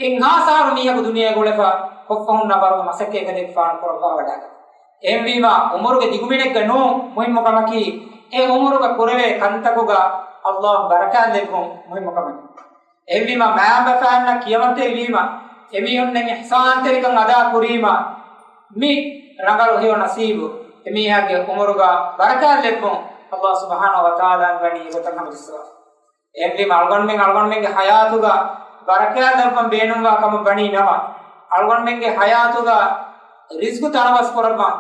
އެއްހާސް އަހަރު މީހަކު ދުނިޔެ ގުޅެފަ ކޮށްފަ ހުންނަ ވަރުގެ މަސައްކަތް އެކަލޭގެފާނު ކުރައްވާ ވަޑައިގަތީ. އެހެންވީމާ، އުމުރުގެ ދިގުމިނެއްގަ ނޫން، މުހިއްމު ކަމަކީ، އެ އުމުރުގަ ކުރެވޭ ކަންތަކުގަ ﷲ ބަރަކާތް ލެއްވުން މުހިއްމު ކަމަކީ. އެހެންވީމާ، މައިންބަފައިންނަށް ކިޔަމަންތެރިވީމަ، އެމީހުންނަށް އިޙްސާންތެރިކަން އަދާ ކުރީމަ، މި ރަނގަޅު ހެޔޮ ނަސީބު، އެމީހާގެ އުމުރުގަ ބަރަކާތް ލެއްވުން ﷲ ސުބްޙާނަހޫ ވަތަޢާލާ އަންގަނީ އެގޮތަށް ހަމަޖައްސަވާ. އެހެންވީމަ، އަޅުގަނޑުމެން އަޅުގަނޑުމެންގެ ޙަޔާތުގަ ބަރަކާތް ލައްވަން ބޭނުންވާ ކަމަށް ވަނީ ނަމަ، އަޅުގަނޑުމެންގެ ޙަޔާތުގަ ރިޒްޤު ތަނަވަސް ކުރައްވަން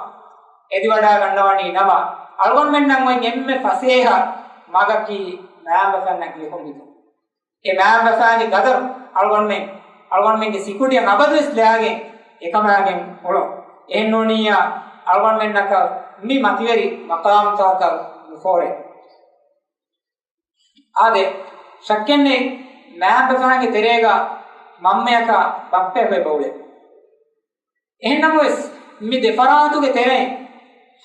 އެދިވަޑައިގަންނަވަނީ ނަމަ، އަޅުގަނޑުމެންނަށް އޮތް އެންމެ ފަސޭހަ މަގަކީ މައިންބަފައިންނަށް ގިނަ ކޮށް ހިތުން. އެ މައިންބަފައިންގެ ގަދަރު އަޅުގަނޑުމެން، އަޅުގަނޑުމެންގެ ސިކުނޑިއަށް އަބަދުވެސް ލައިގެން އެކަމާގެން އުޅުން. އެހެންނޫނިއްޔާ، އަޅުގަނޑުމެންނަކަށް މި މަތިވެރި މަޤާމްތަކަށް ނުފޯރޭ. އާދެ، ޝައްކެއްނެތް، މައިންބަފައިންގެ ތެރޭގަ މަންމަޔަކާ ބައްޕަޔަކު އެބައުޅޭ. އެހެންނަމަވެސް، މި ދެފަރާތުގެ ތެރެއިން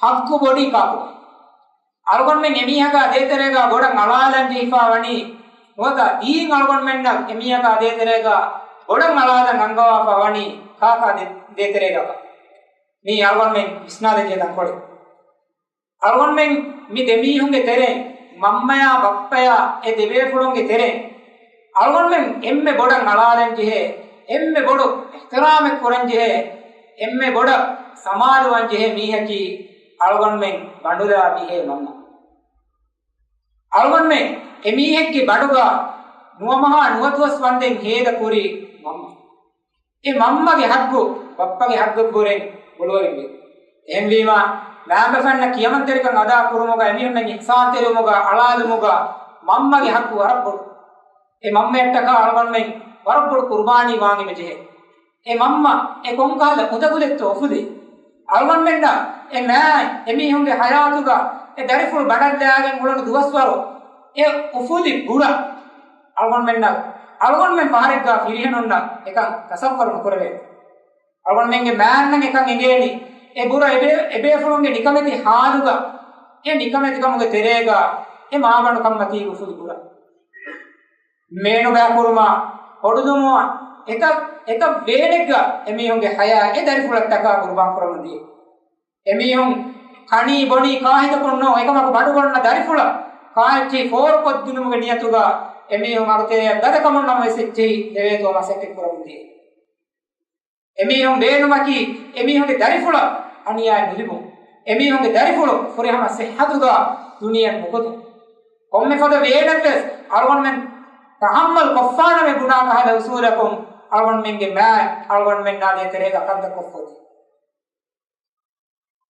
ޙައްޤު ބޮޑީ ކާކު؟ އަޅުގަނޑުމެން އެމީހަކާ ދޭތެރޭގަ ބޮޑަށް އަޅާލަން ޖެހިފާ ވަނީ، ނުވަތަ ދީން އަޅުގަނޑުމެންނަށް އެމީހަކާ ދޭތެރޭގަ ބޮޑަށް އަޅާލަން އަންގަވާފާ ވަނީ ކާކާ ދޭ-، ދޭތެރޭގަ؟ މީ އަޅުގަނޑުމެން ވިސްނާލަން ޖެހޭ ތަންކޮޅެއް. އަޅުގަނޑުމެން މި ދެމީހުންގެ ތެރެއިން، މަންމަޔާ ބައްޕަޔާ އެ ދެބޭފުޅުންގެ ތެރެއިން، އަޅުގަނޑުމެން އެންމެ ބޮޑަށް އަޅާލަން ޖެހޭ، އެންމެ ބޮޑު އިޙްތިރާމެއް ކުރަން ޖެހޭ، އެންމެ ބޮޑަށް ސަމާލުވާން ޖެހޭ މީހަކީ އަޅުގަނޑުމެން ބަނޑުލާ މީހެއް މަންމަ. އަޅުގަނޑުމެން އެމީހެއްގެ ބަނޑުގަ ނުވަމަހާ ނުވަދުވަސް ވަންދެން ހޭދަ ކުރީ މަންމަ. އެ މަންމަގެ ހައްގު ބައްޕަގެ ހައްގަށްވުރެން ބޮޑުވެގެންވޭ. އެހެންވީމާ، މައިންބަފައިންނަށް ކިޔަމަންތެރިކަން އަދާ ކުރުމުގަ، އެމީހުންނަށް އިޙްސާންތެރިވުމުގަ، އަޅާލުމުގަ މަންމަގެ ހައްގު ވަރަށް ބޮޑު. އެ މަންމަޔަށްޓަކާ އަޅުގަނޑުމެން ވަރަށް ބޮޑު ޤުރުބާނީ ވާން އެބަޖެހޭ. އެ މަންމަ އެ ކޮންކަހަލަ އުނދަގުލެއްތޯ އުފުލީ؟ އަޅުގަނޑުމެންނަށް އެ މާތް އެމީހުންގެ ހަޔާތުގަ އެ ދަރިފުޅު ބަނޑަށްލާގެން އުޅުނު ދުވަސްވަރު އެ އުފުލި ބުރަ އަޅުގަނޑުމެންނަށް، އަޅުގަނޑުމެން ފަހަރެއްގަ ފިރިހެނުންނަށް އެކަން ތަޞައްވަރު ނުކުރެވޭ. އަޅުގަނޑުމެންގެ މާތްނަށް އެކަން އެނގޭނީ، އެ ބުރަ އެބޭ-، އެބޭފުޅުންގެ ނިކަމެތި ހާލުގަ، އެ ނިކަމެތިކަމުގެ ތެރޭގަ އެ މާބަނޑު ކަންމަތީގެ އުފުލި ބުރަ. މޭނުބައިކުރުމާ، ހޮޑުލުމުވާ، އެތައް، އެތައް ވޭނެއްގަ އެމީހުންގެ ހަޔާތް އެ ދަރިފުޅަށްޓަކާ ޤުރުބާން ކުރަމުން ދިޔަ. އެމީހުން ކަނީ ބޮނީ ކާހިތަކުން ނޫން، އެކަމަކު ބަނޑުގަންނަ ދަރިފުޅަށް ކާއެއްޗެހި ފޯރުކޮށްދިނުމުގެ ނިޔަތުގަ އެމީހުން އަގުތެރެއަށް ގަދަކަމުން ނަމަވެސް އެއްޗެހި ދެވޭތޯ މަސައްކަތް ކުރަމުން ދިޔަ. އެމީހުން ބޭނުމަކީ އެމީހުންގެ ދަރިފުޅަށް އަނިޔާއެއް ނުލިބުން. އެމީހުންގެ ދަރިފުޅު ފުރިހަމަ ސިއްހަތުގަ ދުނިޔެއަށް ނުކުތުން. ކޮންމެ ފަދަ ވޭނެއްވެސް އަޅުގަނޑުމެން ތަޙައްމަލް ކޮށްފާނަމޭ ބުނާ ކަހަލަ އުސޫލަކުން އަޅުގަނޑުމެންގެ މާތް އަޅުގަނޑުމެންނާ ދޭތެރޭގަ ކަންތައް ކޮށްފައޮތީ.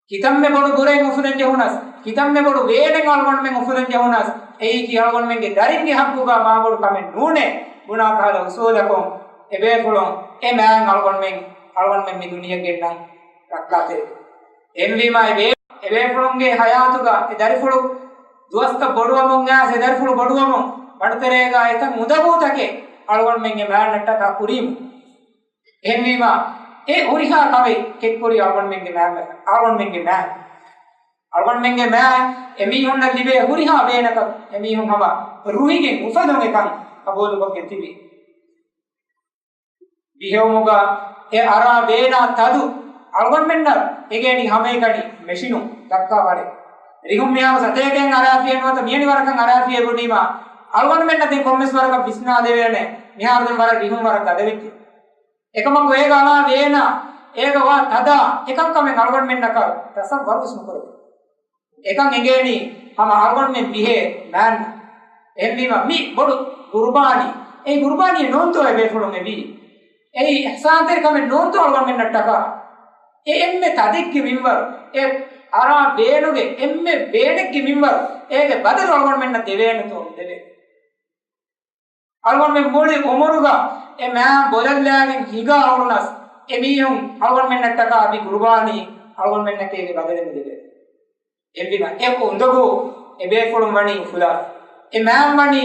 ކިތަންމެ ބޮޑު ބުރައެއް އުފުލަން ޖެހުނަސް، ކިތަންމެ ބޮޑު ވޭނެއް އަޅުގަނޑުމެން އުފުލަން ޖެހުނަސް، އެއީކީ އަޅުގަނޑުމެންގެ ދަރިންގެ ހައްގުގަ މާބޮޑު ކަމެއް ނޫނޭ ބުނާ ކަހަލަ އުސޫލަކުން އެބޭފުޅުން އެ މާތް އަޅުގަނޑުމެން، އަޅުގަނޑުމެން މި ދުނިޔެއަށް ގެންނަން ރައްކާތެރި. އެހެންވީމާ އެ ބޭ-، އެބޭފުޅުންގެ ހަޔާތުގަ އެ ދަރިފުޅު ދުވަސްތައް ބޮޑުވަމުން އައިސް އެ ދަރިފުޅު ބޮޑުވަމުން ބަނޑުތެރޭގަ އެތައް އުނދަގޫތަކެއް އަޅުގަނޑުމެންގެ މާތްނަށްޓަކާ ކުރީމު. އެހެންވީމާ، އެ ހުރިހާ ކަމެއް ކެތްކުރީ އަޅުގަނޑުމެންގެ މާ-، އަޅުގަނޑުމެންގެ މާ-، އަޅުގަނޑުމެންގެ މާ-، އެމީހުންނަށް ލިބޭ ހުރިހާ ވޭނަކަށް އެމީހުން ހަމަ ރުހިގެން އުފަލުން އެކަން ޤަބޫލުކޮށްގެން ތިބި. ބިހެވުމުގަ އެ އަރާ ވޭނާ ތަދު އަޅުގަނޑުމެންނަށް އެނގޭނީ ހަމައެކަނި މެޝިނު ދައްކާ ވަރެއް. ރިހުން މިހާރު ސަތޭކައިން އަރާފިއޭ ނުވަތަ މިއަނި ވަރަކަށް އަރާފިއޭ ބުނީމާ، އަޅުގަނޑުމެންނަށް ދެން ކޮންމެސް ވަރަކަށް ވިސްނާދެވޭނެ. މިހާރު ދެން ވަރަށް ރިހުން ވަރަށް ގަދަވެއްޖެ. އެކަމަކު އޭގަ އަޅާ ވޭނާ، އޭގަ ވާ ތަދާ، އެކަންކަމެއް އަޅުގަނޑުމެންނަކަށް ތަޞައްވަރުވެސް ނުކުރެވޭ. އެކަން އެނގޭނީ ހަމަ އަޅުގަނޑުމެން ބިހޭ މާންނަ. އެހެންވީމަ މި ބޮޑު ގުރުބާނީ، އެ ގުރުބާނީ ނޫންތޯ އެ ބޭފުޅުން އެބީ؟ އެއީ އިޙްސާންތެރިކަމެއް ނޫންތޯ އަޅުގަނޑުމެންނަށްޓަކާ؟ އެ އެންމެ ތަދެއްގެ މިންވަރު، އެ އަރާ ވޭނުގެ އެންމެ ވޭނެއްގެ މިންވަރު، އޭގެ ބަދަލު އަޅުގަނޑުމެންނަށް ދެވޭނެތޯ؟ ދެވޭ. އަޅުގަނޑުމެން މުޅި އުމުރުގަ އެ މާން ބޮލަށްލާގެން ހިނގާ އުޅުނަސް، އެ މީހުން އަޅުގަނޑުމެންނަށްޓަކާ އަދި ގުރުބާނީ އަޅުގަނޑުމެންނަކީ އޭގެ ބަދަލެއް ނުދެވޭ. އެހެންވީމަ އެ އުނދަގޫ އެ ބޭފުޅުން ވަނީ އުފުލާފަ. އެ މާން ވަނީ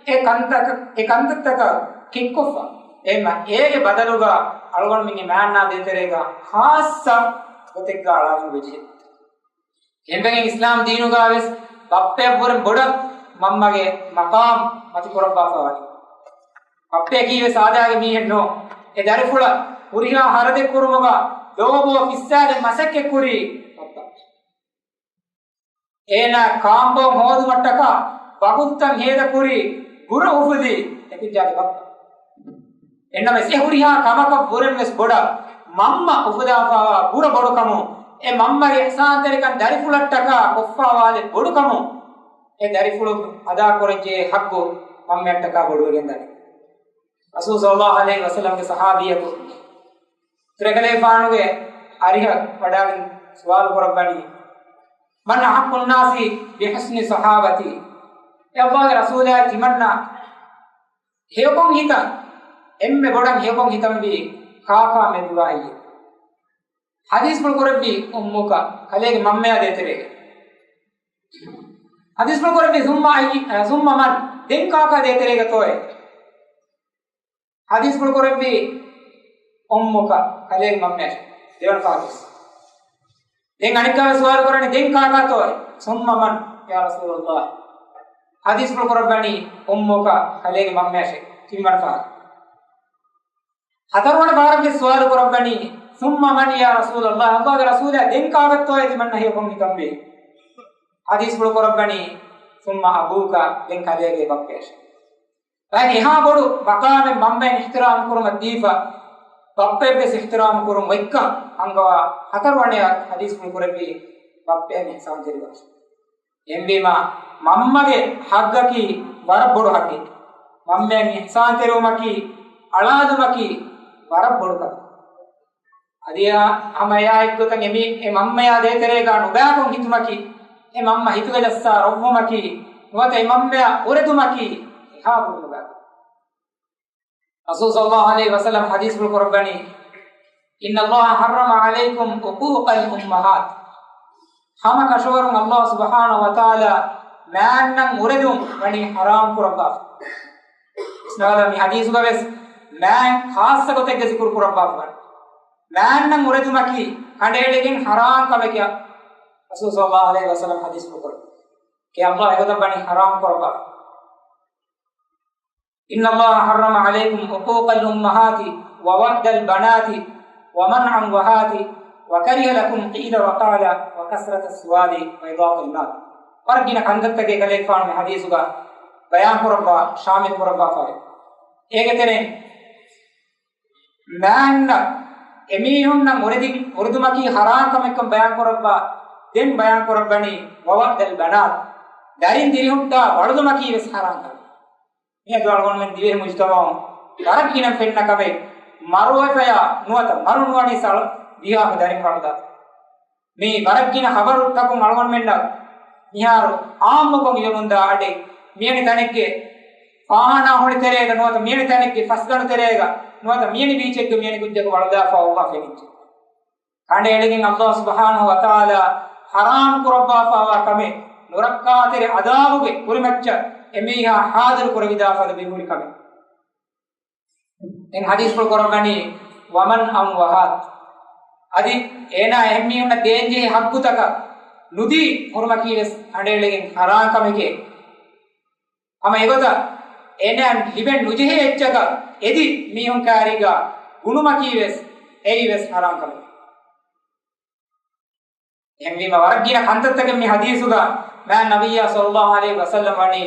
އެ ކަންތަކަށް، އެ ކަންތައްތަކަށް ކެތްކޮށްފަ. އެހެންމަ އޭގެ ބަދަލުގަ އަޅުގަނޑުމެންގެ މާންނާ ދޭތެރޭގަ ޚާއްޞަ ގޮތެއްގަ އަޅާފަ ވެޖެހޭ. އެންމެން އިސްލާމް ދީނުގަ ވެސް ބައްޕަޔަށްވުރެން ބޮޑަށް މަންމަގެ މަޤާމް މަތި ކުރައްވާފަ ވަނީ. ބައްޕަޔަކީ ވެސް ސާދާގެ މީހެއް ނޫން. އެ ދަރިފުޅަށް ހުރިހާ ހަރަދެއް ކުރުމުގަ ލޯބޯ ފިއްސާދެ މަސައްކަތް ކުރީ ބައްޕަ. އޭނާ ކާނބޯ ހޯދުމަށްޓަކާ ވަގުތުތައް ހޭދަކުރީ، ގުރަ އުފުލީ އެކުއްޖާގެ ބައްޕަ. އެންނަމެސް އެ ހުރިހާ ކަމަކަށް ވުރެން ވެސް ބޮޑަށް މަންމަ އުފުލާފައިވާ ބުރަ ބޮޑުކަމުން، އެ މަންމަގެ އިޙްސާންތެރިކަން ދަރިފުޅަށްޓަކާ ކޮށްފައިވާލެއް ބޮޑުކަމުން، އެ ދަރިފުޅުން އަދާކުރަންޖެހޭ ޙައްޤު މަންމައަށްޓަކާ ބޮޑުވެގެންދާނެ. ރަސޫލު ޞައްލައްލާހު ޢަލައިހި ވަސައްލަމްގެ ޞަޙާބީއަކު ތިރަކަލޭފާނުގެ އަރިހަށް ވަޑާގެން ސުވާލު ކުރައްވަނީ، "من أحق الناس بحسن صحابتي؟" އެ ﷲގެ ރަސޫލާ، ތިމަންނަ ހެޔޮކޮށް ހިތަން، އެންމެ ބޮޑަށް ހެޔޮކޮށް ހިތަންވީ ކާކާ މެދުގައި؟ ޙަދީޘްފުޅު ކުރެއްވީ، "އުއްމުކަ"، ކަލޭގެ މަންމަޔާ ދޭތެރޭގަ. ޙަދީޘްފުޅު ކުރެއްވީ، "ثم أي، ثم من؟" ދެން ކާކާ ދޭތެރޭގަތޯއޭ؟ ޙަދީޘްފުޅު ކުރެއްވީ، "أمك"، ކަލޭގެ މަންމަޔަށޭ. ދެވަނަ ފަހަރު. ދެން އަނެއްކާވެސް ސުވާލު ކުރަނީ، "ދެން ކާކާތޯއޭ؟" "ثم من يا رسول الله؟" ޙަދީޘްފުޅު ކުރައްވަނީ، "أمك"، ކަލޭގެ މަންމަޔަށޭ. ތިންވަނަ ފަހަރު. ހަތަރުވަނަ ފަހަރަށްވެސް ސުވާލު ކުރައްވަނީ، "ثم من يا رسول الله؟" ﷲގެ ރަސޫލާ، ދެން ކާކަށްތޯއޭ ތިމަންނަ ހެޔޮކޮށް ހިތަންވީ؟ ޙަދީޘްފުޅު ކުރައްވަނީ، "ثم أبوك"، ދެން ކަލޭގެ ބައްޕަޔަށޭ. ބައެއް އެހާ ބޮޑު މަޤާމެއް މަންމައިން އިޙްތިރާމު ކުރުމަށް ދީފަ، ބައްޕައެއްވެސް އިޙްތިރާމު ކުރުން އޮތްކަން އަންގަވާ ހަތަރުވަނަޔަށް ޙަދީޘްފުޅު ކުރެއްވީ، ބައްޕައަށް އިޙްސާންތެރިވާށޭ. އެހެންވީމާ، މަންމަގެ ޙައްޤަކީ ވަރަށް ބޮޑު ޙައްޤެއް. މަންމައަށް އިޙްސާންތެރިވުމަކީ، އަޅާލުމަކީ ވަރަށް ބޮޑު ކަމެއް. އަދި އާ ހަމަ އެއާ އެއްގޮތަށް އެމީ، އެ މަންމަޔާ ދޭތެރޭގަ ނުބައިކޮށް ހިތުމަކީ، އެ މަންމަ ހިތުގަ ޖައްސާ ރޮއްވުމަކީ، ނުވަތަ އެ މަންމަޔާ އުރެދުމަކީ އެހާ ބޮޑު ނުބައިކޮށް. ރަސޫލު ޞައްލައްލާހު ޢަލައިހި ވަސައްލަމް ޙަދީޘްފުޅު ކުރައްވަނީ، "إن الله حرم عليكم عقوق الأمهات." ހަމަ ކަށަވަރުން ﷲ ސުބްޙާނަހޫ ވަތަޢާލާ މާންނަން އުރެދުން ވަނީ ޙަރާމް ކުރައްވާފަ. ވިސްނާލާ، މި ޙަދީޘުގަ ވެސް މާން ޚާއްޞަ ގޮތެއްގަ ޒިކުރު ކުރައްވާފަ ވަނީ. މާންނަން އުރެދުމަކީ ކަނޑައެޅިގެން ޙަރާމް ކަމެކޭ. ރަސޫލު ޞައްލައްލާހު ޢަލައިހި ވަސައްލަމް ޙަދީޘްފުޅު ކުރައްވަނީ. އެ ﷲ އެގޮތަށް ވަނީ ޙަރާމް ކުރައްވާފަ. "إن الله حرم عليكم عقوق الأمهات ووعد البنات ومنع وهات وكره لكم قيل وقال وكثرة السؤال وإضاعة المال." ވަރަށް ގިނަ ކަންތައްތަކެއް ކަލޭގެފާނު މި ޙަދީޘުގަ ބަޔާން ކުރައްވާ، ޝާމިލް ކުރައްވާފައި. އޭގެ ތެރެއިން މާންނަ އެމީހުންނަށް އުރެދި-، އުރެދުމަކީ ޙަރާމް ކަމެއްކަން ބަޔާން ކުރައްވާ، ދެން ބަޔާން ކުރައްވަނީ ووعد البنات، ދަރިން ދިރިހުއްޓާ ވަޅުލުމަކީ ވެސް ޙަރާމް ކަމެއް. މިއަދު އަޅުގަނޑުމެން ދިވެހި މުޖުތަމަޢުން ވަރަށް ގިނަ ފެންނަ ކަމެއް، މަރުވެފަޔާ ނުވަތަ މަރު ނުވަނީ ސަޅަ ވީހާ ދަރިން ވަޅުދާ. މި ވަރަށް ގިނަ ޚަބަރުތަކުން އަޅުގަނޑުމެންނަށް މިހާރު ޢާއްމުކޮށް އިލުމުންދާ އަޑެއް، މިވެނި ތަނެއްގެ ފާހާނާ ހޮޅި ތެރޭގަ ނުވަތަ މިވެނި ތަނެއްގެ ފަސްގަނޑު ތެރޭގަ ނުވަތަ މިވެނި ބީޗެއްގަ މިވެނި ކުއްޖަކު ވަޅުދާފަ އޮއްވާ ފެނިއްޖެ. ކަނޑައެޅިގެން ﷲ ސުބްޙާނަހޫ ވަތަޢާލާ ޙަރާމް ކުރައްވާފައިވާ ކަމެއް، ނުރައްކާތެރި ޢަޛާބުގެ ކުރިމައްޗަށް އެމީހާ ޙާޟިރު ކުރެވިދާފަދަ މިހުރި ކަމެއް. ދެން ޙަދީޘްފުޅު ކުރައްވަނީ، ومنع وهات. އަދި އޭނާ އެހެންމީހުންނަށް ދޭންޖެހޭ ޙައްޤުތަކަށް ނުދީ ހުރުމަކީ ވެސް ކަނޑައެޅިގެން ޙަރާމް ކަމެކޭ. ހަމަ އެގޮތަށް އޭނާއަށް ލިބެން ނުޖެހޭ އެއްޗަކަށް އެދި މީހުން ކާރީގަ ގުނުމަކީ ވެސް އެއީ ވެސް ޙަރާމް ކަމެކޭ. އެހެންވީމަ، ވަރަށް ގިނަ ކަންތައްތަކެއް މި ޙަދީޘުގަ މާތް ނަބިއްޔާ ޞައްލައްލާހު ޢަލައިހި ވަސައްލަމް ވަނީ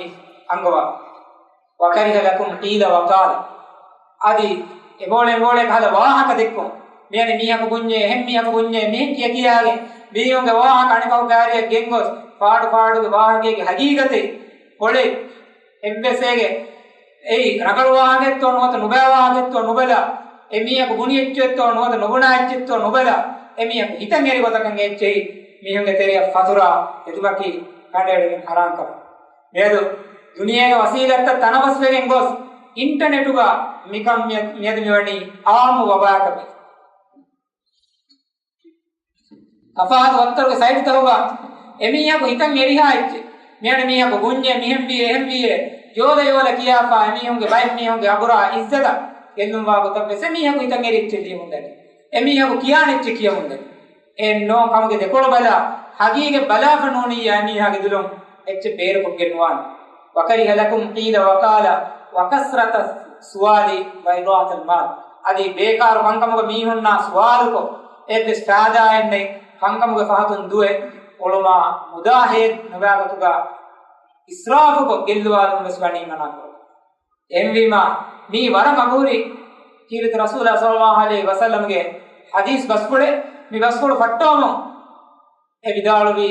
އަންގަވާ. وكره لكم قيل وقال. އަދި އެބޯޅެ އެބޯޅެ ކަހަލަ ވާހަކަ ދެއްކުން. މިއަނި މީހަކު ބުންޏޭ، އެހެން މީހަކު ބުންޏޭ، މިހެން ކިޔަ ކިޔާގެން މީހުންގެ ވާހަކަ އަނެކަކު ގާރިއަށް ގެންގޮސް، ފާޑު ފާޑުގެ ވާހަކައިގެ ހަގީގަތެއް ކޮޅެއް އެއްވެސް އޭގެ އެއީ ރަނގަޅު ވާހަކައެއްތޯ ނުވަތަ ނުބައި ވާހަކައެއްތޯ ނުބަލާ، އެ މީހަކު ބުނި އެއްޗެއްތޯ ނުވަތަ ނުބުނާ އެއްޗެއްތޯ ނުބަލާ، އެ މީހަކު ހިތަށް އެރި ގޮތަކަށް އެއްޗެހި މީހުންގެ ތެރެއަށް ފަތުރާ ހެދުމަކީ ކަނޑައެޅިގެން ޙަރާން ކަމެއް. މިއަދު ދުނިޔޭގެ ވަސީލަތްތައް ތަނަވަސްވެގެން ގޮސް، އިންޓަނެޓުގަ މިކަން މިއަ-، މިއަދު މިވަނީ އާއްމު ވަބާއަކަށް. ތަފާތު ވައްތަރުގެ ސައިޓުތަކުގަ އެމީހަކު ހިތަށް އެރިހާ އެއްޗެއް. މިއަނި މީހަކު ބުންޏޭ، މިހެންވީ، އެހެންވީއޭ، ޔޯލަ ޔޯލަ ކިޔާފާ އެމީހުންގެ ބައެއް މީހުންގެ އަބުރާ އިއްޒަތަށް ގެއްލުންވާ ގޮތަށް ވެސް އެމީހަކު ހިތަށް އެރި އެއްޗެއް ލިޔެމުންދަނީ. އެމީހަކު ކިޔާނެ އެއްޗެއް ކިޔަމުންދަނީ. އެއެއް ނޫން ކަމުގެ ދެކޮޅު ބަލާ، ހަގީގަތް ބަލާފަ ނޫނިއްޔާ އެމީހާގެ ދުލުން އެއްޗެއް ބޭރުކޮށްގެން ނުވާނެ. وكره لكم قيل وكال وكثرة السؤال وإضاعة المال. އަދި ބޭކާރު ކަންކަމުގަ މީހުންނާ ސުވާލުކޮށް، އެއްވެސް ފާއިދާއެއް ނެތް ކަންކަމުގެ ފަހަތުން ދުވެ އޮޅުމާ މުދާ ހޭދަ ނުބާ ގޮތުގަ އިސްރާފުކޮށް ގެއްލުވާލުން ވެސް ވަނީ މަނާކުރެވޭ. އެހެންވީމާ، މީ ވަރަށް އަގުހުރި ކީރިތި ރަސޫލާ ޞައްލައްލާހު ޢަލައިހި ވަސައްލަމްގެ ޙަދީޘް ބަސްފުޅެއް. މި ބަސްފުޅު ފައްޓަވަމުން އެ ވިދާޅުވީ،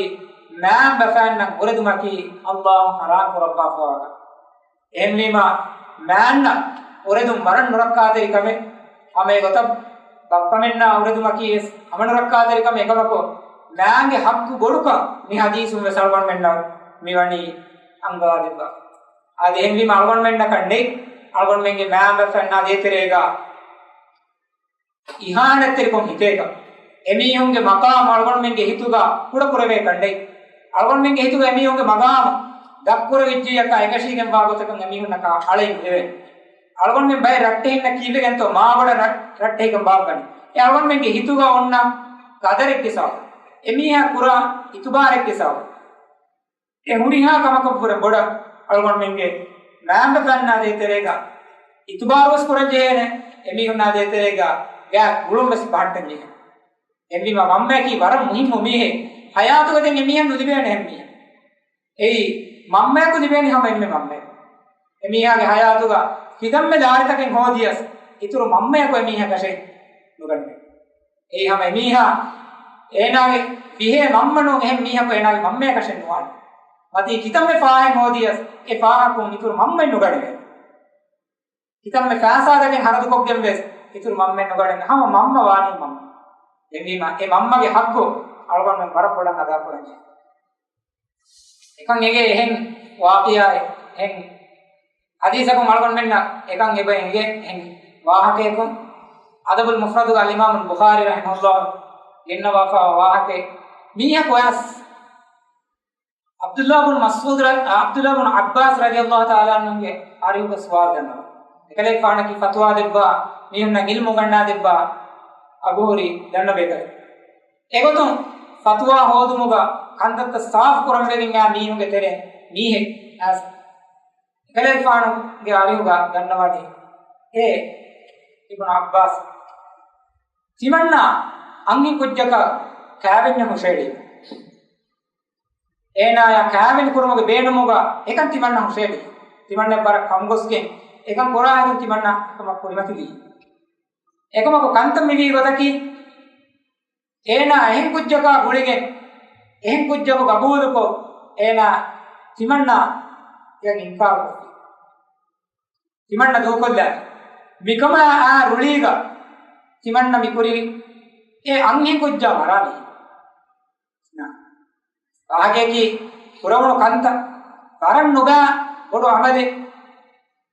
މާންބަފައިންނަށް އުރެދުމަކީ ﷲ އުން ޙަރާން ކުރައްވާފަވާ ކަމެއް. އެހެންވީމާ، މާންނަށް އުރެދުން ވަރަށް ނުރައްކާތެރި ކަމެއް. ހަމަ އެގޮތަށް ބައްޕަމެންނާ އުރެދުމަކީ ވެސް ހަމަ ނުރައްކާތެރި ކަމެއް. އެކަމަކު، މާންގެ ޙައްޤު ބޮޑުކަން މި ޙަދީޘުން ވެސް އަޅުގަނޑުމެންނަށް މިވަނީ އަންގަވާދެއްވާ. އާދެ، އެހެންވީމަ އަޅުގަނޑުމެންނަކަށް ނެތް އަޅުގަނޑުމެންގެ މާންބަފައިންނާ ދޭތެރޭގަ އިހާނަތްތެރިކޮށް ހިތޭކަށް. އެމީހުންގެ މަޤާމު އަޅުގަނޑުމެންގެ ހިތުގަ ކުޑަކުރެވޭކަށް ނެތް. އަޅުގަނޑުމެންގެ ހިތުގަ އެމީހުންގެ މަޤާމު ދަށްކުރެވިއްޖެއްޔާ އެކަށީގެންވާ ގޮތަކަށް އެމީހުންނަކާ އަޅައިން ހުރެވޭނެ. އަޅުގަނޑުމެން ބައެއް ރައްޓެހިންނަށް ކީއްވެގެންތޯ މާބޮޑަށް ރައް-، ރައްޓެހިކަން ބާއްވަނީ؟ އެ އަޅުގަނޑުމެންގެ ހިތުގަ އޮންނަ ޤަދަރެއްގެ ސަބަބުން. އެމީހާ ކުރާ އިތުބާރެއްގެ ސަބަބުން. އެ ހުރިހާ ކަމަކަށްވުރެ ބޮޑަށް އަޅުގަނޑުމެންގެ މާންބަފައިންނާ ދޭތެރޭގަ އިތުބާރުވެސް ކުރަންޖެހޭނެ، އެމީހުންނާ ދޭތެރޭގަ ގާތް ގުޅުންވެސް ބަހައްޓަންޖެހޭނެ. އެހެންވީމަ މަންމަޔަކީ ވަރަށް މުހިއްމު މީހެއް. ޙަޔާތުގަ ދެން އެމީހަށް ނުލިބޭނެ އެހެން މީހެއް. އެއީ މަންމަޔަކު ލިބޭނީ ހަމަ އެންމެ މަންމަޔަކު. އެމީހާގެ ޙަޔާތުގަ ކިތަންމެ ލާރިތަކެއް ހޯދިޔަސް އިތުރު މަންމަޔަކު އެމީހަކަށެއް ނުގަނެވޭ. އެއީ ހަމަ އެމީހާ އޭނާގެ ވިހޭ މަންމަ ނޫން އެހެން މީހަކު އޭނާގެ މަންމަޔަކަށެއް ނުވާނެ. މަތީ ކިތަންމެ ފާހެއް ހޯދިޔަސް އެ ފާހަކުން އިތުރު މަންމައެއް ނުގަނެވޭ. ކިތަންމެ ފައިސާދަކެއް ހަރަދުކޮށްގެން ވެސް އިތުރު މަންމައެއް ނުގަނެވޭ. ހަމަ މަންމަ ވާނީ މަންމަ. އެހެންވީމަ އެ މަންމަގެ ޙައްޤު އަޅުގަނޑުމެން ވަރަށް ބޮޑަށް އަދާކުރަންޖެހޭ. އެކަން އެނގޭ އެހެން ވާޤިޢާއެއް، އެހެން ޙަދީޘަކުން އަޅުގަނޑުމެންނަށް އެކަން އެބަ އެނގޭ އެހެން ވާހަކަޔަކުން. އަދަބުލް މުފްރަދުގަ އަލްއިމާމުލް ބުޚާރީ ރަޙިމަހުﷲ ގެންނަވާފައިވާ ވާހަކައެއް. މީހަކު އައިސް ޢަބްދުﷲ ބުން މަސްޢޫދު ރަ-، ޢަބްދުﷲ ބުން ޢައްބާސް ރަޟިޔަﷲ ތަޢާލާ ޢަންހުގެ އަރިހުގަ ސުވާލު ދަންނަވަން. އެކަލޭގެފާނަކީ ފަތުވާ ދެއްވާ، މީހުންނަށް ޢިލްމު އުގަންނާ ދެއްވާ އަގުހުރި ދަންނަ ބޭކަލެއް. އެގޮތުން ފަތުވާ ހޯދުމުގަ ކަންތައްތައް ސާފު ކުރަން ވެގެން އާ މީހުންގެ ތެރެއިން މީހެއް އައިސް އެކަލޭގެފާނުގެ އަރިހުގަ ދަންނަވަނީ، އޭ އިބްނު ޢައްބާސް، ތިމަންނާ އަންހެން ކުއްޖަކަށް ކާވެންޏަށް ހުށައެޅީ. އޭނާޔާ ކާވެނި ކުރުމުގެ ބޭނުމުގަ އެކަން ތިމަންނަ ހުށައެޅި. ތިމަންނަ ވަރަށް ކަމުގޮސްގެން އެކަން ކުރާހެދުން ތިމަންނަ އެކަމަށް ކުރިމަތިވީ. އެކަމަކު ކަންތައް މިވީ ގޮތަކީ، އޭނާ އެހެން ކުއްޖަކާ ގުޅިގެން، އެހެން ކުއްޖަކު ގަބޫލުކޮށް، އޭނާ ތިމަންނަ އެކަން އިންކާރުކޮށްފި. ތިމަންނަ ދޫކޮށްލާފި. މިކަމާ އާ ރުޅީގަ ތިމަންނަ މިކުރި އެ އަންހެން ކުއްޖާ މަރާލި. ވާހަކައަކީ ކުރެވުނު ކަންތައް ވަރަށް ނުބައި ބޮޑު ޢަމަލެއް.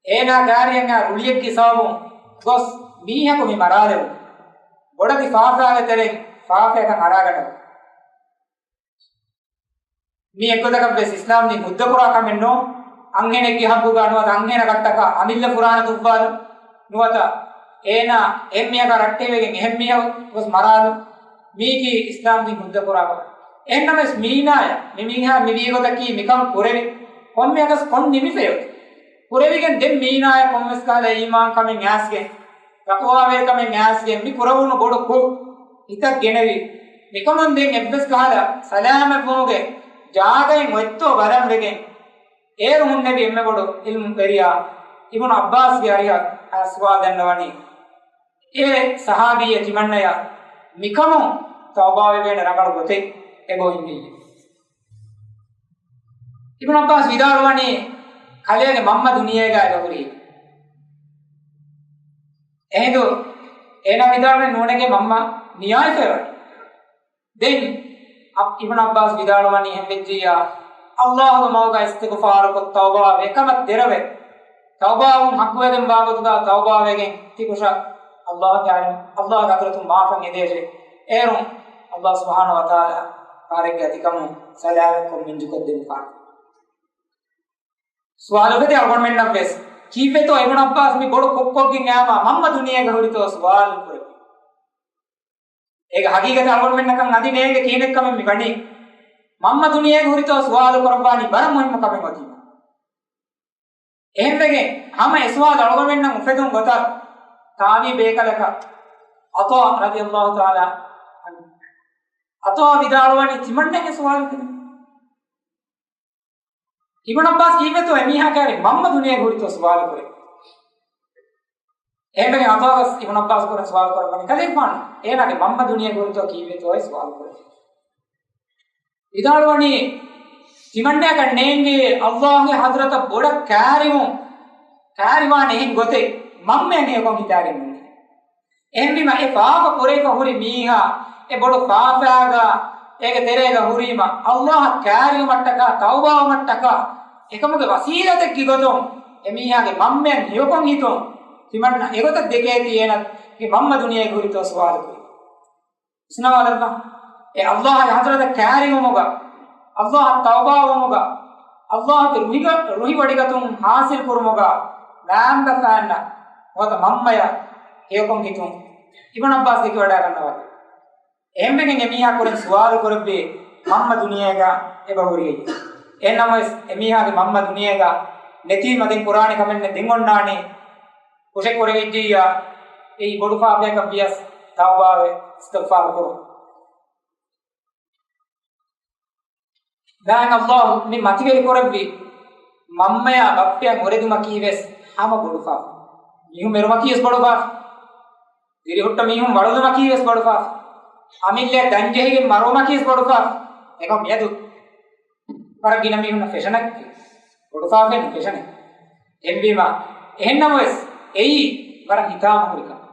އޭނާ ގާރިއަށް އާ ރުޅިއެއްގެ ސަބަބުން ގޮސް މީހަކު މި މަރާލެވުނު. ބޮޑެތި ފާފައިގެ ތެރެއިން ފާފައަކަށް އަރާގަނެވުނު. މީ އެއްގޮތަކަށް ވެސް އިސްލާމް ދީން ހުއްދަކުރާ ކަމެއް ނޫން. އަންހެނެއްގެ ޙައްޤުގަ ނުވަތަ އަންހެނަކަށްޓަކާ އަމިއްލަ ފުރާނަ ދުއްވާލުން ނުވަތަ އޭނާ އެންމެއަކަށް ރައްޓެހިވެގެން އެހެން މީހަކު ގޮސް މަރާލުން. މީކީ އިސްލާމް ދީން ހުއްދަކުރާ ކަމެއް. އެހެންނަމަވެސް މީނާޔަށް މި މީހާ މިވީ ގޮތަކީ މިކަން ކުރެވި ކޮންމެއަކަސް ކޮން ނިމިފަޔޮތި؟ ކުރެވިގެން ދެން މީނާޔަށް ކޮންމެސް ކަހަލަ އީމާންކަމެއް އައިސްގެން، ތަޤްވާވެރިކަމެއް އައިސްގެން މި ކުރެވުނު ބޮޑު ކުށް ހިތަށް ގެނެވި، މިކަމުން ދެން އެއްވެސް ކަހަލަ ސަލާމަތްވުމުގެ ޖާގައެއް އޮތްތޯ ބަލަން ވެގެން، އޭރު ހުންނެވި އެންމެ ބޮޑު ޢިލްމުވެރިޔާ އިބްނު ޢައްބާސްގެ އަރިހަށް އާ ސުވާލު ދަންނަވަނީ، އޭ ޞަޙާބީއެއް ތިމަންނަޔަށް މިކަމުން ތައުބާވެވޭނެ ރަނގަޅު ގޮތެއް އެބައޮތް އިނގޭ؟ އިބްނު ޢައްބާސް ވިދާޅުވަނީ، ކަލޭގެ މަންމަ ދުނިޔޭގަ އެބަހުރީ. އެހިނދު އޭނާ ވިދާޅުވެ ނޫނެގެ މަންމަ ނިޔާއިފައިވަނީ. ދެން އަ-، އިބްނު ޢައްބާސް ވިދާޅުވަނީ ހެންވެއްޖިއްޔާ، ﷲ ގެ މަގުގަ އިސްތިޣުފާރުކޮށް ތައުބާވެ ކަމަށް ދެރަވެ، ތައުބާވުން ޙައްޤުވެގެން ވާ ގޮތުގަ ތައުބާވެގެން ތިކުށަ ﷲ ގެ ޢަލަމް، ﷲ ގެ ޙަޟްރަތުން މާފަށް އެދޭށޭ. އޭރުން ﷲ ސުބްޙާނަހޫ ވަތަޢާލާ ކާރެއްގެ އަތިކަމުން ސަލާމަތްކޮށް މިންޖުކޮށްދެއްވާނެ. ސުވާލު އުފެދޭ އަޅުގަނޑުމެންނަށްވެސް، ކީއްވެތޯ އިބްނު ޢައްބާސް މި ބޮޑު ކޮއްކޮށްގެން އައީމާ މަންމަ ދުނިޔޭގަ ހުރިތޯ ސުވާލު ކުރެއްވީ؟ އޭގެ ޙަޤީޤަތަށް އަޅުގަނޑުމެންނަކަށް އަދި ނޭނގެ ކިހިނެއްކަމެއް މި ވަނީ. މަންމަ ދުނިޔޭގަ ހުރިތޯ ސުވާލު ކުރައްވާނީ ވަރަށް މުހިންމު ކަމެއް އޮތީމަ. އެހެންވެގެން ހަމަ އެ ސުވާލު އަޅުގަނޑުމެންނަށް އުފެދުން ގޮތަށް ތާބިޢީ ބޭކަލަކަށް ޢަޠާ ރަޟިޔަﷲ ތަޢާލާ ޢަންހު، ޢަޠާ ވިދާޅުވަނީ ތިމަންނައަށް ސުވާލު ކުރޭ. އިބްނު ޢައްބާސް ކީއްވެތޯ އެމީހާ ކާރި މަންމަ ދުނިޔޭގަ ހުރިތޯ ސުވާލު ކުރޭ؟ އެހެންވެގެން ޢަޠާ ވެސް އިބްނު ޢައްބާސް ކުރަން ސުވާލު ކުރައްވަނީ ކަލޭގެފާނު އޭނާގެ މަންމަ ދުނިޔޭގަ ހުރިތޯ ކީއްވެތޯ ސުވާލު ކުރޭ. ވިދާޅުވަނީ، ތިމަންނައަކަށް ނޭނގޭ ﷲ ގެ ޙަޟްރަތަށް ބޮޑަށް ކާރިވުން، ކާރިވާނެ އެހެން ގޮތެއް މަންމައަށް ހެޔޮކޮށް ހިތާގެން ނޫނޭ. އެހެންވީމަ އެ ފާފަ ކުރެވިފަ ހުރި މީހާ އެ ބޮޑު ފާފައިގަ އޭގެ ތެރޭގަ ހުރީމަ ﷲ އަށް ކާރިވުމަށްޓަކާ ތައުބާވުމަށްޓަކާ އެކަމުގެ ވަސީލަތެއްގެ ގޮތުން އެމީހާގެ މަންމައަށް ހެޔޮކޮށް ހިތުން ތިމަންނަ އެގޮތަށް ދެކޭތީ އޭނަގެ މަންމަ ދުނިޔޭގަ ހުރިތޯ ސުވާލު ކުރީ. ވިސްނަވާލައްވާ. އެ ﷲ ގެ ޙަޟްރަތަށް ކާރިވުމުގަ، ﷲ އަށް ތައުބާވުމުގަ، ﷲ ގެ ރުހިގަ-، ރުހިވޮޑިގަތުން ޙާޞިލް ކުރުމުގަ، މައިންބަފައިންނަށް ނުވަތަ މަންމަޔަށް ހެޔޮކޮށް ހިތުން އިބްނު ޢައްބާސް ދެކިވަޑައިގަންނަވާ. އެހެންވެގެން އެމީހާ ކުރިން ސުވާލު ކުރެއްވި މަންމަ ދުނިޔޭގަ އެބަ ހުރި އެއްޗެއް. އެހެންނަމަވެސް އެމީހާގެ މަންމަ ދުނިޔޭގަ ނެތީމަ ދެން ކުރާނެ ކަމެއް ނެތް. ދެން އޮންނާނީ ކުށެއް ކުރެވިއްޖިއްޔާ އެއީ ބޮޑު ފާފައަކަށް ވިޔަސް ތައުބާވެ އިސްތިޣްފާރު ކުރުން. ދާން ﷲ މި މަތިވެރި ކުރެއްވި މަންމަޔާ ބައްޕަޔަށް އުރެދުމަކީ ވެސް ހަމަ ބޮޑު ފާފަ. މީހުން މެރުމަކީ ވެސް ބޮޑު ފާފަ. ދިރިހުއްޓަ މީހުން ވަޅުލުމަކީ ވެސް ބޮޑު ފާފަ. އަމިއްލައަށް ދަންޖެހިގެން މަރުވުމަކީ ވެސް ބޮޑު ފާފަ. އެކަމް މިއަދު ވަރަށް ގިނަ މީހުންނަށް ފެށަނަ ބޮޑު ފާފައެއް ނުފެށަނެ. އެހެންވީމަ، އެހެންނަމަވެސް އެއީ ވަރަށް ހިތާމަ ހުރި ކަމެއް.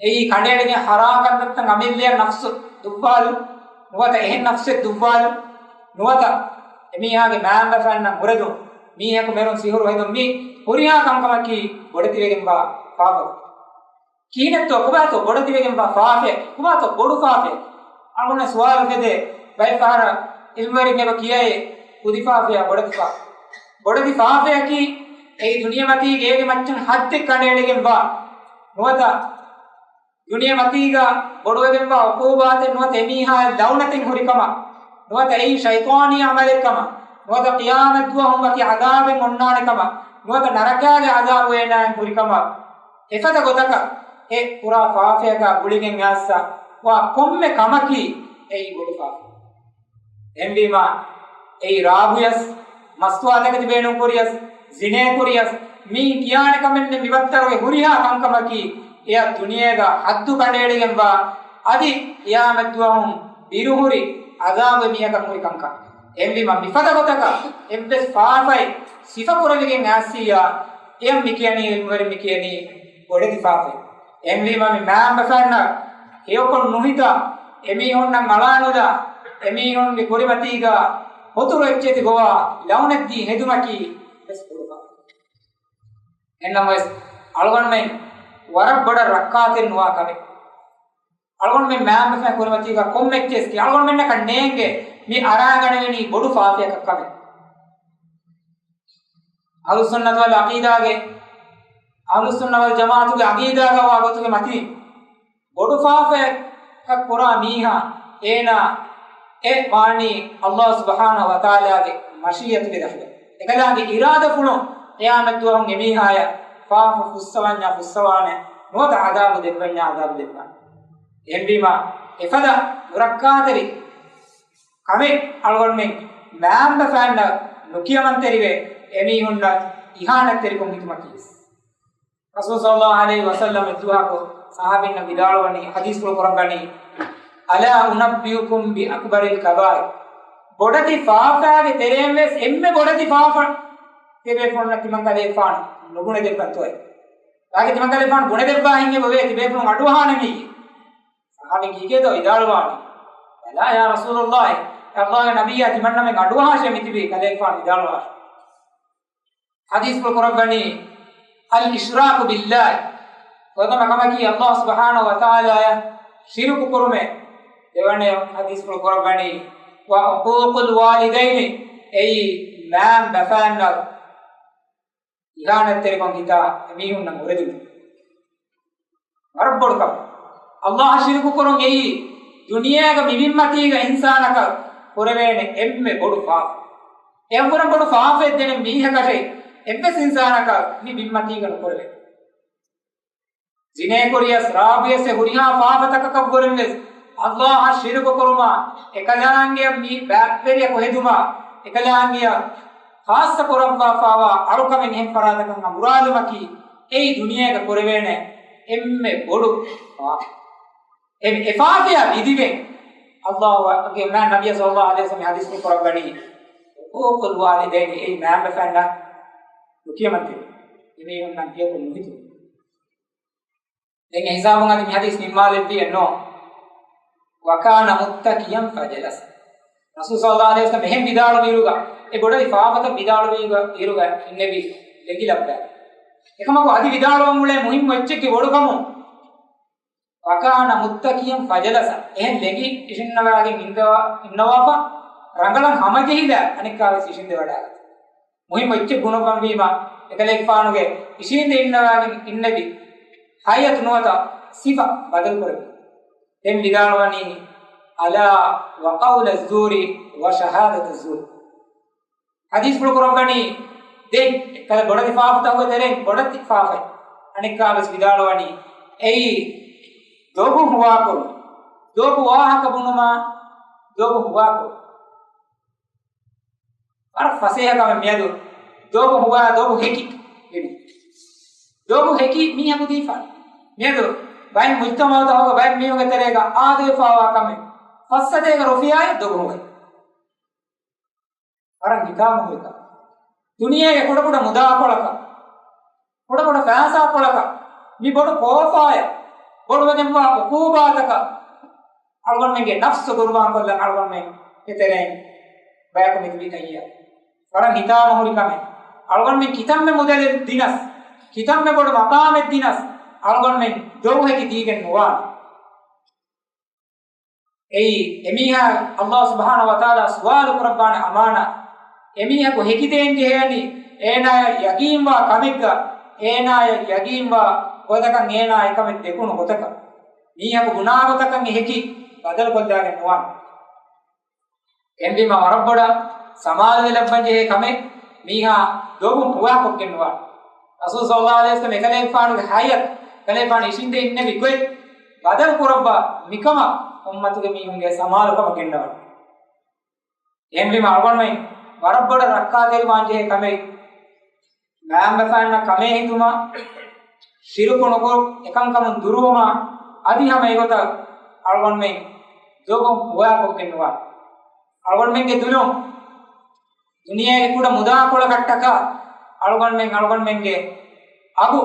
އެއީ ކަނޑައެޅިގެން ޙަރާމް ކަންތައްތައް އަމިއްލައަށް ނަފްސު ދުއްވާލުން، ނުވަތަ އެހެން ނަފްސެއް ދުއްވާލުން، ނުވަތަ އެމީހާގެ މައިންބަފައިންނަށް އުރެދުން، މީހަކު މެރުން، ސިހުރު ހެދުން، މި ހުރިހާ ކަންކަމަކީ ބޮޑެތިވެގެންވާ ފާފަ. ކިހިނެއްތޯ ކޮބާތޯ ބޮޑެތިވެގެންވާ ފާފައެއް؟ ކޮބާތޯ ބޮޑު ފާފައެއް؟ އަޅުގަނޑަށް ސުވާލު އުފެދޭ. ބައެއް ފަހަރަށް ޢިލްމުވެރިން އެބަ ކިޔައޭ ކުދި ފާފަޔާ ބޮޑެތި ފާފަ. ބޮޑެތި ފާފަޔަކީ އެއީ ދުނިޔެމަތީގަ އޭގެ މައްޗަށް ޙައްދެއް ކަނޑައެޅިގެންވާ، ނުވަތަ ދުނިޔެމަތީގަ ބޮޑުވެގެންވާ ޢުޤޫބާތެއް ނުވަތަ އެމީހާއަށް ލަޢުނަތެއް ހުރި ކަމަށް، ނުވަތަ އެއީ ޝައިޠާނީ ޢަމަލެއް ކަމަށް، ނުވަތަ ޤިޔާމަތްދުވަހު ވަކި ޢަޛާބެއް އޮންނާނެ ކަމަށް، ނުވަތަ ނަރަކާގެ ޢަޛާބު އޭނާއަށް ހުރި ކަމަށް، އެފަދަ ގޮތަކަށް އެ ކުރާ ފާފަޔަކާ ގުޅިގެން އައިސް ވާ ކޮންމެ ކަމަކީ އެއީ ބޮޑު ފާފަ. އެހެންވީމާ، އެއީ ރާގުޔަސް، މަސްތުވާތަކެތި ބޭނުން ކުރިޔަސް، ޒިނޭ ކުރިޔަސް، މީ ކިޔާނެ ކަމެއް ނެތް. މި ވައްތަރުގެ ހުރިހާ ކަންކަމަކީ އެއަށް ދުނިޔޭގަ ޙައްދު ކަނޑައެޅިގެންވާ، އަދި ޤިޔާމަތްދުވަހުން ބިރުހުރި ޢަޛާބު އެމީހަކަށް ހުރި ކަންކަން. އެހެންވީމާ، މިފަދަ ގޮތަކަށް އެއްވެސް ފާފައެއް ސިފަ ކުރެވިގެން އައިސްއިއްޔާ، އެޔަށް މި ކިޔަނީ، ޢިލްމުވެރިން މި ކިޔަނީ ބޮޑެތި ފާފައެއް. އެހެންވީމާ، މި މައިންބަފައިންނަށް ހެޔޮކޮށް ނުހިތާ، އެމީހުންނަށް އަޅާނުލާ، އެމީހުންގެ ކުރިމަތީގަ ހުތުރު އެއްޗެތި ގޮވާ ލަޢުނަތްދީ ހެދުމަކީ ވެސް ބޮޑު ފާފަ. އެހެންނަމަވެސް، އަޅުގަނޑުމެން ވަރަށް ބޮޑަށް ރައްކާތެރި ނުވާ ކަމެއް. އަޅުގަނޑުމެން މައިންބަފައިން ކުރިމަތީގަ ކޮންމެ އެއްޗެއް ވެސް އަޅުގަނޑުމެންނަކަށް ނޭނގެ މި އަރާގަނެވެނީ ބޮޑު ފާފަޔަކަށް ކަމެއް. އަހްލުއްސުންނަތު ވަލް ޢަޤީދާގެ، އަހްލުއްސުންނަ ވަލް ޖަމާޢަތުގެ ޢަޤީދާގަ ވާ ގޮތުގެ މަތީން، ބޮޑު ފާފައަކަށް ކުރާ މީހާ، އޭނާ އެ ވާނީ ﷲ ސުބްޙާނަހޫ ވަތަޢާލާގެ މަޝީއަތުގެ ދަށުގަ. އެކަލާނގެ އިރާދަފުޅުން ޤިޔާމަތްދުވަހުން އެމީހާޔަށް ފާފަ ފުއްސަވަންޏާ ފުއްސަވާނެ، ނުވަތަ ޢަޛާބު ދެއްވަންޏާ ޢަޛާބު ދެއްވާނެ. އެހެންވީމާ، އެފަދަ ނުރައްކާތެރި ކަމެއް އަޅުގަނޑުމެން މައިންބަފައިންނަށް ނުކިޔަމަންތެރިވެ، އެމީހުންނަށް އިހާނަތްތެރިކަން ހިތުމަކީ. ރަސޫލު ޞައްލައްލާހު ޢަލައިހި ވަސައްލަމަ އެއްދުވަހަކު ޞަޙާބީންނަށް ވިދާޅުވަނީ، ޙަދީޘްފުޅު ކުރައްވަނީ، "ألا أنبئكم بأكبر الكبائر؟" ބޮޑެތި ފާފާގެ ތެރެއިން ވެސް އެންމެ ބޮޑެތި ފާފަ ތިބޭފުޅުންނަށް ތިމަން ކަލޭގެފާނު ނުބުނެދެއްވަންތޯއޭ؟ ވާގި ތިމަން ކަލޭގެފާނު ބުނެދެއްވާ ހިނގެ ބޮވޭ ތިބޭފުޅުން އަޑުއަހާނަމީ. ޞަޙާބީން ކީކޭތޯ ވިދާޅުވާނީ؟ "بلى يا رسول الله، އޭ ﷲގެ ނަބިއްޔާ، ތިމަންނަމެން އަޑުއަހާށޭ މިތިބީ." ކަލޭގެފާނު ވިދާޅުވާށޭ. ޙަދީޘްފުޅު ކުރައްވަނީ، "الإشراك بالله"، ފުރަތަމަ ކަމަކީ ﷲ ސުބްޙާނަހު ވަތަޢާލާއަށް ޝިރުކު ކުރުމޭ. ދެވަނަ ޙަދީޘްފުޅު ކުރައްވަނީ، "وعقوق الوالدين"، އެއީ މައިންބަފައިންނަށް އިހާނަތްތެރިކަން ހިތާ އެމީހުންނަށް އުރެދުން. ވަރަށް ބޮޑު ކަމެއް. ﷲއަށް ޝިރުކު ކުރުން އެއީ ދުނިޔޭގަ މި ބިންމަތީގަ އިންސާނަކަށް ކުރެވޭނެ އެންމެ ބޮޑު ފާފަ. އެއަށްވުރެން ބޮޑު ފާފައެއް ދެނެއް މީހަކަށެއް އެއްވެސް އިންސާނަކަށް މި ބިންމަތީގަ ނުކުރެވޭ. ޒިނޭ ކުރިޔަސް، ރާ ބުއިޔަސް އެ ހުރިހާ ފާފަތަކަކަށްވުރެން ވެސް ﷲއަށް ޝިރުކު ކުރުމާ، އެކަލާނގެއަށް މި ބައިވެރިޔަކު ހެދުމާ، އެކަލާނގެއަށް ޚާއްޞަ ކުރައްވާފާވާ އަޅުކަމެއް އެހެން ފަރާތަކަށް އަނބުރާލުމަކީ އެއީ ދުނިޔޭގަ ކުރެވޭނެ އެންމެ ބޮޑު ފާފަ. އެ، އެ ފާފަޔާ ވިދިވެ، ﷲގެ މާ ނަބިއްޔާ ޞައްލައްލާހު ޢަލައިހި ވަސައްލަމަ ޙަދީޘް ކުރައްވަނީ، "عقوق الوالدين"، އެއީ މައިންބަފައިންނަށް ނުކިޔަމަންތެރި، އެމީހުންނަށް ބިޔަކު ނުހިތުން. ދެން އެ ހިސާބުން އަދި މި ޙަދީޘް ނިންމާލެއްވި އެއްނޯ. "وكان متكئا فجلس." ރަސޫލު ޞައްލައްލާހު ޢަލައިހި ވަސައްލަމަ އެހެން ވިދާޅުވިއިރުގަ، އެ ބޮޑެތި ފާފަތައް ވިދާޅުވިއިރުގަ، އިރުގަ އިންނެވި ލެނގިލައްވާ. އެކަމަކު އަދި ވިދާޅުވަން އުޅޭ މުހިއްމު އެއްޗެއްގެ ބޮޑުކަމުން، "وكان متكئا فجلس." އެހެން ލެނގި އިށިންނަވާގެން އިންދަވާ، އިންނަވާފަ، ރަނގަޅަށް ހަމަޖެހިލާ އަނެއްކާވެސް އިށިނދެވަޑާގަތީ. މުހިއްމު އެއްޗެއް ބުނަވަންވީމަ، އެކަލޭގެފާނުގެ އިށީނދެ އިންނަވާގެން އިންނެވި ހައިއަތު ނުވަތަ ސިފަ ބަދަލުކުރެވި. ދެން ވިދާޅުވަނީ، "ألا وقول الزور وشهادة الزور." ޙަދީޘްފުޅު ކުރައްވަނީ، ދެން އެއްކަލަ ބޮޑެތި ފާފަތަކުގެ ތެރެއިން ބޮޑެތި ފާފައެއް. އަނެއްކާވެސް ވިދާޅުވަނީ، އެއީ ދޮގު ހުވާކުރުން. ދޮގު ވާހަކަ ބުނުމާ، ދޮގު ހުވާކުރުން. ވަރަށް ފަސޭހަ ކަމެއް މިއަދު ދޮގު ހުވާ، ދޮގު ހެކި. ދޮގު ހެކި މީހަކު ދީފާނެ. މިއަދު ބައެއް މުޖްތަމަޢުތަކުގަ ބައެއް މީހުންގެ ތެރޭގަ އާދަވެފާވާ ކަމެއް، ފައްސަތޭކަ ރުފިޔާއެއް ދޮގު ހުވައި. ވަރަށް ހިތާމަހުރި ކަމެއް. ދުނިޔޭގެ ކުޑަކުޑަ މުދާކޮޅަކަށް، ކުޑަކުޑަ ފައިސާކޮޅަކަށް މި ބޮޑު ކޯފާޔަށް، ބޮޑުވެގެންވާ ޢުޤޫބާތަކަށް އަޅުގަނޑުމެންގެ ނަފްސު ޤުރުބާންކޮށްލަން އަޅުގަނޑުމެންގެ ތެރެއިން ބަޔަކު މިތިބީ ކައްޔަށް. ވަރަށް ހިތާމަހުރި ކަމެއް. އަޅުގަނޑުމެން ކިތަންމެ މުދަލެއް ދިނަސް، ކިތަންމެ ބޮޑު މަޤާމެއް ދިނަސް، އަޅުގަނޑުމެން ދޮގު ހެކި ދީގެން ނުވާނެ. އެއީ، އެމީހާ ﷲ ސުބްޙާނަހޫ ވަތަޢާލާ ސުވާލު ކުރައްވާނެ އަމާނާ. އެމީހަކު ހެކިދޭން ޖެހޭނީ، އޭނާޔަށް ޔަޤީންވާ ކަމެއްގަ، އޭނާޔަށް ޔަޤީންވާ ގޮތަކަށް އޭނާ އެކަމެއް ދެކުނު ގޮތަކަށް. މީހަކު ބުނާ ގޮތަކަށް އެ ހެކި ބަދަލުކޮށްލާގެން ނުވާނެ. އެހެންވީމަ ވަރަށް ބޮޑަށް ސަމާލުވެލައްވަން ޖެހޭ ކަމެއް މީހާ ދޮގު ހުވާކޮށްގެން ނުވާނެ. ރަސޫލު ޞައްލައްލާހު ޢަލައިހި ވަސައްލަމަ އެކަލޭގެފާނުގެ ހަޔަތް، އެކަލޭގެފާނު އިށީނދެ އިންނެވި ގޮތް ބަދަލު ކުރައްވާ މިކަމަށް އުއްމަތުގެ މީހުންގެ ސަމާލުކަމަށް ގެންނަވަން. އެހެންވީމަ އަޅުގަނޑުމެން ވަރަށް ބޮޑަށް ރައްކާތެރިވާން ޖެހޭ ކަމެއް މައިންބަފައިންނަށް ކަމޭ ހިތުމަށް، ޝިރުކު ނުކޮށް އެކަންކަމުން ދުރުވުމަށް، އަދި ހަމަ އެގޮތަށް އަޅުގަނޑުމެން ދޮގު ހުވާކޮށްގެން ނުވާ. އަޅުގަނޑުމެންގެ ދުލުން ދުނިޔޭގެ ކުޑަ މުދާކޮޅަކަށްޓަކާ އަޅުގަނޑުމެން އަޅުގަނޑުމެންގެ އަގު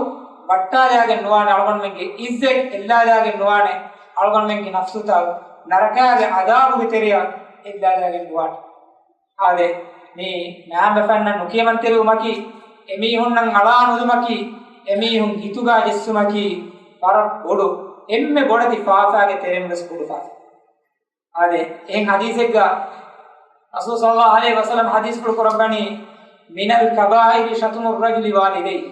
ވައްޓާލާގެން ނުވާނެ، އަޅުގަނޑުމެންގެ އިއްޒަތް އެއްލާލާގެން ނުވާނެ، އަޅުގަނޑުމެންގެ ނަފްސުތައް ނަރަކާގެ ޢަޛާބުގެ ތެރެއަށް އެއްލާލާގެން ނުވާނެ. އާދެ، މި މައިންބަފައިންނަށް ނުކިޔަމަންތެރިވުމަކީ، އެމީހުންނަށް އަޅާ ނުލުމަކީ، އެމީހުން ހިތުގަ ޖެއްސުމަކީ، ވަރަށް ބޮޑު، އެންމެ ބޮޑެތި ފާފާގެ ތެރެއިން ވެސް ބޮޑު ފާފާ. އާދެ، އެހެން ޙަދީޘެއްގަ ރަސޫލު ޞައްލައްލާހު ޢަލައިހި ވަސައްލަމަ ޙަދީޘްފުޅު ކުރައްވަނީ، "من الكبائر شتم الرجل والديه."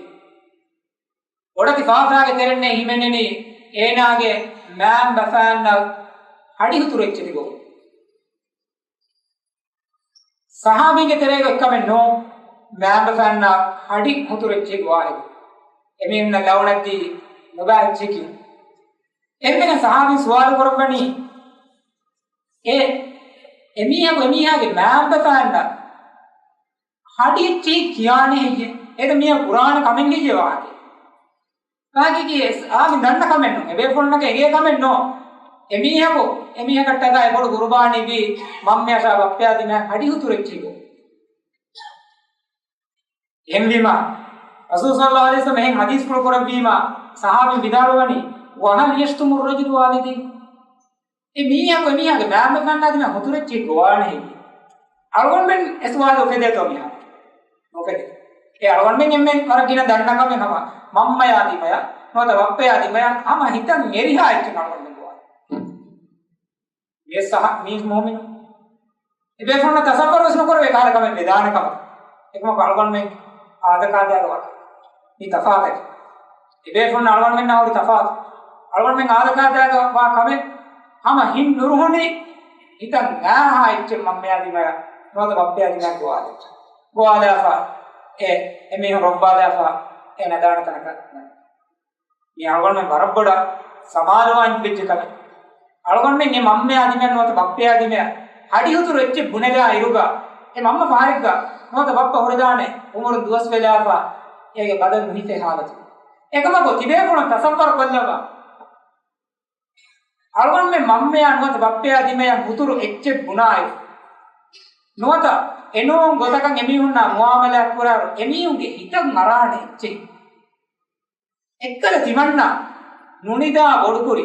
ބޮޑެތި ފާފާގެ ތެރެއިންނޭ ހިމެނެނީ އޭނާގެ މައިންބަފައިންނަށް ހަޑި ހުތުރު އެއްޗެތި ގޮވުން. ޞަޙާބީންގެ ތެރޭގަ އެއްކަމެއް ނޫން، މައިންބަފައިންނަށް ހަޑި ހުތުރު އެއްޗެއް ގޮވާ ހެދުން. އެމީހުންނަށް ލައުނަތްދީ ނުބައި އެއްޗަކީ. އެންމެން ސަހާބީ ސުވާލު ކުރައްވަނީ، އެ، އެމީހަކު އެމީހާގެ މައިންބަފައިންނަށް ހަޑި އެއްޗެހި ކިޔާނެ ހެއްޔެ؟ އޭތަ މީހާ ކުރާނެ ކަމެއް ހެއްޔެ ވާހަކަ؟ ވާހަކައަކީ އާ މި ދަންނަ ކަމެއް ނޫން. އެބޭފުޅުންނަކަށް އެނގޭ ކަމެއް ނޫން. އެމީހަކު އެމީހަކަށްޓަކާ އެބޮޑު ގުރުބާނީ ވީ މަންމަޔާ ޝާ ބައްޕަޔާ ދިމާ ހަޑި ހުތުރު އެއްޗެހި. އެހެންވީމާ، ރަސޫލު ޞައްލައްލާހު ޢަލައިހި ވަސައްލަމަ އެހެން ޙަދީޘްފުޅު ކުރެއްވީމާ، ޞަޙާބީން ވިދާޅުވަނީ، "وهل يشتم الرجل والديه؟" އެ މީހަކު އެމީހާގެ މައިންބަފައިންނާ ދިމާ ހުތުރު އެއްޗެހި ގޮވާނެ ހެއްޔޭ؟ އަޅުގަނޑުމެން އެ ސުވާލު އުފެދޭތޯ މިހާރު؟ ނުފެދޭ. އެ އަޅުގަނޑުމެން އެންމެން ވަރަށް ގިނަ ދަންނަ ކަމެއް ހަމަ މަންމަޔާ ދިމަޔަށް ނުވަތަ ބައްޕަޔާ ދިމަޔަށް ހަމަ ހިތަށް އެރިހާ އެއްޗެއް އަޅުގަނޑުމެން ގޮވާނެ. މި ސަހ-، މީސް މުއުމިނު. އެބޭފުޅުންނަށް ތަޞައްވަރު ވެސް ނުކުރެވޭ ކަހަލަ ކަމެއް ވެދާނެ ކަމަށް. އެކަމަކު އަޅުގަނޑުމެން އާދަކާދައިގަ ވަކި. މީ ތަފާތެއް. އެބޭފުޅުންނަށް އަޅުގަނޑުމެންނާ ހުރި ތަފާތު. އަޅުގަނޑުމެން އާދަކާދައިގަ ވާ ކަމެއް ހަމަ ހިތް ނުރުހުނީ ހިތަށް އެރިހާ އެއްޗެއް މަންމަޔާ ދިމަޔަށް ނުވަތަ ބައްޕަޔާ ދިމަޔަށް ގޮވާލާފަ. ގޮވާލާފަ އެ، އެމީހުން ރޮއްވާލާފަ އޭނަ ދާނެ ތަނަކަށް. މީ އަޅުގަނޑުމެން ވަރަށް ބޮޑަށް ސަމާލުވާން ވެއްޖެ ކަމެއް. އަޅުގަނޑުމެން އެ މަންމަޔާ ދިމަޔަށް ނުވަތަ ބައްޕަޔާ ދިމަޔަށް ހަޑިހުތުރު އެއްޗެއް ބުނެލާ އިރުގަ، އެ މަންމަ ފަހަރެއްގަ ނުވަތަ ބައްޕަ ހުރެދާނެ އުމުރުން ދުވަސްވެލާފަ، އޭގެ ބަދަލު ނުހިފޭ ހާލަތު. އެކަމަކު ތިބޭފުޅުން ތަޞައްވަރު ކޮށްލައްވާ. އަޅުގަނޑުމެން މަންމަޔާ ނުވަތަ ބައްޕަޔާ ދިމަޔަށް ހުތުރު އެއްޗެއް ބުނާއިރު، ނުވަތަ އެނޫން ގޮތަކަށް އެމީހުންނާ މުއާމަލާތް ކުރާއިރު، އެމީހުންގެ ހިތަށް އަރާނެ އެއްޗެއް. އެއްކަލަ ތިމަންނަ ނުނިދާ ބޮޑުކުރި،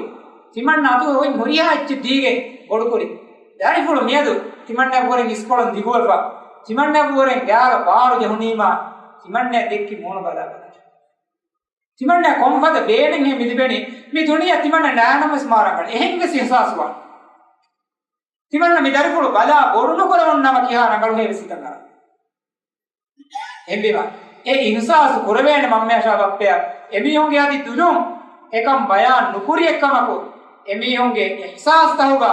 ތިމަންނަ އަތުގަ އޮތް ހުރިހާ އެއްޗެއް ދީގެން ބޮޑުކުރި، ދަރިފުޅު މިއަދު ތިމަންނައަށްވުރެން އިސްކޮޅަށް ދިގުވެފަ، ތިމަންނައަށްވުރެން ގާގަ ބާރު ޖެހުނީމާ، ތިމަންނައަށް ދެއްކި މޫނު ބަލާ ބަލާ. ތިމަންނައަށް ކޮންފަދަ ބޭނެއްހޭ މި ލިބެނީ؟ މި ދުނިޔެ ތިމަންނަ ނާނަމަވެސް މާ ރަނގަޅު. އެހެންވެސް އިޙްސާސްވާނެ. ތިމަންނަ މި ދަރިފުޅު ބަލާ ބޮޑު ނުކުރެވުނު ނަމަ ކިހާ ރަނގަޅުހޭވެސް ހިތަށް އަރާ. އެހެންވީމަ، އެ އިޙްސާސް ކުރެވޭނެ މަންމަޔަށާ ބައްޕަޔަށް އެމީހުންގެ އަދި ދުލުން އެކަން ބަޔާން ނުކުރި އެއްކަމަކު، އެމީހުންގެ އިޙްސާސްތަހުގަ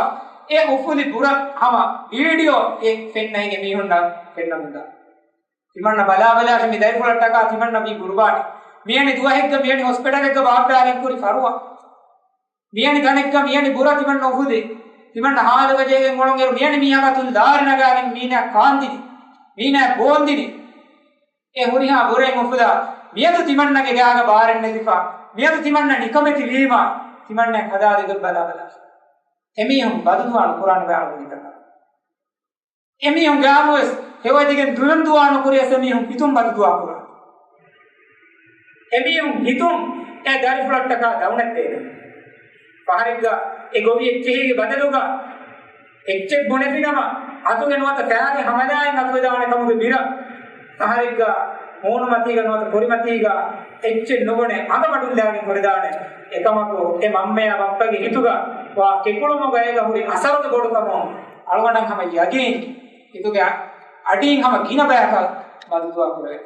އެ އުފުލި ބުރަ ހަމަ ވީޑިއޯ އެ ފެންނައިގެ މީހުންނަށް ފެންނަމުންދާ. ތިމަންނަ ބަލާބަލާށި މި ދަރިފުޅަށްޓަކާ ތިމަންނަ ވީ ގުރުބާނެ. މިއަނި ދުވަހެއްގަ މިއަނި ހޮސްޕިޓަލެއްގަ ބާއްވާގެން ކުރި ފަރުވާ. މިއަނި ތަނެއްގަ މިއަނި ބުރަ ތިމަންނަ އުފުލި. ތިމަންނަ ހާލުގަ ޖެހިގެން އުޅުނުއިރު މިއަނި މީހާގެ އަތުން ލާރި ނަގާގެން މީނާ ކާންދިނި. މީނާ ބޯންދިނި. އެ ހުރިހާ ބުރައިން އުފުލާ މިއަދު ތިމަންނަގެ ގާގަ ބާރެއް ނެތިފަ. މިއަދު ތިމަންނަ ނިކަމެތި ވީމާ ތިމަންނަ ހަދާ ދިގު ބަލާބަލާ. އެމީހުން ބަދުދުޢާ ނުކުރާނެ ބައި އަޅުގަނޑު ހިތަށް އަރާ. އެމީހުން ގާމުވެސް ހެޔޮއެދިގެން ދުލުން ދުޢާ ނުކުރިޔަސް އެމީހުން ހިތުން ބަދުދުޢާ ކުރާ. އެމީހުން ހިތުން އެ ދަރިފުޅަށްޓަކާ ދައުނަތް ދޭނެ. ފަހަރެއްގަ އެ ގޮވި އެއްޗެހީގެ ބަދަލުގަ އެއްޗެއް ބުނެފިނަމަ އަތުގެ ނުވަތަ ފައިގެ ހަމަލާއިން އަތުވެދާނެ ކަމުގެ ބިރަށް ފަހަރެއްގަ ހޫނުމަތީގަ ނުވަތަ ކުރިމަތީގަ އެއްޗެއް ނުބުނެ އަނގަ މަޑުންލާގެން ހުރެދާނެ. އެކަމަކު އެ މަންމަޔާ ބައްޕަގެ ހިތުގަ ވާ ކެކުޅުމުގަ އޭގަ ހުރި އަސަރުގެ ބޮޑުކަމުން އަޅުގަނޑަށް ހަމަ ޔަގީން ހިތުގެ އަޑީން ހަމަ ގިނަ ބަޔަކަށް ބަދުދުޢާ ކުރެވޭ.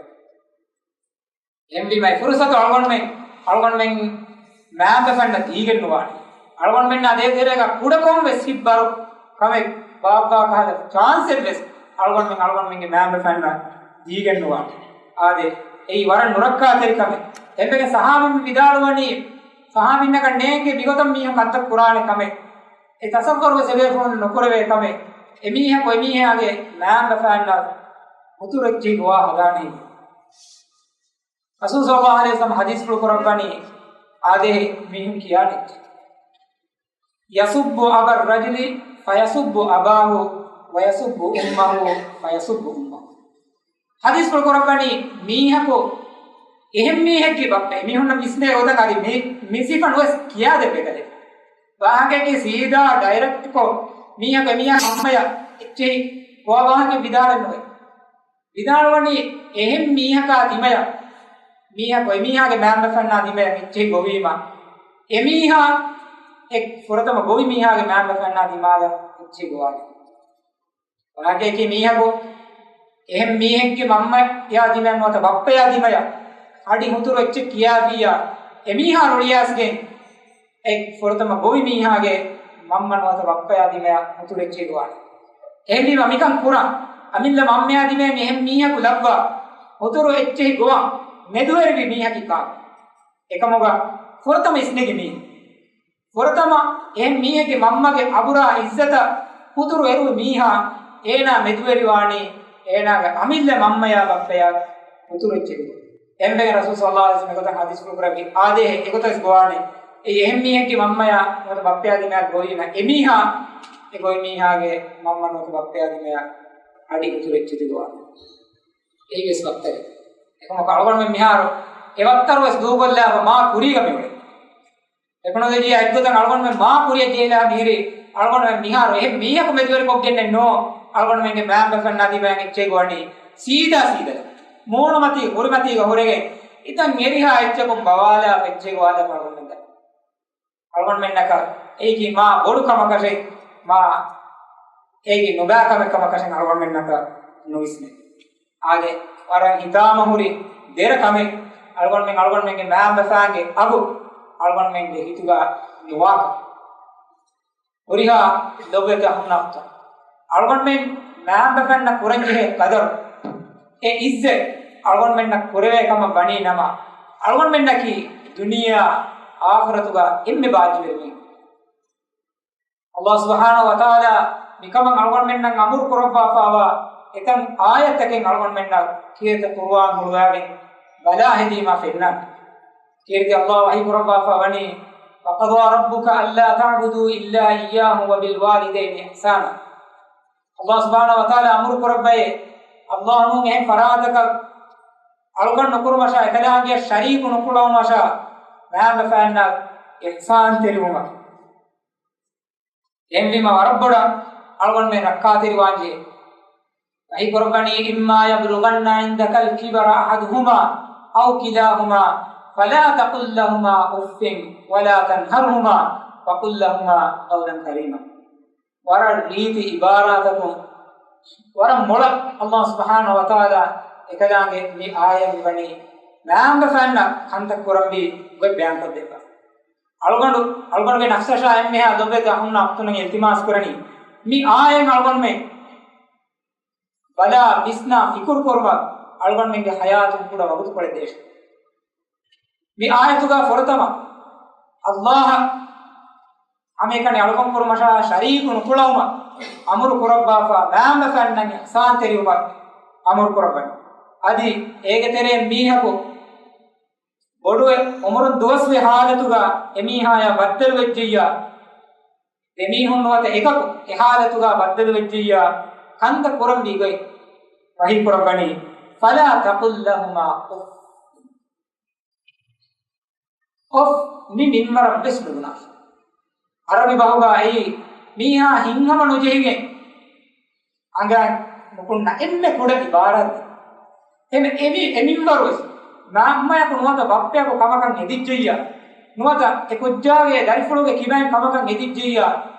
އެހެންވީމަ އެ ފުރުޞަތު އަޅުގަނޑުމެން، އަޅުގަނޑުމެން މައިންބަފައިންނަށް ދީގެން ނުވާނެ. އަޅުގަނޑުމެންނާ ދޭތެރޭގަ ކުޑަކޮން ވެސް ހިތްބަރު ކަމެއް ބާއްވާ ކަހަލަ ޗާންސެއް ވެސް އަޅުގަނޑުމެން އަޅުގަނޑުމެންގެ މައިންބަފައިންނަށް ދީގެން ނުވާނެ. އާދެ، އެއީ ވަރަށް ނުރައްކާތެރި ކަމެއް. އެންމެގެ ސަހާބީން ވިދާޅުވަނީ، ސަހާބީންނަކަށް ނޭނގެ މިގޮތަށް މީހުން ކަންތައް ކުރާނެ ކަމެއް. އެ ތަޞައްވަރު ވެސް އެބޭފުޅުން ނުކުރެވޭ ކަމެއް. އެމީހަކު އެމީހާގެ މައިންބަފައިންނަށް ހުތުރު އެއްޗެހި ގޮވާ ހަދާނީ. ރަސޫލު ޞައްލައްލާހު ޢަލައިހި ވަސައްލަމަ ޙަދީޘްފުޅު ކުރައްވަނީ، އާދެ، މީހުން ކިޔާނެ. يسب أبا الرجل فيسب أباه ويسب أمه فيسب أمه. ޙަދީޘްފުޅު ކުރައްވަނީ، މީހަކު އެހެން މީހެއްގެ ބައްޕަ، މީހުންނަށް ވިސްނޭ ގޮތަށް އަދި މި، މި ސިފަ ނުވެސް ކިޔާދެއްވޭ ކަލޭ. ވާހަކައަކީ ސީދާ ޑައިރެކްޓްކޮށް، މީހަކު އެމީހާ މަންމަޔަށް އެއްޗެހި ގޮވާ ވާހަކައެއް ވިދާޅެއް ނުވޭ. ވިދާޅުވަނީ އެހެން މީހަކާ ދިމަޔަށް، މީހަކު އެމީހާގެ މައިންބަފައިންނާ ދިމަޔަށް އެއްޗެހި ގޮވީމާ، އެމީހާ އެ ފުރަތަމަ ގޮވި މީހާގެ މައިންބަފައިންނާ ދިމާލަށް އެއްޗެހި ގޮވާލި. ވާހަކައަކީ މީހަކު އެހެން މީހެއްގެ މަންމަޔާ ދިމަޔަށް ނުވަތަ ބައްޕަޔާ ދިމަޔަށް ހަޑި ހުތުރު އެއްޗެއް ކިޔާފިއްޔާ، އެމީހާ ރުޅިއައިސްގެން އެ ފުރަތަމަ ގޮވި މީހާގެ މަންމަ ނުވަތަ ބައްޕަޔާ ދިމަޔަށް ހުތުރު އެއްޗެހި ގޮވާނެ. އެހެންވީމަ މިކަން ކުރަން، އަމިއްލަ މަންމަޔާ ދިމަޔަށް މި އެހެން މީހަކު ލައްވާ ހުތުރު އެއްޗެހި ގޮވަން މެދުވެރިވި މީހަކީ ކާކު؟ އެކަމުގަ ފުރަތަމަ ވިސްނިގި މީހުން. ފުރަތަމަ އެހެން މީހެއްގެ މަންމަގެ އަބުރާ އިއްޒަތަށް ހުތުރު އެރުވި މީހާ، އޭނާ މެދުވެރިވާނީ އޭނާގެ އަމިއްލަ މަންމަޔާ ބައްޕަޔާ ހުތުރު އެއްޗެއް. އެންމެގެ ރަސޫލު ޞައްލަﷲ ޢަލައިހި ވަސައްލަމަ އެގޮތަށް ހަދީސްފުޅު ކުރެއްވި އާދޭހެއް އެގޮތަށް ގޮވާނެ. އެ އެހެން މީހެއްގެ މަންމަޔާ ނުވަތަ ބައްޕަޔާ ދިމާއަށް ގޮވީމަ، އެމީހާ އެ ގޮވި މީހާގެ މަންމަ ނުވަތަ ބައްޕަޔާ ދިމާއަށް އަޑި ހުތުރު އެއްޗެތި ގޮވާނެ. އެއީވެސް ވައްތަރެއް. އެކަމަކު އަޅުގަނޑުމެން މިހާރު އެ ވައްތަރުވެސް ދޫކޮށްލާފަ މާ ކުރީގަ މިއުޅެނީ. ޓެކްނޮލޮޖީއާ އެއްގޮތަށް އަޅުގަނޑުމެން މާ ކުރިއަށް ޖެހިލާ މިހިރީ، އަޅުގަނޑުމެން މިހާރު އެހެން މީހަކު މެދުވެރިކޮށްގެންނެއް ނޫން. އަޅުގަނޑުމެންގެ މައިންބަފައިންނާ ދިމާއަށް އެއްޗެއް ގޮވަނީ ސީދާ ސީދަ މޫނުމަތީ ހުރިމަތީގަ ހުރެގެން، އިތަން އެރިހާ އެއްޗަކުން ބަވާލާފަ އެއްޗެއް ގޮވާލާފަ އަޅުގަނޑުމެން ދަނީ. އަޅުގަނޑުމެންނަކަށް އެއީކީ މާ ބޮޑު ކަމަކަށެއް، މާ އެއީކީ ނުބައި ކަމެއް ކަމަކަށެއް އަޅުގަނޑުމެންނަކަށް ނުވިސްނޭ. އާދެ، ވަރަށް ހިތާމަހުރި ދެރަ ކަމެއް އަޅުގަނޑުމެން އަޅުގަނޑުމެންގެ މައިންބަފައިންގެ އަގު އަޅުގަނޑުމެންގެ ހިތުގަ ނުވާކަން. ހުރިހާ ލޮބުވެތި އަޚުންނާ އުޚްތުން، އަޅުގަނޑުމެން މައިންބަފައިންނަށް ކުރަންޖެހޭ ޤަދަރު، އެ އިއްޒަތް އަޅުގަނޑުމެންނަށް ކުރެވޭ ކަމަށް ވަނީ ނަމަ، އަޅުގަނޑުމެންނަކީ ދުނިޔެއާ އާޚިރަތުގަ އެންމެ ބާއްޖަވެރި މީހުން. އައްލާހު ސުބްޙާނަހު ވަތަޢާލާ މިކަމަށް އަޅުގަނޑުމެންނަށް އަމުރު ކުރައްވާފައިވާ އެތައް އާޔަތްތަކެއް އަޅުގަނޑުމެންނަށް ކީރިތި ޤުރުއާން ހުޅުވާގެން ބަލާ ހެދީމާ ފެންނަން. ކީރިތި އައްލާހު ވަޙީ ކުރައްވާފަ ވަނީ، وَقَضَىٰ رَبُّكَ أَلَّا تَعْبُدُوا إِلَّا إِيَّاهُ وَبِالْوَالِدَيْنِ إِحْسَانًا. އައްލާހު ސުބްޙާނަހު ވަތަޢާލާ އަމުރު ކުރައްވައޭ، އައްލާހު ނޫން އެހެން ފަރާތަކަށް އަޅުގަނޑު ނުކުރުމަށާ، އެކަލާނގެއަށް ޝަރީކު ނުކުޅައުމަށާ، މައިންބަފައިންނަށް އިޙްސާންތެރިވުމަށް. އެހެންވީމަ ވަރަށް ބޮޑަށް އަޅުގަނޑުމެން ރައްކާތެރިވާންޖެހޭ. ވަޙީ ކުރައްވަނީ، إِمَّا يَبْلُغَنَّ عِندَكَ الْكِبَرَ أَحَدُهُمَا أَوْ كِلَاهُمَا فَلَا تَقُل لَّهُمَا أُفٍّ وَلَا تَنْهَرْهُمَا وَقُل لَّهُمَا قَوْلًا كَرِيمًا. ވަރަށް ރީތި އިބާރާތަކުން، ވަރަށް މޮޅަށް އައްލާހު ސުބްޙާނަހު ވަތަޢާލާ އެކަލާނގެ މި އާޔަތް މިވަނީ މައިންބަފައިންނަށް ކަންތައް ކުރަންވީ ގޮތް ބަޔާންކޮށްދެއްވާ. އަޅުގަނޑު، އަޅުގަނޑުގެ ނަފްސަށާ އެންމެހާ ލޮބުވެތި އަޚުންނާ އުޚްތުންނަށް އިލްތިމާސް ކުރަނީ، މި އާޔަތް އަޅުގަނޑުމެން ބަލާ، ވިސްނާ، ފިކުރު ކުރުމަށް އަޅުގަނޑުމެންގެ ޙަޔާތުން ކުޑަ ވަގުތުކޮޅެއް ދޭށޭ. މި އާޔަތުގަ ފުރަތަމަ އައްލާހަށް ހަމައެކަނި އަޅުކަން ކުރުމަށާ ޝަރީކު ނުކުޅައުމަށް އަމުރު ކުރައްވާފަ، މައިންބަފައިންނަށް އިޙްސާންތެރިވުމަށް އަމުރު ކުރައްވަނީ. އަދި އޭގެ ތެރެއިން މީހަކު ބޮޑުވެ އުމުރުން ދުވަސްވި ޙާލަތުގަ އެމީހާޔާ ބައްދަލުވެއްޖެއްޔާ، ދެމީހުން ނުވަތަ އެކަކު އެ ޙާލަތުގަ ބައްދަލުވެއްޖެއްޔާ، ކަންތައް ކުރަންވީ ގޮތް ވަޙީ ކުރައްވަނީ، فَلَا تَقُل لَّهُمَا أُفٍّ. އޮފް މި މިންވަރަށް ވެސް ނުބުނާށޭ. ޢަރަބި ބަހުގަ އެއީ މީހާ ހިތްހަމަ ނުޖެހިގެން އަނގައިން ނުކުންނަ އެންމެ ކުޑަ އިބާރާތެއް. އެމެ-، އެމި-، އެ މިންވަރު ވެސް މަ-، މަންމަޔަކު ނުވަތަ ބައްޕަޔަކު ކަމަކަށް އެދިއްޖެއްޔާ، ނުވަތަ އެ ކުއްޖާގެ ދަރިފުޅުގެ ކިބައިން ކަމަކަށް އެދިއްޖެއްޔާ،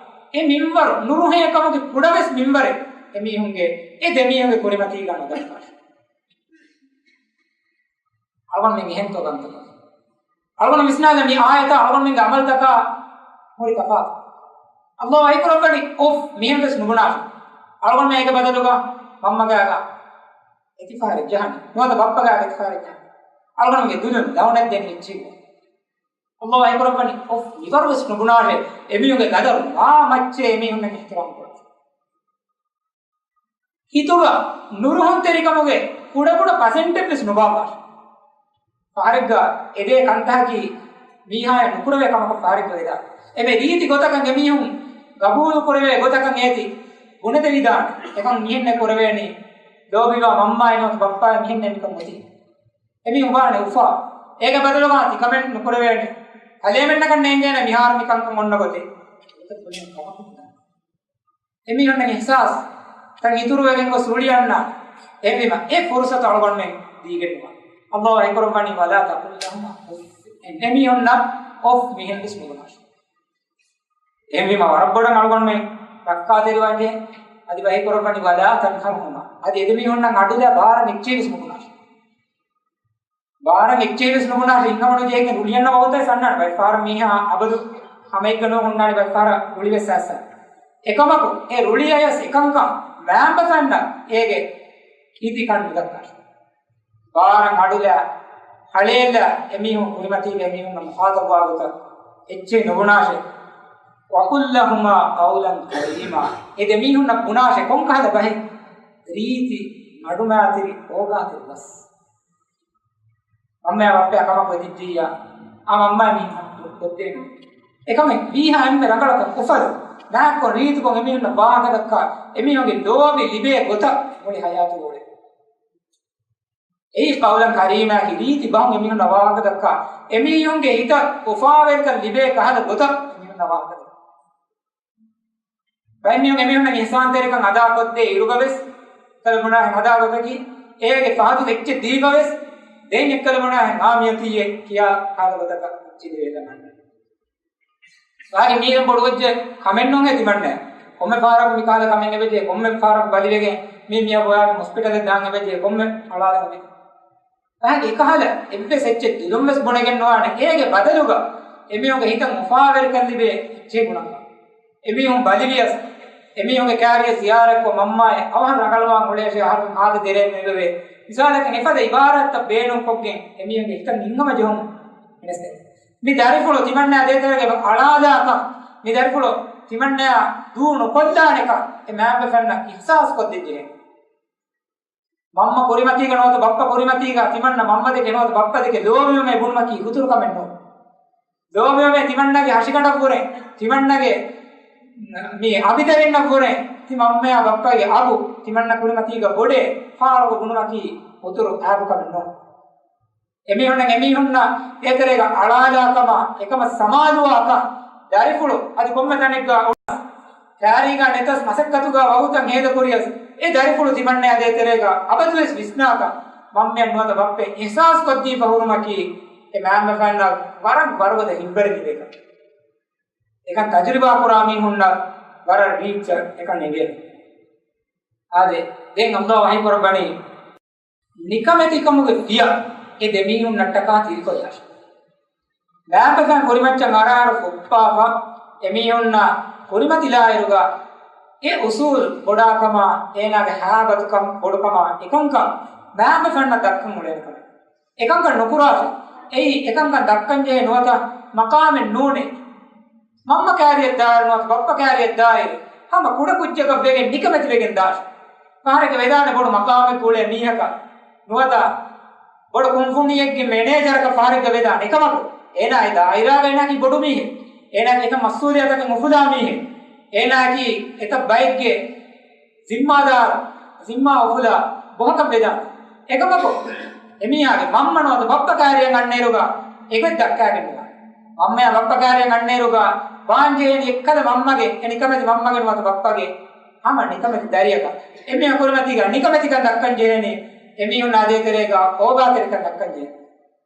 އެ މިންވަރު ނުރުހޭ ކަމުގެ ކުޑަވެސް މިންވަރެއް އެމީހުންގެ، އެ ދެމީހުންގެ ކުރިމަތީގަ ނުދައްކާށޭ. އަޅުގަނޑުމެން އެހެންތޯ ކަންތަކަށް؟ އަޅުގަނޑު ވިސްނާލަ މި އާޔަތާ އަޅުގަނޑުމެންގެ އަމަލުތަކާ ހުރި ތަފާތު. އައްލާހު ވަޙީކުރައްވަނީ އޮފް މިހެން ވެސް ނުބުނާށޭ. އަޅުގަނޑުމެން އޭގެ ބަދަލުގަ މަންމަގާގަ އެތިފަހަރެއް ޖަހަނީ. ނުވަތަ ބައްޕަގާގަ އެތިފަހަރެއް ޖަހަނީ. އަޅުގަނޑުމެންގެ ދުލުން ލަވަނަށް ދެނީ އެއްޗެއް. އައްލާހު ވަޙީކުރައްވަނީ އޮފް މިވަރު ވެސް ނުބުނާށޭ. އެމީހުންގެ ގަދަރު މާ މައްޗޭ އެމީހުންނަށް އިޙްތިރާމް ކުރަން. ހިތުގަ ނުރުހުންތެރިކަމުގެ ކުޑަކުޑަ ޕަސެންޓެއް ވެސް ނުބާއްވާށޭ. ފަހަރެއްގަ އެދޭ ކަންތަކަކީ މީހާޔަށް ނުކުރެވޭ ކަމަކަށް ފަހަރެއްގަ ވެދާ. އެމެ ރީތި ގޮތަކަށް އެމީހުން ގަބޫލު ކުރެވޭ ގޮތަކަށް އޭތި ބުނެދެވިދާނެ. އެކަން މިހެންނެއް ކުރެވޭނީ. ލޯބިވާ މަންމާއެއް ނުވަތަ ބައްޕާއެއް މިހެންނެއް މިކަން އޮތީ. އެމީހުން ވާނެ އުފާ. އޭގެ ބަދަލުގަ ތިކަމެއް ނުކުރެވޭނެ. ކަލޭމެންނަކަށް ނޭނގޭނެ މިހާރު މިކަންކަން އޮންނަ ގޮތެއް. އެމީހުންނަށް އިޙްސާސް ތަން އިތުރުވެގެން ގޮސް ރުޅި އަންނާނެ. އެހެންވީމަ އެ ފުރުޞަތު އަޅުގަނޑުމެން ދީގެންވާ. އައްލާހު ވަޙީކުރައްވަނީ، وَلَا تَقُل لَّهُمَا أُفٍّ. އެމީހުންނަށް އޮފް މިހެން ވެސް ނުބުނާށޭ. އެހެންވީމަ ވަރަށް ބޮޑަށް އަޅުގަނޑުމެން ރައްކާތެރިވާންޖެހޭ. އަދި ވަޙީކުރައްވަނީ، وَلَا تَنْهَرْهُمَا. އަދި އެދެމީހުންނަށް އަޑުލާ ބާރަށް އެއްޗެއް ވެސް ނުބުނާށޭ. ބާރަށް އެއްޗެހިވެސް ނުބުނާށޭ. ހިތްހަމަނުޖެހިގެން ރުޅިއަންނަ ވަގުތެއް އަންނާނެ. ބައެއްފަހަރަށް މީހާ އަބަދު ހަމައެއްގަ ނޫން ހުންނާނެ، ބައެއްފަހަރަށް ރުޅިވެސް އައްސަ. އެކަމަކު އެ ރުޅި އަޔަސް އެކަންކަން މައިންބަފައިންނަށް އޭގެ ކީރިތިކަން ނުދައްކާށޭ. ބާރަށް އަޑުލާ، ހަޅޭލާ، އެމީހުން ކުރިމަތީގަ އެމީހުންނަށް މުޚާޠަބުވާ ގޮތަށް އެއްޗެއް ނުބުނާށޭ. وَقُلْ لَهُمَا قَوْلًا كَرِيمًا. އެ ދެމީހުންނަށް ބުނާށޭ ކޮންކަހަލަ ބަހެއް؟ ރީތި، މަޑުމައިތިރި، އޯގާތެރި ބަސް. މަންމައާ ބައްޕަޔާ ކަމަކު ވެދިއްޖިއްޔާ، އާ މަންމަ މީހާ ކޮށްދޭނެ. އެކަމެއް ވީހާ އެންމެ ރަނގަޅަކަށް އުފަލު. މާތްކޮށް ރީތިކޮށް އެމީހުންނަށް ވާހަކަ ދައްކާ، އެމީހުންގެ ލޯބި ލިބޭ ގޮތަށް މުޅި ހަޔާތު އުޅޭ. އެއީ ޤައުލަން ކަރީމާއަކީ ރީތި ބަހުން އެމީހުންނަށް ވާހަކަ ދައްކާ، އެމީހުންގެ ހިތަށް އުފާވެރިކަން ލިބޭ ކަހަލަ ގޮތަށް އެމީހުންނަށް ވާހަކަ ދައްކާ. ބައެއް މީހުން އެމީހުންނަށް އިޙްސާންތެރިކަން އަދާކޮށްދޭ އިރުގަވެސް، އެއްކަލަ ބުނާހެން ހަދާ ގޮތަކީ، އޭގެ ފަހަތު އެއްޗެއް ދީގަވެސް، ދެން އެއްކަލަ ބުނާހެން އާ މިއޮތީއޭ ކިޔާ ކަހަލަ ގޮތަކަށް އެއްޗެއް ދެވޭ ތަން. އަހަރެން މީގެން ބޮޑުވެއްޖެ ކަމެއް ނޫނޭ ތިމަންނައަށް. ކޮންމެ ފަހަރަކު މި ކަހަލަ ކަމެއް އެބަޖެހޭ، ކޮންމެ ފަހަރަކު ބަލިވެގެން މި މިއަށް ބޮޔާގެން ހޮސްޕިޓަލަށް ދާން އެބަޖެހޭ، ކޮންމެ އަޅާލަކަށް މި. އަހަރެން އެކަހަލަ އެއްވެސް އެއްޗެއް ދުލުން ވެސް ބުނެގެން ނުވާނެ. އޭގެ ބަދަލުގަ އެމީހުންގެ ހިތަށް އުފާވެރިކަން ލިބޭ އެއްޗެއް ބުނަން. އެމީހުން ބަލިވިޔަސް، އެމީހުންގެ ކާރިޔަށް ޒިޔާރަތްކޮށް މަންމާއެ އަވަހަށް ރަނގަޅުވާން އުޅޭށޭ އަހަރުން ހާދަ ދެރައެއް ނުލިބޭ. މިސާލަކަށް އެފަދަ އިބާރާތްތައް ބޭނުންކޮށްގެން އެމީހުންގެ ހިތަށް ނިންމަން ޖެހުން ގެނެސްދޭނެ. މި ދަރިފުޅު ތިމަންނައާ ދޭތެރޭގަ އަޅާލާކަން، މި ދަރިފުޅު ތިމަންނައާ ދޫ ނުކޮށްލާނެކަން އެ މައިންބަފައިންނަށް އިޙްސާސް ކޮށްދެއްޖެހޭ. މަންމަ ކުރިމަތީގަ ނުވަތަ ބައްޕަ ކުރިމަތީގަ ތިމަންނަ މަންމަދެކެ ނުވަތަ ބައްޕަދެކެ ލޯބިވުމޭ ބުނުމަކީ ހުތުރު ކަމެއް ނޫން. ލޯބިވުމޭ ތިމަންނަގެ ހަށިގަނޑަށްވުރެ، ތިމަންނަގެ މި އަނބިތަރިންނަށްވުރެ، ތި މަންމަޔާ ބައްޕަގެ އަބު ތިމަންނަ ކުރިމަތީގަ ބޮޑޭ ފާޅުގަ ބުނުމަކީ ހުތުރު އައިބު ކަމެއް ނޫން. އެމީހުންނަށް އެމީހުންނަށް އޭތެރޭގަ އަޅާލާކަމާ، އެކަމަށް ސަމާލުވާކަން، ދަރިފުޅު އަދި ކޮންމެ ތަނެއްގަ އުޅުނަސް، ކާރީގަ ނެތަސް މަސައްކަތުގަ ވަގުތަށް ހޭދަކުރިޔަސް، އެ ދަރިފުޅު ތިމަންނައާ ދޭތެރޭގަ އަބަދުވެސް ވިސްނާކަން، މަންމަޔަށް ނުވަތަ ބައްޕައަށް އިޙްސާސް ކޮށްދީފަ ހުރުމަކީ، އެ މައިންބަފައިންނަށް ވަރަށް ވަރުގަދަ ހިތްވަރެއް ލިބޭކަން. އެކަން ތަޖުރިބާ ކުރާ މީހުންނަށް ވަރަށް ރީއްޗަށް އެކަން އެނގޭ. އާދެ، ދެން އައްލާހު ވަޙީ ކުރައްވަނީ، ނިކަމެތިކަމުގެ ފިޔަ އެ ދެމީހުންނަށްޓަކާ ތިރިކޮށްލާށި. މައިންބަފައިން ކުރިމައްޗަށް އަރާރު ފުއްޕާފަ، އެމީހުންނަށް ކުރިމަތިލާއިރުގަ އެ އުސޫލު ބޮޑާކަމާ، އޭނާގެ ހަޔާތް ގަތުކަން ބޮޑުކަމާ އެކަންކަން މައިންބަފައިންނަށް ދައްކަން އުޅޭނެ ކަމެއް. އެކަންކަން ނުކުރާށި. އެއީ އެކަންކަން ދައްކަންޖެހޭ ނުވަތަ މަޤާމެއް ނޫނޭ. މަންމަ ކާރިއަށް ދާއިރު ނުވަތަ ބައްޕަ ކާރިއަށް ދާއިރު، ހަމަ ކުޑަކުއްޖަކަށް ވެގެން ނިކަމެތިވެގެން ދާށި. ފަހަރެއްގަ ވެދާނެ ބޮޑު މަޤާމެއްގަ އުޅޭ މީހަކަށް ނުވަތަ ބޮޑު ކުންފުނިއެއްގެ މެނޭޖަރަކަށް ފަހަރެއްގަ ވެދާނެ. އެކަމަކު، އޭނާ އެ ދާއިރާގަ އޭނާއަކީ ބޮޑު މީހެއް. އޭނާއަކީ އެތައް މަސްއޫލިއްޔަތަކަށް އުފުލާ މީހެއް. އޭނާއަކީ އެތައް ބައެއްގެ ޒިންމާދާރު، ޒިންމާ އުފުލާ ބަހަކަށް ވެދާނެ. އެކަމަކު، އެމީހާގެ މަންމަ ނުވަތަ ބައްޕަ ކާރިއަށް އަންނައިރުގަ އެގޮތް ދައްކާގެން ނުވާނެ. މަންމަޔާ ބައްޕަ ކާރިއަށް އަންނައިރުގަ ވާންޖެހޭނީ އެއްކަލަ މަންމަގެ، އެ ނިކަމެތި މަންމަގެ ނުވަތަ ބައްޕަގެ ހަމަ ނިކަމެތި ދަރިއަކަށް. އެމީހާ ކުރިމަތީގަ ނިކަމެތިކަން ދައްކަން ޖެހޭނީ، އެމީހުންނާ ދޭތެރޭގަ އޯގާތެރިކަން ދައްކަން ޖެހޭނީ.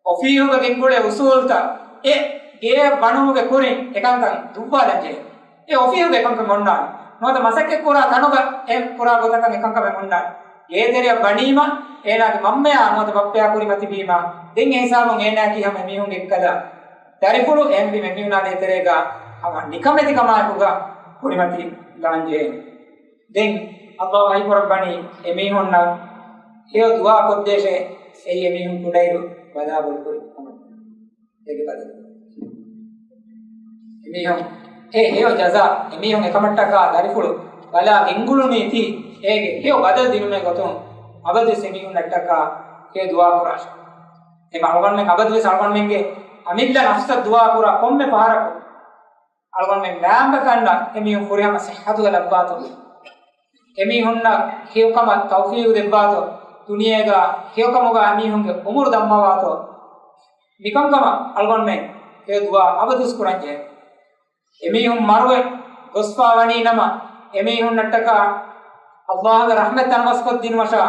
އޮފީހުގަ ގެންގުޅޭ އުސޫލުތައް އެ ގެޔަށް ވަނުމުގެ ކުރިން އެކަންކަން ދުއްވާލަން ޖެހޭ. އެ އޮފީހުގެ އެކަންކަމެއް އޮންނާނެ. ނުވަތަ މަސައްކަތް ކުރާ ތަނުގަ އެ ކުރާ ގޮތަކަށް އެކަންކަމެއް އޮންނާނެ. ގޭތެރެއަށް ވަނީމަ، އޭނާގެ މަންމަޔާ ނުވަތަ ބައްޕަޔާ ކުރިމަތިވީމަ، ދެން އެ ހިސާބުން އޭނާއަކީ ހަމަ އެމީހުންގެ އެއްކަލަ ދަރިފުޅު. އެހެންވީމަ އެމީހުންނާ ދޭތެރޭގަ ހަމަ ނިކަމެތިކަމާއެކުގަ ކުރިމަތިލާން ޖެހޭނެ. ދެން އައްލާހު ވަޙީ ކުރައްވަނީ އެމީހުންނަށް ހެޔޮ ދުޢާ ކޮށްދޭށޭ، އެއީ އެމީހުން ކުޑައިރު ބަލާ ބޮޑުކުރި ކަމަށް. އޭގެ ބަދަލު. އެމީހުން އެ ހެޔޮ ޖަޒާ، އެމީހުން އެކަމަށްޓަކާ ދަރިފުޅު ބަލާ ގެންގުޅުނީތީ، އޭގެ ހެޔޮ ބަދަލު ދިނުމޭ ގޮތުން އަބަދުވެސް އެމީހުންނަށްޓަކާ ހެޔޮ ދުޢާ ކުރާށޭ. އެމަ އަޅުގަނޑުމެން އަބަދުވެސް އަޅުގަނޑުމެންގެ އަމިއްލަ ނަފްސަށް ދުޢާ ކުރާ ކޮންމެ ފަހަރަކު، އަޅުގަނޑުމެން މައިންބަފައިންނަށް އެމީހުން ފުރިހަމަ ޞިއްޙަތުގަ ލައްވާތޯ، އެމީހުންނަށް ހެޔޮކަމަށް ތައުފީގު ދެއްވާތޯ، ދުނިޔޭގަ ހެޔޮކަމުގަ އެމީހުންގެ އުމުރު ދަންމަވާތޯ، މިކަންކަމަށް އަޅުގަނޑުމެން ހެޔޮ ދުޢާ އަބަދުވެސް ކުރަންޖެހޭ. އެމީހުން މަރުވެ ގޮސްފާ ވަނީ ނަމަ، އެމީހުންނަށްޓަކާ އައްލާހުގެ ރަޙްމަތް ތަނަވަސްކޮށްދިނުމަށާ،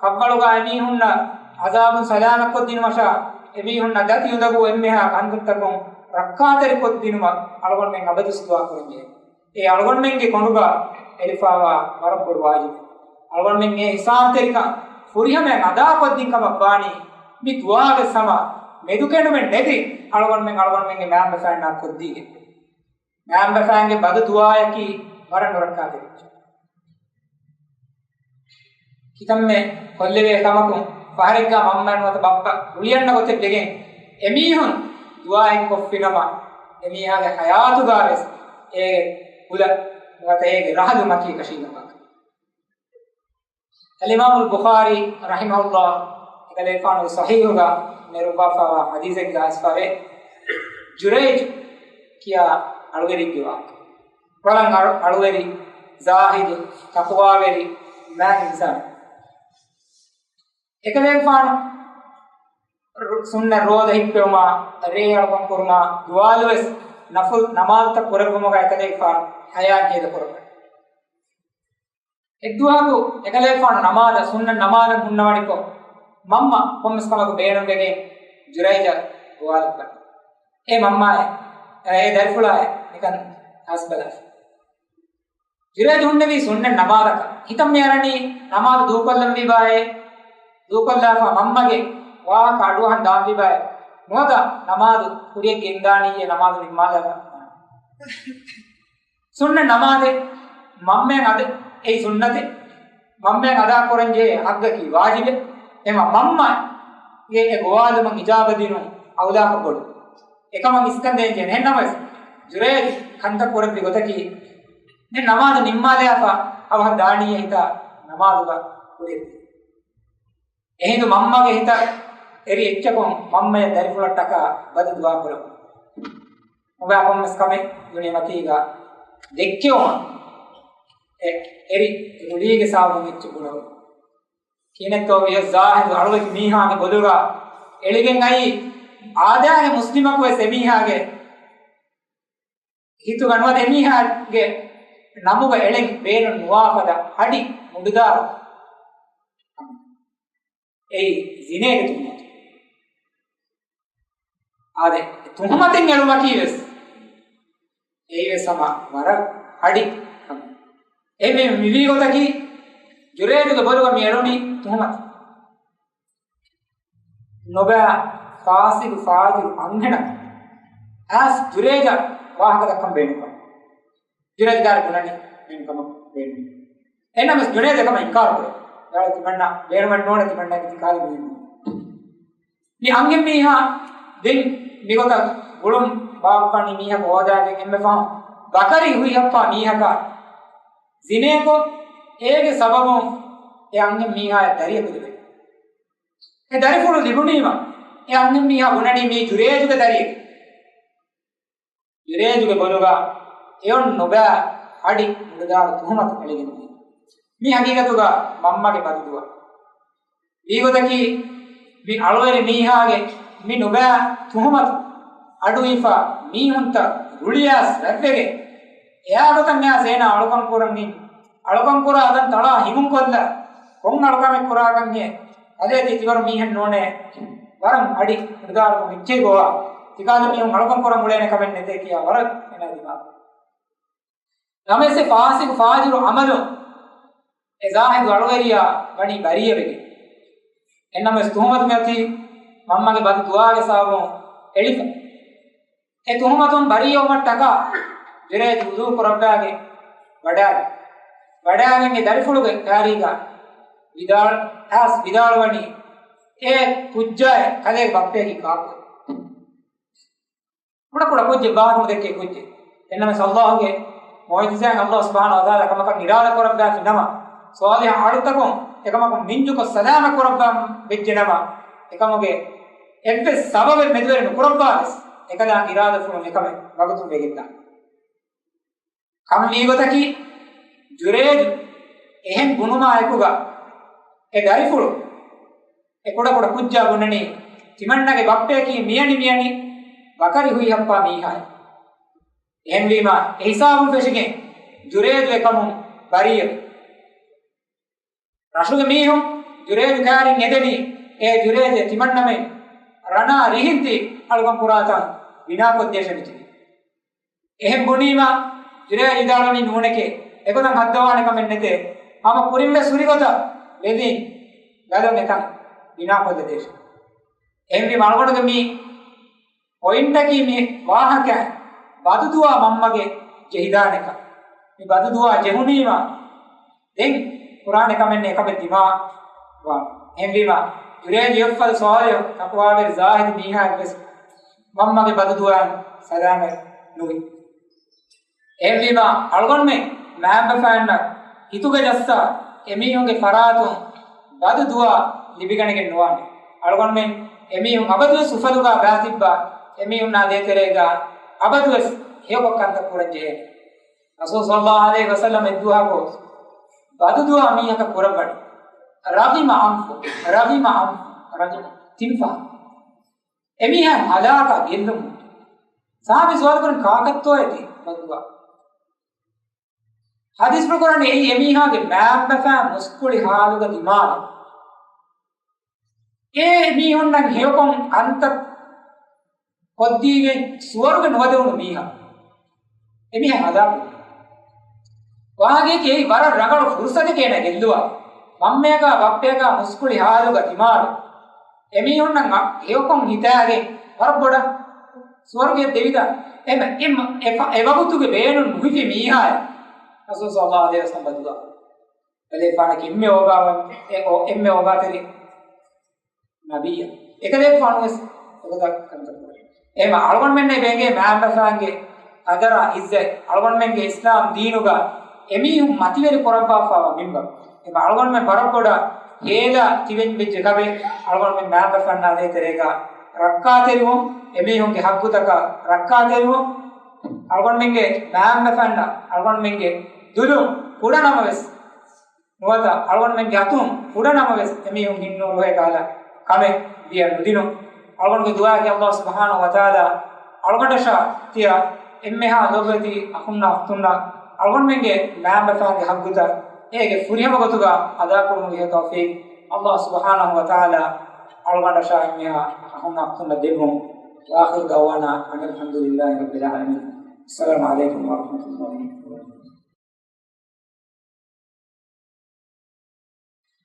ކަށްވަޅުގަ އެމީހުންނަށް ޢަޛާބުން ސަލާމަތްކޮށްދިނުމަށާ، އެމީހުންނަށް ދަތި އުނދަގޫ އެންމެހާ ކަންތައްތަކުން ރައްކާތެރިކޮށްދިނުމަށް އަޅުގަނޑުމެން އަބަދުވެސް ދުޢާ ކުރަންޖެހޭ. އެ އަޅުގަނޑުމެންގެ ކޮނޑުގަ އެޅިފާވާ ވަރަށް ބޮޑު ވާޖިބެއް. އަޅުގަނޑުމެން އެ އިޙްސާންތެރިކަން ފުރިހަމައިން އަދާކޮށްދިން ކަމަށް ވާނީ، މި ދުޢާވެސް ހަމަ މެދުކެނޑުމެއް ނެތި އަޅުގަނޑުމެން އަޅުގަނޑުމެންގެ މައިންބަފައިންނާ ކޮށްދީގެން. މައިންބަފައިންގެ ބަދު ދުޢާއަކީ ވަރަށް ނުރައްކާތެރި އެއްޗެއް. ކިތަންމެ ކޮށްލެވޭ ކަމަކުން، ފަހަރެއްގަ މަންމަ ނުވަތަ ބައްޕަ ގުޅިއަންނަ ގޮތެއް ވެގެން އެމީހުން ދުޢާއެއް ކޮށްފިނަމަ، އެމީހާގެ ޙަޔާތުގަވެސް އޭގެ ކުލަ ނުވަތަ އޭގެ ރަހަލު މަތީ ކަށީގެންވާކަން. އަލްއިމާމުލް ބުޚާރީ ރަޙިމަހުﷲ އެކަލޭގެފާނުގެ ޞަޙީޙުގަ ނެރުއްވާފައިވާ ޙަދީޘެއްގަ އައިސްފަވޭ، ޖުރައިޖު ކިޔާ އަޅުވެރިންގެ ވާހަކަ. ވަރަށް އަޅު-، އަޅުވެރި، ޒާހިދު، ތަޤްވާވެރި، މާތް އިންސާނެއް. އެކަލޭގެފާނު ރު-، ސުންނަ ރޯދަ ހިއްޕެވުމާ، ރޭ އަޅުކަން ކުރުމާ، ދުވާލުވެސް ނަފުލް ނަމާދުތައް ކުރެއްވުމުގަ އެކަލޭގެފާނު ޙަޔާތް ހޭދަކުރައްވަން. އެއްދުވަހަކު އެކަލޭގެފާނު ނަމާދަށް، ސުންނަ ނަމާދަށް ހުންނަވަނިކޮށް، މަންމަ ކޮންމެސް ކަމަކު ބޭނުންވެގެން ޖުރައިޖަށް ގޮވާލައްވަން. އޭ މަންމާއޭ، އޭ ދަރިފުޅާއޭ، ނިކަން އައިސްބަލަ. ޖުރައިޖު ހުންނެވީ ސުންނަ ނަމާދަކަށް. ހިތަށް މިއަރަނީ ނަމާދު ދޫކޮށްލަންވީބާއޭ، ދޫކޮށްލާފަ މަންމަގެ ވާހަކަ އަޑުއަހަން ދާންވީބާއޭ، ނުވަތަ ނަމާދު ކުރިޔަށް ގެންދާނީއޭ، ނަމާދު ނިންމާލާފަ. ސުންނަ ނަމާދެއް މަންމައަށް އަދަ، އެއީ ސުންނަތެއް. މަންމައަށް އަދާކުރަންޖެހޭ ހައްގަކީ ވާޖިބެއް. އެމަ މަންމަގެ އެ ގޮވާލުމަށް އިޖާބަ ދިނުން އައުލާކޮށް ބޮޑު. އެކަމަށް އިސްކަން ދޭންޖެހޭނެ. އެހެންނަމަވެސް، ޖުރޭޖު ކަންތައް ކުރެއްވި ގޮތަކީ، ދެން ނަމާދު ނިންމާލާފަ އަވަހަށް ދާނީއޭ ހިތާ ނަމާދުގަ ކުރިއަށް. އެހިނދު މަންމަގެ ހިތަށް އެރި އެއްޗަކުން މަންމަޔަށް ދަރިފުޅަށްޓަކާ ބަދު ދުޢާ ކުރަމުން. ނުބައި ކޮންމެސް ކަމެއް ދުނިޔެ މަތީގަ ދެއްކެވުމަށް އެ އެރި ރުޅީގެ ސަބަބުން އެއްޗެއް ބުނެވުން. ކިހިނެއްތޯ ވިޔަސް ޒާހިދު އަޅުވެތި މީހާގެ ބޮލުގަ އެޅިގެން އައީ އާދައިގެ މުސްލިމަކު ވެސް އެމީހާގެ ހިތުގަ ނުވަތަ އެމީހާގެ ނަމުގަ އެޅެން ބޭނުން ނުވާ ފަދަ ހަޑި މުޑުދާރު. އެއީ ޒިނޭގެ ތުހުމަތު. އާދެ، ތުހުމަތެއް އެޅުމަކީ ވެސް އެއީ ވެސް ހަމަ ވަރަށް ހަޑި ކަމެއް. އެ މި، މިވީ ގޮތަކީ ޖުރޭޖުގެ ބޮލުގަ މި އެޅުނީ ތުހުމަތު. ނުބައި ފާސިގު ފާޖިރު އަންހެނަކު އައިސް ޖުރޭޖަށް ވާހަކަ ދައްކަން ބޭނުންކަމަށް. ޖުރޭޖު ދާރި ބުނަނީ މިންކަމަށް ބޭނުން. އެނަމަސް ޖުނޭދު އެކަމަށް އިންކާރު ކުރޭ. ދާރި ތިމަންނަ ބޭނުމެއް ނޯންނެ، ތިމަންނަގެ ތި ކާލި މީހުން. މި އަންހެން މީހާ ދެން މިގޮތަށް ގުޅުން ބާއްވަނީ މީހަކު ހޯދާގެން އެންމެ ފަހުން ބަކަރި ހުއިހައްޕާ މީހަކާ ޒިނޭކޮށް، އޭގެ ސަބަބުން އެ އަންހެން މީހާޔަށް ދަރިޔަކު ލިބޭ. އެ ދަރިފުޅު ލިބުނީމަ އެ އަންހެން މީހާ ބުނަނީ މީ ޖުރޭޖުގެ ދަރިއެކޭ. ޖުރޭޖުގެ ބޮލުގަ އެއޮން ނުބައި ހަޑި މުޑުދާރު ތުހުމަތު އެޅިގެން ދިޔަ. މީ ހަގީގަތުގަ މަންމަގެ ބަދުދުޢާ. ވީގޮތަކީ، މި އަޅުވެރި މީހާގެ މި ނުބައި ތުހުމަތު އަޑުއިވިފަ މީހުންތައް ރުޅިއައިސް ރަތްވެގެން، އެއާ ގޮތަށް އައިސް އޭނާ އަޅުކަން ކުރަން އިން. އަޅުކަން ކުރާ އަދަން ތަޅާ ހިމުން ކޮށްލާ، ކޮން އަޅުކަމެއް ކުރާކަންހޭ؟ އަދޭ ތި ތިވަރު މީހެއް ނޫނޭ. ވަރަށް އަޑި މުޑުދާރުކޮށް މިއްޗެއް ގޮވާ. ތިކާލު މީހުން އަޅުކަން ކުރަން އުޅޭނެ ކަމެއް ނެތޭ ކިޔާ ވަރަށް އޭނާ ދިމާވި. ނަމަވެސް އެ ފާސިގު ފާޖިރު އަމަލުން އެ ޒާހިދު އަޅުވެރިޔާ ވަނީ ބަރީއަވެގެން. އެންނަމަވެސް ތުހުމަތު މަތީ މަންމަގެ ބަދު ދުޢާގެ ސަބަބުން އެޅިފަ. އެ ތުހުމަތުން ބަރީއަވުމަށްޓަކާ ޖުރޭޖު ވުޟޫ ކުރައްވާގެން ވަޑާގެން، ވަޑާގެން އެ ދަރިފުޅުގެ ކާރީގަ ވިދާޅު، އައިސް ވިދާޅުވަނީ، އޭ ކުއްޖާއޭ، ކަލޭގެ ބައްޕަޔަކީ ކާކު؟ ކުޑަކުޑަ ކުއްޖެއް، ބާކުން ދެއްކޭ ކުއްޖެއް. އެންނަމަވެސް އައްލާހުގެ މުޢުޖިޒާއިން އައްލާހު ސުބްޙާނަހޫ ވަތަޢާލާ ކަމަކަށް އިރާދަ ކުރައްވާފި ނަމަ، ޞާލިޙަ އަޑުތަކުން އެކަމަކުން މިންޖުކޮށް ސަލާމަތް ކުރައްވާ ވެއްޖެ ނަމަ، އެކަމުގެ އެއްވެސް ސަބަބެއް މެދުވެރި ނުކުރައްވާވެސް، އެކަލާނގެ އިރާދަފުޅުން އެކަމެއް ވަގުތުން ވެގެންދާނެ. ކަން މީގޮތަކީ، ޖުރޭޖު އެހެން ބުނުމާ އެކުގަ އެ ދަރިފުޅު އެ ކުޑަކުޑަ ކުއްޖާ ބުނަނީ، ތިމަންނަގެ ބައްޕަޔަކީ މިޔަނި މިޔަނި ބަކަރި ހުއިހައްޕާ މީހާއެއް. އެހެންވީމާ، އެ ހިސާބުން ފެށިގެން ޖުރޭޖު އެކަމުން ބަރީއެވެ. ރަށުގެ މީހުން ޖުރޭޖު ކާރިން އެދެނީ، އޭ ޖުރޭޖޭ، ތިމަންނަމެން ރަނާ ރިހިން ތި އަޅުކަން ކުރާތަން ބިނާކޮށްދޭށޭ މިތިބީ. އެހެން ބުނީމަ، ޖުރޭޖު ވިދާޅުވަނީ ނޫނެކޭ، އެގޮތަށް ހައްދަވާނެ ކަމެއް ނެތޭ. ހަމަ ކުރިންވެސް ހުރި ގޮތަށް ވެލިން ގަދަން އެކަން ބިނާކޮށްލަދޭށޭ. އެހެންވީމަ އަޅުގަނޑުގެ މި ޕޮއިންޓަކީ މި ވާހަކަ ބަދުދުޢާ މަންމަގެ ޖެހިދާނެކަން. މި ބަދުދުޢާ ޖެހުނީމަ ދެން ކުރާނެ ކަމެއް ނެތް ކަމެއް ދިމާވާނެ. އެހެންވީމަ، ޖުރޭޖު އެއްފަދަ ޞާލިޙު ތަޤްވާވެރި ޒާހިދު މީހާއެއްވެސް މަންމަގެ ބަދުދުޢާއިން ސަލާމަތް ނުވި. އެހެންވީމާ، އަޅުގަނޑުމެން މައިންބަފައިންނަށް ހިތުގަ ޖައްސާ އެމީހުންގެ ފަރާތުން ބަދު ދުޢާ ލިބިގަނެގެން ނުވާނެ. އަޅުގަނޑުމެން އެމީހުން އަބަދުވެސް އުފަލުގަ ބައިތިއްބާ އެމީހުންނާ ދޭތެރޭގަ އަބަދުވެސް ހެޔޮކޮށް ކަންތައް ކުރަން ޖެހޭނެ. ރަސޫލު ޞައްލައްލާހު ޢަލައިހި ވަސައްލަމަ އެއްދުވަހަކު ބަދު ދުޢާ މީހަކަށް ކުރައްވަނީ. ރަޣިމަ އަންފު، ރަޣިމަ އަންފު، ރަޣިމަ ތިން ފަހަރު. އެމީހާ ހަލާކާ ގެއްލުމުން. ޞަޙާބީ ސުވާލު ކުރަނީ ކާކަށްތޯއޭ ތި ބަދު ދުޢާ؟ ޙަދީޘްފުޅު ކުރަނީ އެއީ އެމީހާގެ މައިންބަފައިން މުސްކުޅި ހާލުގަ ދިމާލަށް. އެ މީހުންނަށް ހެޔޮކޮށް ކަންތައް ކޮށްދީގެން ސުވަރުގެ ނުވަދެވުނު މީހާ. އެމީހާ ހަލާކު. ވާގެކޭ ވަރަށް ރަނގަޅު ފުރުޞަތެކޭ އޭނަ ގެއްލުވާ. މަންމަޔަކާ ބައްޕަޔަކާ މުސްކުޅި ހާލުގަ ދިމާލު. އެމީހުންނަށް އަ-، ހެޔޮކޮށް ހިތާގެން ވަރަށް ބޮޑަށް ސުވަރުގެ ދެވިދާ. އެމަ-، އެ-، އެ-، އެ ވަގުތުގެ ބޭނުން ނުހިފި މީހާއެއް. ރަސޫލު ޞައްލައްލާހު ޢަލައިހި ވަސައްލަމަ ދުޢާ. އެކަލޭގެފާނަކީ އެންމެ އޯގާވަން-، އެ-، އޯ-، އެންމެ އޯގާތެރި ނަބިއްޔާ. އެކަލޭގެފާނުވެސް އެގޮތަށް ކަންތައް ކުރޭ. އެހެން އަޅުގަނޑުމެންނޭ ބޭނގޭ މައިންބަފައިންގެ ޤަދަރާ ޢިއްޒަތް، އަޅުގަނޑުމެންގެ އިސްލާމް ދީނުގަ އެމީހުން މަތިވެރި ކުރައްވާފައިވާ މިންވަރު. އެހެން އަޅުގަނޑުމެން ވަރަށް ބޮޑަށް ހޭލާ ތިބެން ވެއްޖެ ކަމެއް އަޅުގަނޑުމެން މައިންބަފައިންނާ ދޭތެރޭގަ ރައްކާތެރިވުން، އެމީހުންގެ ޙައްޤުތަކަށް ރައްކާތެރިވުން، އަޅުގަނޑުމެންގެ މައިންބަފައިންނަށް އަޅުގަނޑުމެންގެ ދުލުން ކުޑަ ނަމަވެސް ނުވަތަ އަޅުގަނޑުމެންގެ އަތުން ކުޑަ ނަމަވެސް އެމީހުން ހިންނުރުހޭ ކަހަލަ ކަމެއް ވިޔަ ނުދިނުން. އަޅުގަނޑުގެ ދުޢާއަކީ ﷲ ސުބްޙާނަހޫ ވަތަޢާލާ އަޅުގަނޑަށާ ތިޔަ އެންމެހާ ލޯބިވެތި އަޚުންނާ އުޚްތުންނަށް އަޅުގަނޑުމެންގެ މައިންބަފައިންގެ ޙައްޤުތައް އޭގެ ފުރިހަމަ ގޮތުގަ އަދާކުރުމުގެ ހެޔޮ ތައުފީޤު ﷲ ސުބްޙާނަހޫ ވަތަޢާލާ އަޅުގަނޑަށާ އެންމެހާ އަޚުންނާ އުޚްތުންނަށް ދެއްވުން. وآخر دعوانا أن الحمد لله رب العالمين. السلام عليكم ورحمة الله وبركاته.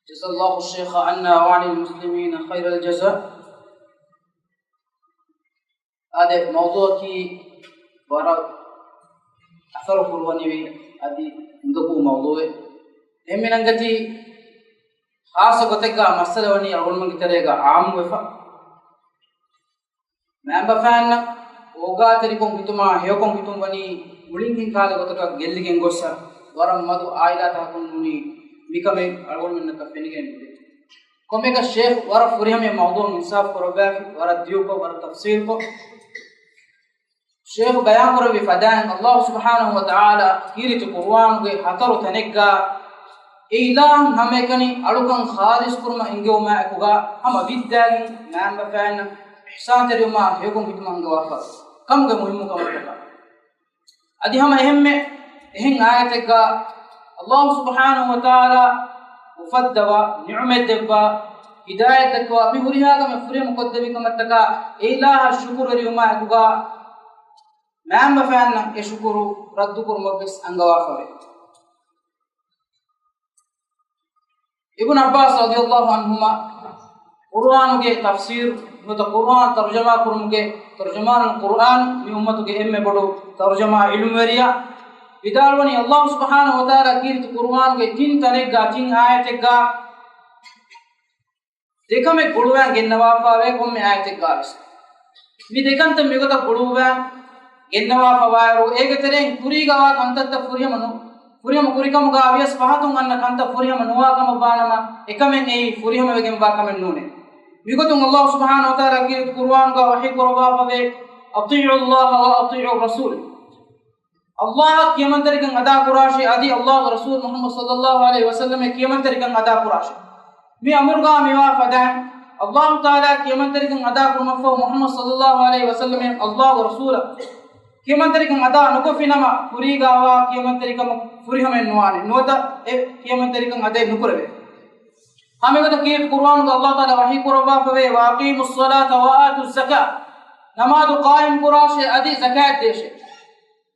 جزا الله الشيخ عنا وعن المسلمين خير الجزاء. އާދެ، މައުޟޫޢަކީ ވަރަށް އަސަރު ކުރުވަނިވި އަދި އުނދަގޫ މައުޟޫޢެއް. އެހެންވީމަ އަނގަތީ ޚާއްޞަ ގޮތެއްގަ މައްސަލަ ވަނީ އަޅުގަނޑުމެންގެ ތެރޭގަ ޢާއްމުވެފަ. މައިންބަފައިންނަށް އޯގާތެރިކޮށް ހިތުމާ ހެޔޮކޮށް ހިތުން ވަނީ މުޅިން ކާލެ ގޮތަކަށް ގެއްލިގެން ގޮއްސަ، ވަރަށް މަދު އާއިލާތަކަކުން ނޫނީ މިކަމެއް އަޅުގަނޑުމެންނަކަށް ފެނިގެން ނުދޭ. ކޮންމެއަކަސް ޝޭޚް ވަރަށް ފުރިހަމަ މައުޟޫޢަށް އިންސާފު ކުރައްވާފި، ވަރަށް ދިޔުކޮށް، ވަރަށް ތަފްޞީލްކޮށް، ޝޭޚް ބަޔާން ކުރެއްވި ފަދައިން، ﷲ ސުބްޙާނަހޫ ވަތަޢާލާ ކީރިތި ޤުރުއާނުގެ ހަތަރު ތަނެއްގަ އެ އިލާހުން ހަމައެކަނި އަޅުކަން ޚާލިޞް ކުރުމަށް އެންގެވުމާ އެކުގަ ހަމަ ވިއްދާގެން މައިންބަފައިންނަށް އިޙްސާންތެރިވުމާ ހެޔޮކޮށް ހިތުމަށް އަންގަވާފަ ކަމުގެ މުހިއްމުކަމަށްޓަކާ. އަދި ހަމަ އެހެންމެ އެހެން އާޔަތެއްގަ ﷲ ސުބްޙާނަހޫ ވަތަޢާލާ އުފައްދަވާ، ނިޢުމަތް ދެއްވާ، ހިދާޔަތް ދެއްވާ، މި ހުރިހާ ކަމެއް ފުރިހަމަ ކޮށްދެއްވި ކަމަށްޓަކާ އެ އިލާހަށް ޝުކުރުވެރިވުމާ އެކުގަ މައިންބަފައިންނަށް އެ ޝުކުރު ރައްދުކުރުމަށްވެސް އަންގަވާފަވޭ. އިބްނު ޢައްބާސް ރަޟިޔަﷲ ޢަންހުމާ ޤުރުއާނުގެ ތަފްސީރު ނުވަތަ ޤުރުއާން ތަރުޖަމާ ކުރުމުގެ، ތަރުޖަމާނުލް ޤުރުއާން، މި އުއްމަތުގެ އެންމެ ބޮޑު ތަރުޖަމާ ޢިލްމުވެރިޔާ، ވިދާޅުވަނީ، ﷲ ސުބްޙާނަހޫ ވަތަޢާލާ ކީރިތި ޤުރުއާނުގެ ތިން ތަނެއްގަ، ތިން އާޔަތެއްގަ ދެކަމެއް ގުޅުވާން ގެންނަވާފަވޭ ކޮންމެ އާޔަތެއްގަވެސް. މި ދެކަންތައް މިގޮތަށް ގުޅުއްވާން ގެންނަވާފަވާއިރު، އޭގެ ތެރެއިން ކުރީގަވާ ކަންތައްތައް ފުރިހަމަ ނު-، ފުރިހަމަ ކުރިކަމުގަ ވިޔަސް ފަހަތުން އަންނަ ކަންތައް ފުރިހަމަ ނުވާ ކަމަށް ވާނަމަ، އެކަމެއް އެއީ ފުރިހަމަވެގެންވާ ކަމެއް ނޫނޭ. މިގޮތުން ﷲ ސުބްޙާނަހޫ ވަތަޢާލާ ކީރިތި ޤުރުއާނުގަ ވަޙީ ކުރައްވާފަވޭ، أطيعوا الله وأطيعوا الرسول. ﷲ އަށް ކިޔަމަންތެރިކަން އަދާކުރާށޭ، އަދި ﷲގެ ރަސޫލު މުޙައްމަދު ޞައްލައްލާހު ޢަލައިހި ވަސައްލަމަށް ކިޔަމަންތެރިކަން އަދާކުރާށޭ. މި އަމުރުގަ މިވާ ފަދައިން، ﷲ ތަޢާލާ ކިޔަމަންތެރިކަން އަދާކުރުމަށްފަހު މުޙައްމަދު ޞައްލައްލާހު ޢަލައިހި ވަސައްލަމަށް ﷲގެ ރަސޫލަށް ކިޔަމަންތެރިކަން އަދާ ނުކޮށްފިނަމަ، ކުރީގަވާ ކިޔަމަންތެރިކަމަށް ފުރިހަމައެއް ނުވާނެ. ނުވަތަ އެ ކިޔަމަންތެރިކަން އަދައެއް ނުކުރެވޭ. ހަމައެގޮތަށް ކީރިތި ޤުރުއާނުގަ ﷲ ތަޢާލާ ވަޙީ ކުރައްވާފަވޭ، وأقيموا الصلاة وآتوا الزكاة. ނަމާދު ޤާއިމް ކުރާށޭ، އަދި ޒަކާތް ދޭށޭ.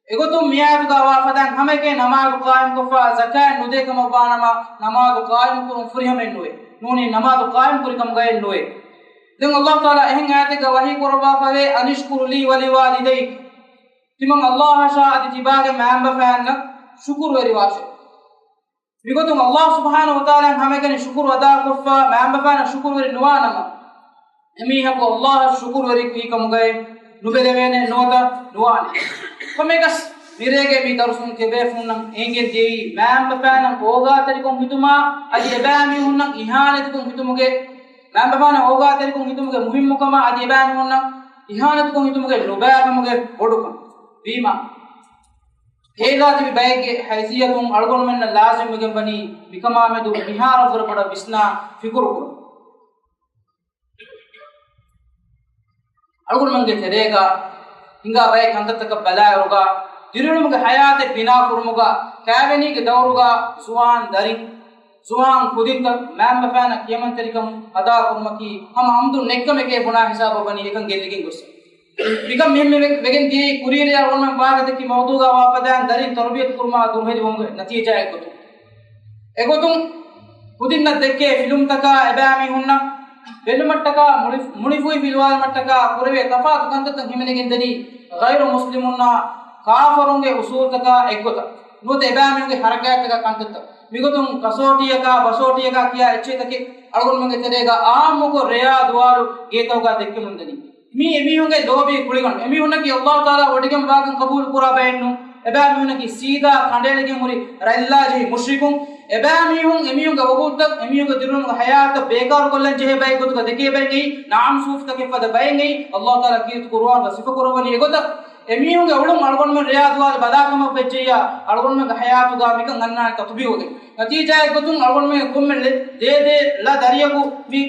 އެގޮތުން މިއާޔަތުގަ ވާ ފަދައިން ހަމައެކަނި ނަމާދު ޤާއިމްކޮށްފަ ޒަކާތް ނުދޭ ކަމަށް ވާނަމަ، ނަމާދު ޤާއިމްކުރުން ފުރިހަމައެއް ނުވޭ. ނޫނީ ނަމާދު ޤާއިމްކުރި ކަމުގައެއް ނުވޭ. ދެން ﷲ ތަޢާލާ އެހެން އާޔަތެއްގަ ވަޙީ ކުރައްވާފަވޭ، أن اشكر لي ولوالديك. ތިމަން ﷲ އަށާ އަދި ތިބާގެ މައިންބަފައިންނަށް ޝުކުރުވެރިވާށޭ. މިގޮތުން ﷲ ސުބްޙާނަހޫ ވަތަޢާލާ ހަމައެކަނި ޝުކުރު އަދާކޮށްފަ، މައިންބަފައިންނަށް ޝުކުރުވެރި ނުވާނަމަ، އެމީހަކު ﷲ އަށް ޝުކުރުވެރި ކަމުގައެއް ނުބެލެވޭނެ، ނުވަތަ ނުވާނެ. ކޮންމެއަކަސް މިރޭގެ މި ދަރުސުން ތިޔަބޭފުންނަށް އެނގެން ދިޔައީ މައިންބަފައިންނަށް އޯގާތެރިކަން ހިތުމާ އަދި އެބައިމީހުންނަށް އިހާނެތިކަން ހިތުމުގެ، މައިންބަފައިންނަށް އޯގާތެރިކަން ހިތުމުގެ މުހިންމުކަމާ އަދި އެބައިމީހުންނަށް އިހާނެތިކަން ހިތުމުގެ ނުބައިކަމުގެ ބޮޑުކަން. ވީމާ، ހޭލާ ތިބި ބައެއްގެ ހައިސިއްޔަތުން އަޅުގަނޑުމެންނަށް ލާޒިމްވެގެން ވަނީ މިކަމާމެދު މިހާރަށްވުރެ ބޮޑަށް ވިސްނާ ފިކުރުކުރުން. އަޅުގަނޑުމެންގެ ތެރޭގަ ހިނގާ ބައެއް ކަންތައްތަކަށް ބަލާއިރުގަ، ދިރިއުޅުމުގެ ހަޔާތެއް ބިނާކުރުމުގަ، ކާވެނީގެ ދައުރުގަ ޒުވާން ދަރިން، ޒުވާން ކުދިންތައް މައިންބަފައިންނަށް ކިޔަމަންތެރިކަން އަދާކުރުމަކީ ހަމަ އަމްދުން ނެއްކަމެކޭ ބުނާ ހިސާބަށް ވަނީ އެކަން ގެއްލިގެން ގޮސް. މިކަން މިހެންމެ ވެ-، ވެގެން ދިޔައީ ކުރީން އަޅުގަނޑުމެން ވާހަކަދެއްކި މައުޟޫގަ ވާފަދައިން ދަރިން ތަރުބިޔަތު ކުރުމާ ދުރުހެލިވުމުގެ ނަތީޖާއެއްގޮތުން. އެގޮތުން ކުދިންނަށް ދެއްކޭ ފިލުމްތަކާ އެބައިމީހުންނަށް ބެލުމަށްޓަކާ މުޅި-، މުޅިފުއި ފިލުވާލުމަށްޓަކާ ކުރެވޭ ތަފާތު ކަންތައްތައް ހިމެނިގެންދަނީ ޣައިރު މުސްލިމުންނާ ކާފަރުންގެ އުސޫލުތަކާ އެއްގޮތަށް. ނުވަތަ އެބައިމީހުންގެ ހަރަކާތްތަކާ ކަންތައްތައް. މިގޮތުން ކަސޯޓީއަކާ ބަސޯޓީއަކާ ކިޔާ އެއްޗެއްތަކެއް އަޅުގަނޑުމެންގެ ތެރޭގަ އާއްމުކޮށް ރެޔާ ދުވާލު ގޭތަކުގަ ދެއްކެމުންދަނީ. މީ އެމީހުންގެ ލޯބީ ކުޅިގަނޑު. އެމީހުންނަކީ އައްލާހު ތަޢާލާ ވޮޑިގެން ވާކަން ޤަބޫލު ކުރާ ބައެއްނޫން. އެބައިމީހުންނަކީ ސީދާ ކަނޑައެޅިގެން ހުރި ރަތްލާޖެހި މުޝްރިކުން. އެބައިމީހުން އެމީހުންގެ ވަގުތުތައް، އެމީހުންގެ ދިރިއުޅުމުގެ ހަޔާތަށް ބޭކާރުކޮށްލަން ޖެހޭ ބައެއް ގޮތުގަ ދެކޭ ބައެއް އެއީ، ނާމް ސޫފްތަކެއް ފަދަ ބައެއް އެއީ، އައްލާހު ތަޢާލާ ކީރިތި ޤުރުއާނުގަ ސިފަ ކުރައްވަނީ އެގޮތަށް. އެމީހުންގެ އުޅުން އަޅުގަނޑުމެން ރެޔާ ދުވާލު ބަލާކަމަށް ވެއްޖެއްޔާ، އަޅުގަނޑުމެންގެ ހަޔާތުގަ މިކަން އަންނާނެ ތަޠުބީޤުވެގެން. ނަތީޖާއެއްގޮތުން އަޅުގަނޑުމެންގެ ކޮންމެ ދޭ ދޭ ލަ ދަރިޔަކު މި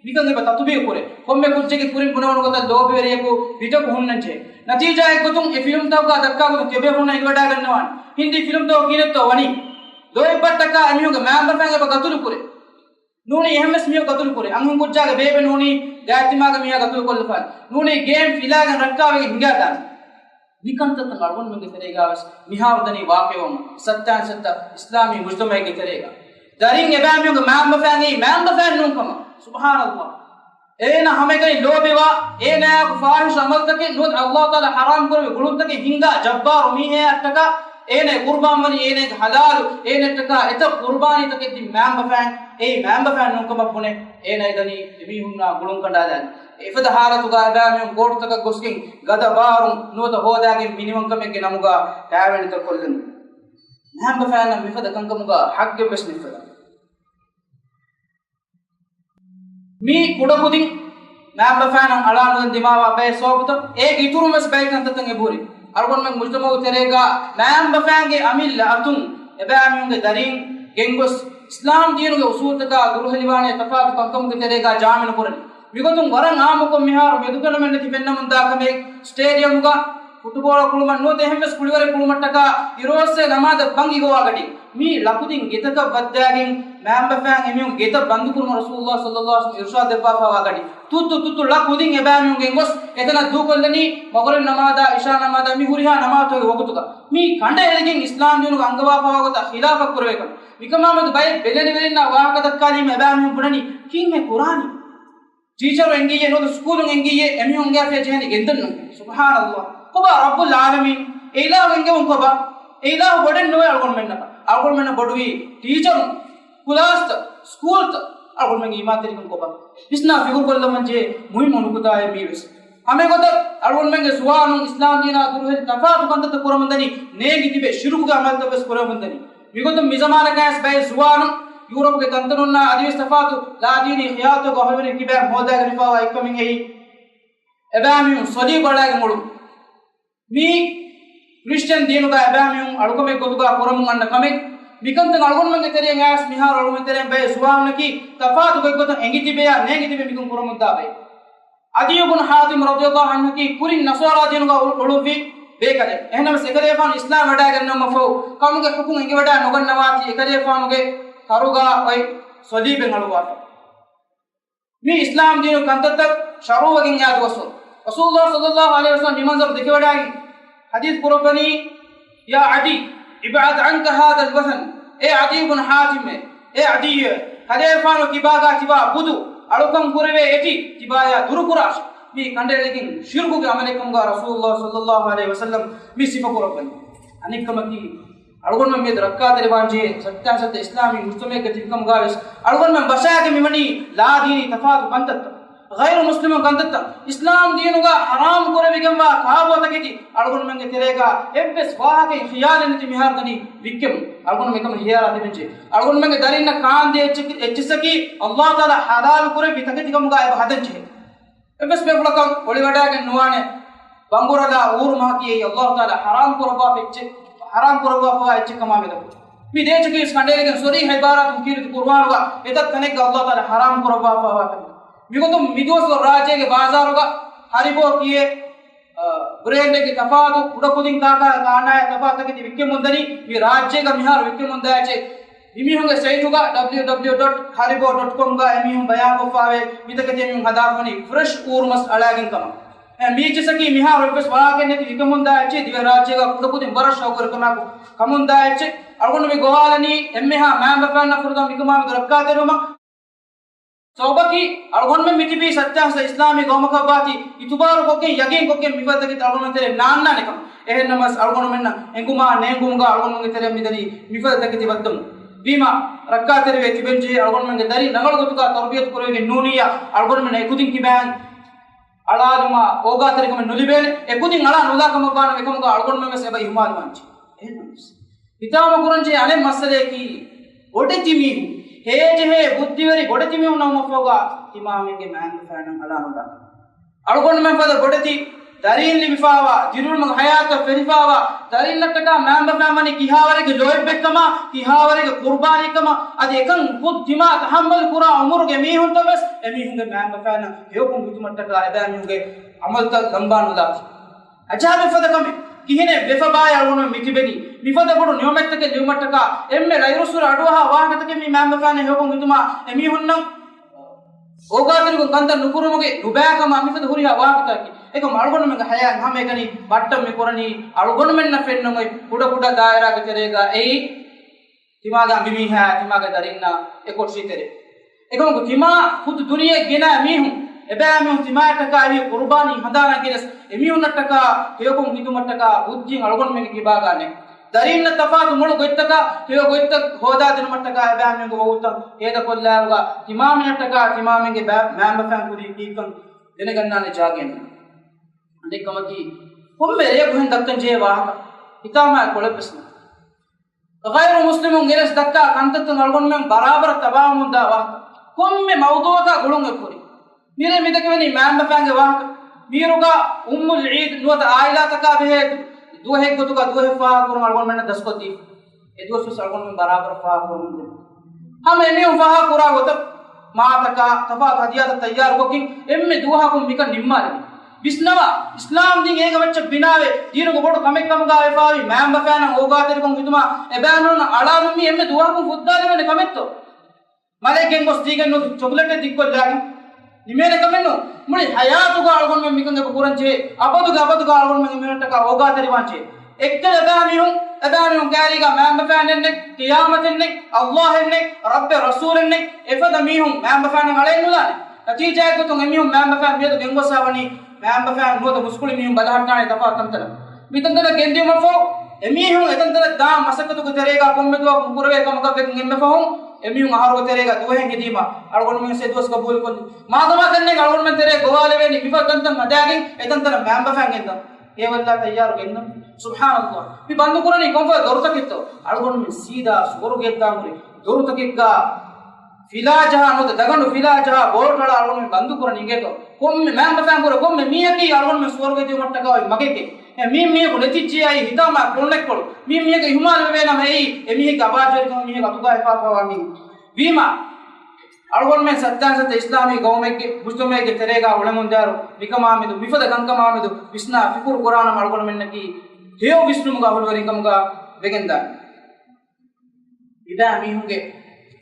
މިކަން އެބަ ތަޠުބީޤު ކުރޭ. ކޮންމެ ކުއްޖެއްގެ ކުރިން ބުނެވުނު ގޮތަށް ލޯބިވެރިޔަކު ބިތަކު ހުންނަންޖެހޭ. ނަތީޖާއެއްގޮތުން އެ ފިލުމްތަކުގަ ދައްކާ ގޮތަށް ތިޔަބޭފުންނަށް އެނގިވަޑައިގަންނަވާނެ. ހިންދީ ފިލުމްތަކު ކިހިނެއްތޯ ވަނީ؟ ލޯތްބަށްޓަކާ އެމީހުންގެ މައިންބަފައިން އެބަ ގަތުލު ކުރޭ. ނޫނީ އެހެންވެސް މީހަކު ގަތުލު ކުރޭ. އަންހެން ކުއްޖާގެ ބޭބެ ނޫނީ ގާތްތިމާގެ މީހާ ގަތުލު ކޮށްލަފާނެ. ނޫނީ ގޭމް ފިލާގެން ރައްކާވެގެން ހިނގާދާނެ. މިކަންތައްތައް އަޅުގަނޑުމެންގެ ތެރޭގަވެސް މިހާރު ދަނީ ވާޤިޢުވަމުން. ސައްތާން ސައްތަ އިސްލާމީ މުޖްތަމަޢެއްގެ ތެރޭގަ ދަރިން އެބައިމީހުންގެ މައިންބަފައިން އެއީ މައިންބަފައިން ނޫންކަމަށް. ސުބްޙާނަﷲ. އޭނަ ހަމައެކަނި ލޯބިވާ، އޭނާއަކު ފާޙިޝް ޢަމަލުތަކެއް ނުވަތަ އައްލާހު ތަޢާލާ ޙަރާމް ކުރެއްވި ގުޅުންތަކެއް ހިންގާ ޖައްބާރު މީހާއަށްޓަކާ، އޭނަ ޤުރުބާންވަނީ އޭނަގެ ޙަލާލު، އޭނައަށްޓަކާ އެތައް ޤުރުބާނީތަކެއް ދިން މައިންބަފައިން އެއީ މައިންބަފައިން ނޫންކަމަށް ބުނެ، އޭނަ އެދަނީ އެމީހުންނާ ގުޅުން ކަނޑާލާނެ. އެފަދަ ޙާލަތުގަ އެބައިމީހުން ކޯޓުތަކަށް ގޮސްގެން ގަދަ ބާރުން ނުވަތަ ހޯދާގެން މިނިވަންކަމެއްގެ ނަމުގަ ކާވެނިތައް ކޮށްލަނީ. މައިންބަފައިންނަށް މިފަދަ ކަންކަމުގަ ޙައްޤެއްވެސް ނެތްފަދަ. މީ ކުޑަކުދިން މައިންބަފައިންނަށް އަޅާނުލަން ދިމާވާ ބައެއް ސަބަބުތައް، އޭގެ އިތުރުން ވެސް ބައެއް ކަންތައްތައް އެބަހުރި. އަޅުގަނޑުމެން މުޖްތަމަޢު ތެރޭގަ މައިންބަފައިންގެ އަމިއްލަ އަތުން އެބައިމީހުންގެ ދަރީން ގެންގޮސް، އިސްލާމް ދީނުގެ އުސޫލުތަކާ ދުރުހެލިވާނޭ ތަފާތު ކަންކަމުގެ ތެރޭގަ ޖާމިނުކުރަނީ. މިގޮތުން ވަރަށް އާއްމުކޮށް މިހާރު މެދުކަނޑަމެންނެތި ފެންނަމުންދާ ކަމެއް، ސްޓޭޑިއަމުގަ ފުޓުބޯޅަ ކުޅުމަށް ނުވަތަ އެހެންވެސް ކުޅިވަރެއް ކުޅުމަށްޓަކާ އިރުއޮއްސޭ ނަމާދަށް ބަން އިގޮވާ ގަޑި. މީ ޅަކުދިން ގެތަކަށް ވައްދާގެން މައިންބަފައިން އެމީހުން ގެތައް ބަންދުކުރުމަށް ރަސޫލުﷲ ޞައްލަﷲ ޢަލައިހި ވަސައްލަމް އިރުޝާދު ދެއްވާފަވާ ގަޑި. ތުއްތު ތުއްތު ޅަކުދިން އެބައިމީހުން ގެންގޮސް އެތަނަށް ދޫކޮށްލަނީ މަޣްރިބް ނަމާދާ އިޝާ ނަމާދާ މި ހުރިހާ ނަމާދުތަކުގެ ވަގުތުގަ. މީ ކަނޑައެޅިގެން އިސްލާމް ދީނުގަ އަންގަވާފަވާ ގޮތަށް ޚިލާފަށް ކުރެވޭ ކަމެއް. މިކަމާމެދު ބައެއް ބެލެނިވެރިންނާ ވާހަކަ ދައްކާލީމަ އެބައިމީހުން ބުނަނީ ކިހިނެއް ކުރާނީ؟ ޓީޗަރު އެނގިއްޔޭ ނުވަތަ ސްކޫލުން އެނގިއްޔޭ އެމީހުން އެނގާފައި ޖެހެނީ ގެންދަން ނޫން. ސުބްޙާނަﷲ. ކޮބާ ރައްބުލް ޢާލަމީން؟ އެ އިލާހު އެންގެވުން ކޮބާ؟ އެ އިލާހު ބޮޑެއް ނުވޭ އަޅުގަނޑުމެންނަކަށް. އަޅުގަނޑުމެންނަށް ބޮޑުވީ ޓީޗަރުން، ކްލާސްތައް، ސްކޫލްތައް. އަޅުގަނޑުމެންގެ އީމާންތެރިކަން ކޮބާ؟ ވިސްނާ ފިކުރުކޮށްލަމަން ޖެހޭ މުހިއްމު ނުކުތާއެއް މީވެސް. ހަމައެގޮތަށް އަޅުގަނޑުމެންގެ ޒުވާނުން އިސްލާމް ދީނާ ދުރުހެލި ތަފާތު ކަންތައްތައް ކުރަމުންދަނީ، ނޭނގި ތިބޭ ޝިރުކުގެ ޢަމަލުތައް ވެސް ކުރަމުންދަނީ. މިގޮތުން މިޒަމާނަކަށް ވެސް ބައެއް ޒުވާނުން ޔޫރަޕުގެ ތަންތަނުންނާ އަދިވެސް ތަފާތު ލާދީނީ ޚިޔާލުތަކުގެ އަހުލުވެރިން ކިބައިން ހޯދާގެންފާވާ އެއްކަމެއް އެއީ، އެބައިމީހުން ޞަލީބު އަޅާގެން އުޅުން. މީ ކްރިސްޗަން ދީނުގަ އެބައިމީހުން އަޅުކަމެއް ގޮތުގަ ކުރަމުން އަންނަ ކަމެއް. މިކަންތައް އަޅުގަނޑުމެންގެ ތެރެއިން އައިސް މިހާރު އަޅުގަނޑުމެން ތެރެއިން ބައެއް ޒުވާނުންނަކީ ތަފާތު ގޮތްގޮތަށް އެނގިތިބެޔާ ނޭނގިތިބެ މިކަން ކުރަމުންދާ ބައެއް. ޢަދިއްޔު ބުން ޙާތިމް ރަޟިޔަﷲ ޢަންހުއަކީ ކުރިން ނަޞާރާ ދީނުގަ އުޅު-، އުޅުއްވި ބޭކަލެއް. އެހެންނަމަވެސް އެކަލޭފާނު އިސްލާމް ވަޑައިގަންނަވުމަށްފަހު ކަމުގެ ޙުކުމް އެނގިވަޑައި ނުގަންނަވާތީ އެކަލޭފާނުގެ ކަރުގަ އޮތް ޞަލީބެއް އަޅުއްވާފަ. މި އިސްލާމް ދީނު ކަންތައްތައް ޝަރުޢުވެގެން އާދުވަސް ރަސޫލުﷲ ޞައްލަﷲ ޢަލައިހި ވަސައްލަމް މި މަންޒަރު ދެކެވަޑައިގެން ޙަދީޘް ކުރައްވަނީ، يا عدي، ابعد عنك هذا الوثن. އޭ ޢަދީ ބުން ޙާތިމޭ، އޭ ޢަދީއޭ، ކަލޭފާނު ކިބާގާ ތިބާ ބުދު، އަޅުކަން ކުރެވޭ އެތި ތިބާޔާ ދުރުކުރާށި. މީ ކަނޑައެޅިގެން ޝިރުކުގެ ޢަމަލެއްކަމުގާ ރަސޫލުﷲ ޞައްލަﷲ ޢަލައިހި ވަސައްލަމް މި ސިފަ ކުރައްވަނީ. އަނެއްކަމަކީ، އަޅުގަނޑުމެން މިއަދު ރައްކާތެރިވާންޖެހޭ ސައްތާސައްތަ އިސްލާމީ މުޖްތަމަޢެއްގަ ތިބިކަމުގާވެސް، އަޅުގަނޑުމެން ވަށާގެން މިވަނީ ލާދީނީ ތަފާތު ކަންތައްތައް. ޣައިރު މުސްލިމުން ކަންތައްތައް އިސްލާމް ދީނުގަ ޙަރާމް ކުރެވިގެންވާ ކާބޯތަކެތި އަޅުގަނޑުމެންގެ ތެރޭގަ އެއްވެސް ވާހަކައެއް ޚިޔާލެއް ނެތި މިހާރު ދަނީ ވިއްކެމުން. އަޅުގަނޑު މިކަމަށް ހިޔާރާ ތިބެންޖެހޭ. އަޅުގަނޑުމެންގެ ދަރިންނަށް ކާންދޭ އެއްޗެއް، އެއްޗިއްސަކީ އައްލާހު ތަޢާލާ ޙަލާލު ކުރެއްވި ތަކެތިކަމުގަ އެބަ ހަދަންޖެހޭ. އެއްވެސް ބޭފުޅަކަށް އޮޅިވަޑައިގެން ނުވާނެ ބަނގުރަލާ އޫރުމަހަކީ އެއީ އައްލާހު ތަޢާލާ ޙަރާމް ކުރައްވާފަ އެއްޗެއް، ޙަރާމް ކުރައްވާފަވާ އެއްޗެއް ކަމާ މެދަކު. މި ދޭއްޗަކީ ވެސް ކަނޑައެޅިގެން ޞަރީޙަ ޢިބާރާތުން ކީރިތި ޤުރުއާނުގަ އެތައް ތަނެއްގަ އައްލާހު ތަޢާލާ ޙަރާމް ކުރައްވާފަވާ ތަނެއް. މިގޮތުން މިދުވަސްވަރު ރާއްޖޭގެ ބާޒާރުގަ ހަރިބޯ ކިޔޭ، އަ، ބްރޭންޑެއްގެ ތަފާތު ކުޑަކުދިން ކާކާ ކާނާޔާ ތަފާތު ތަކެތި ވިއްކެމުންދަނީ މި ރާއްޖޭގަ މިހާރު ވިއްކެމުންދާ އެއްޗެއް. މިމީހުންގެ ސައިޓުގަ ޑަބްލިއު ޑަބްލިއު ޑޮޓް ހަރިބޯ ޑޮޓް ކޮމް ގަ އެމީހުން ބަޔާންކޮށްފާވޭ މިތަކެތި އެމީހުން ހަދާފަ ވަނީ ފްރެޝް އޫރުމަސް އަޅާގެން ކަމަށް. އެ މީޗިސަކީ މިހާރު އެއްވެސް ވާހަކައެއް ނެތި ވިކަމުންދާ އެއްޗެއް، ދިވެހިރާއްޖޭގަ ކުޑަކުދިން ވަރަށް ޝައުގުވެރިކަމާއެކު ކަމުންދާ އެއްޗެއް. އަޅުގަނޑު މި ގޮވާލަނީ އެންމެހާ މައިންބަފައިންނަށް ފުރަތަމަ މިކަމާމެދު ރައްކާތެރިވުމަށް. ސަބަބަކީ އަޅުގަނޑުމެން މިތިބީ ސައްތާސް އިސްލާމީ ގައުމަކަށްވާތީ އިތުބާރުކޮށްގެން ޔަގީންކޮށްގެން މިފަދަ ތަކެތި އަޅުގަނޑުމެން ތެރޭ ނާންނާނެ ކަމަށް. އެހެންނަމަވެސް އަޅުގަނޑުމެންނަށް އެނގުމާ ނޭނގުމުގަ އަޅުގަނޑުމެންގެ ތެރެއަށް މިދަނީ މިފަދަ ތަކެތި ވައްދަމުން. ވީމާ ރައްކާތެރިވެ ތިބެންޖެހޭ އަޅުގަނޑުމެންގެ ދަރިން ރަނގަޅު ގޮތުގަ ތަރުބިޔަތު ކުރެވިގެން ނޫނިއްޔާ އަޅުގަނޑުމެންނަށް އެކުދިން ކިބައިން އަޅާލުމާ އޯގާތެރިކަމެއް ނުލިބޭނެ. އެކުދިން އަޅާ ނުލާކަމަށްވާނެ އެކަމުގަ އަޅުގަނޑުމެން ވެސް އެބަ އިހުމާލުވާންޖެ. އެހެންނަމަވެސް ހިތާމަ ކުރަންޖެހޭ އަނެއް މައްސަލަޔަކީ، ބޮޑެތި މީހުން، ހޭޖެހޭ ބުއްދިވެރި ބޮޑެތި މީހުންނަށް ވުމަށްފަހުގަ ތިމާމެންގެ މައިންބަފައިންނަށް އަޅާނުލާ. އަޅުގަނޑުމެން ފަދަ ބޮޑެތި ދަރީން ލިބިފާވާ، ދިރިއުޅުމުގެ ހަޔާތަށް ފެށިފާވާ ދަރިންނަށްޓަކާ މައިންބަފައިން ވަނީ ކިހާވަރެއްގެ ލޯތްބެއްކަމާ، ކިހާވަރެއްގެ ޤުރުބާނީކަމާ، އަދި އެކަން ޚުދު ތިމާ ތަޙައްމަލު ކުރާ ޢުމުރުގެ މީހުންތައް ވެސް އެމީހުންގެ މައިންބަފައިންނަށް ހެޔޮކޮށް ހިތުމަށްޓަކާ އެބައިމީހުންގެ ޢަމަލުތައް ލަނބާނުލާތީ. އަޖާއިބެއް ފަދަ ކަމެއް. ކިހިނެއް ވެފަ ބާއޭ އަޅުގަނޑުމެން މިތިބެނީ؟ މިފަދަ ބޮޑު ނިޢުމަތްތަކެއް ލިބުމަށްޓަކާ އެންމެ ރަތްރުއްސުރެ އަޑުއަހާ ވާހަކަތަކެއް މި މައިންބަފައިންނަށް ހެޔޮކޮށް ހިތުމާ އެމީހުންނަށް އޯގާތެރިކޮށް ކަންތައް ނުކުރުމުގެ ނުބައިކަމާ މިފަދަ ހުރިހާ ވާހަކަތަކަކީ. އެކަމަށް އަޅުގަނޑުމެންގެ ހަޔާތް ހަމައެކަނި ބައްޓަށް މި ކުރަނީ އަޅުގަނޑުމެންނަށް ފެންނަމުން ކުޑަކުޑަ ދާއިރާގެ ތެރޭގަ އެއީ ތިމާގެ އަނބިމީހާ، ތިމާގެ ދަރިންނާ އެކޮށީ ތެރޭ. އެކަމަކު ތިމާ ޚުދު ދުނިޔެ ގިނަ މީހުން، އެބައިމީހުން ތިމާއަށްޓަކާ އެހީ ޤުރުބާނީ ހަނދާނަށް ގެނެސް، އެމީހުންނަށްޓަކާ ހެޔޮކޮށް ހިތުމަށްޓަކާ ބުއްދިއެއް އަޅުގަނޑުމެންގެ ކިބާގަ ނެތް. ދަރީންނަށް ތަފާތު މޮޅު ގޮތްތަކާ ހެޔޮ ގޮތްތައް ހޯދާދިނުމަށްޓަކާ އެބައިމީހުންގެ ވަގުތުތައް ހޭދަކޮށްލާއިރުގަ ތިމާމެންނަށްޓަކާ ތިމާމެންގެ ބައި-، މައިންބަފައިން ކުރީ ކީކަން ދެނެގަންނާނެ ޖާގައެއް ނެތް. އަނެއް ކަމަކީ، ކޮންމެ ރެޔަކު ހެން ދައްކަން ޖެހޭ ވާހަކަ ހިތާމައާ ކޮޅެއްވެސް ނެތް. ޣައިރު މުސްލިމުން ގެނެސް ދައްކާ ކަންތައްތައް އަޅުގަނޑުމެން ބަރާބަރަށް ތަބާވަމުންދާ ވާހަކަ. ކޮންމެ މައުޟޫޢަކާ ގުޅުން އެއްކުރި. މިރޭ މިދެކެވެނީ މައިންބަފައިންގެ ވާހަކަ. މީރުގަ އުއްމުލް ޢީދް ނުވަތަ އާއިލާތަކާ ބެހޭ ދު-، ދުވަހެއްގޮތުގަ ދުވަހެއް ފާހަގަކުރަން އަޅުގަނޑުމެންނަށް ދަސްކޮށްދީފަ. އެދުވަސްވެސް އަޅުގަނޑުމެން ބަރާބަރަށް ފާހަގަކުރަމުންދެން. ހަމަ އެމީހުން ފާހަގަކުރާ ގޮތަށް މާތަކާ ތަފާތު ހަދިޔާތައް ތައްޔާރުކޮށްގެން އެންމެ ދުވަހަކުން މިކަން ނިންމާލެވި. ވިސްނަވާ، އިސްލާމް ދީން އޭގަ މައްޗަށް ބިނާވެ، ދީނުގެ ބޮޑު ކަމެއްކަމުގަ ވެފާވި މައިންބަފައިންނަށް އޯގާތެރިކޮށް ހިދުމާ އެބައިމީހުންނަށް އަޅާލުން މީ އެންމެ ދުވަހަކުން ފުއްދާލެވޭނެ ކަމެއްތޯ؟ މަލެއް ގެންގޮސް ދީގެން ނުވަތަ ޗޮކްލެޓެއް ދިއްކޮށްލާގެން ނިމޭނެ ކަމެއް ނޫން. މުޅި ހަޔާތުގަ އަޅުގަނޑުމެން މިކަން އެބަ ކުރަންޖެހޭ، އަބަދުގެ އަބަދުގަ އަޅުގަނޑުމެން މިހުންނަށްޓަކާ އޯގާތެރިވާންޖެހޭ. އެއްކަލަ އެބައިމީހުން، އެބައިމީހުން ކައިރީގަ މައިންބަފައިންނެއް ނެތް، ޤިޔާމަތެއް ނެތް، އައްލާހެއް ނެތް، ރައްބެއް ރަސޫލެއް ނެތް، އެފަދަ މީހުން މައިންބަފައިންނަށް އަޅައެއް ނުލާނެ. ނަތީޖާއެއްގޮތުން އެމީހުން މައިންބަފައިން މިއަދު ގެންގޮސްފާވަނީ، މައިންބަފައިން ނުވަތަ މުސްކުޅި މީހުން ބަލަހައްޓާނެ ތަފާތު ތަންތަނަށް. މިތަންތަނަށް ގެންދިއުމަށްފަހު، އެމީހުން އެތަންތަނަށް ދާން މަސައްކަތުގެ ތެރޭގަ ކޮންމެ ދުވަހަކު ކުރެވޭ ކަމަކަށް ވެގެން އެންމެ ފަހުން، އެމީހުން އަހަރުގެ ތެރޭގަ ދުވަހެއް ހެދީމަ، އަޅުގަނޑުމެން އެ ދުވަސް ގަބޫލުކޮށްލި. މާދަމާ ދެންނެއް އަޅުގަނޑުމެން ތެރޭ ގޮވާލެވޭނީ މިފަދަ ތަންތަން ހަދާގެން އެތަންތަނަށް މައިންބަފައިން ގެންދަން. އެވައްލާ ތައްޔާރު ގެންދަން. ސުބްޙާނައްލާހް. މި ބަންދު ކުރަނީ ކޮންފަދަ ދޮރުތަކެއްތޯ؟ އަޅުގަނޑުމެން ސީދާ ސުވަރުގެއަށްދާން ހުރި ދޮރުތަކެއްގަ ފިލާޖަހާ ނުވަތަ ދަގަނޑު ފިލާޖަހާ ބޯޓަޅާ އަޅުގަނޑުމެން ބަންދު ކުރަނީ އިނގޭތޯ؟ ކޮންމެ މައިންބަފައިން ކުރެ ކޮންމެ މީހަކީ އަޅުގަނޑުމެން ސުވަރުގެ ދިޔުމަށްޓަކާ އޮތް މަގެކޭ. އެ މީ މީހަކު ނެތިއްޖިޔާއި ހިތާމަ ކޮންނެއްކޮޅު. މީ މީހަކަށް އިހުމާލު ވެވޭނަމަ އެއީ އެ މީހެއްގެ އަބާޒުވެރިކަމަށް މީހަކު އަތުގަ ހިފާފަވާ މީހެއް. ވީމާ، އަޅުގަނޑުމެން ސައްތާން ސައްތަ އިސްލާމީ ގައުމެއްގެ މުޖްތަމައެއްގެ ތެރޭގަ އުޅެމުންދާއިރު، މިކަމާމެދު، މިފަދަ ކަންކަމާމެދު ވިސްނާ ފިކުރު ކުރާނަމަ އަޅުގަނޑުމެންނަކީ ހެޔޮ ވިސްނުމުގަ އަހުލުވެރިކަމުގަ ވެގެންދާނެ. އެބައިމީހުންގެ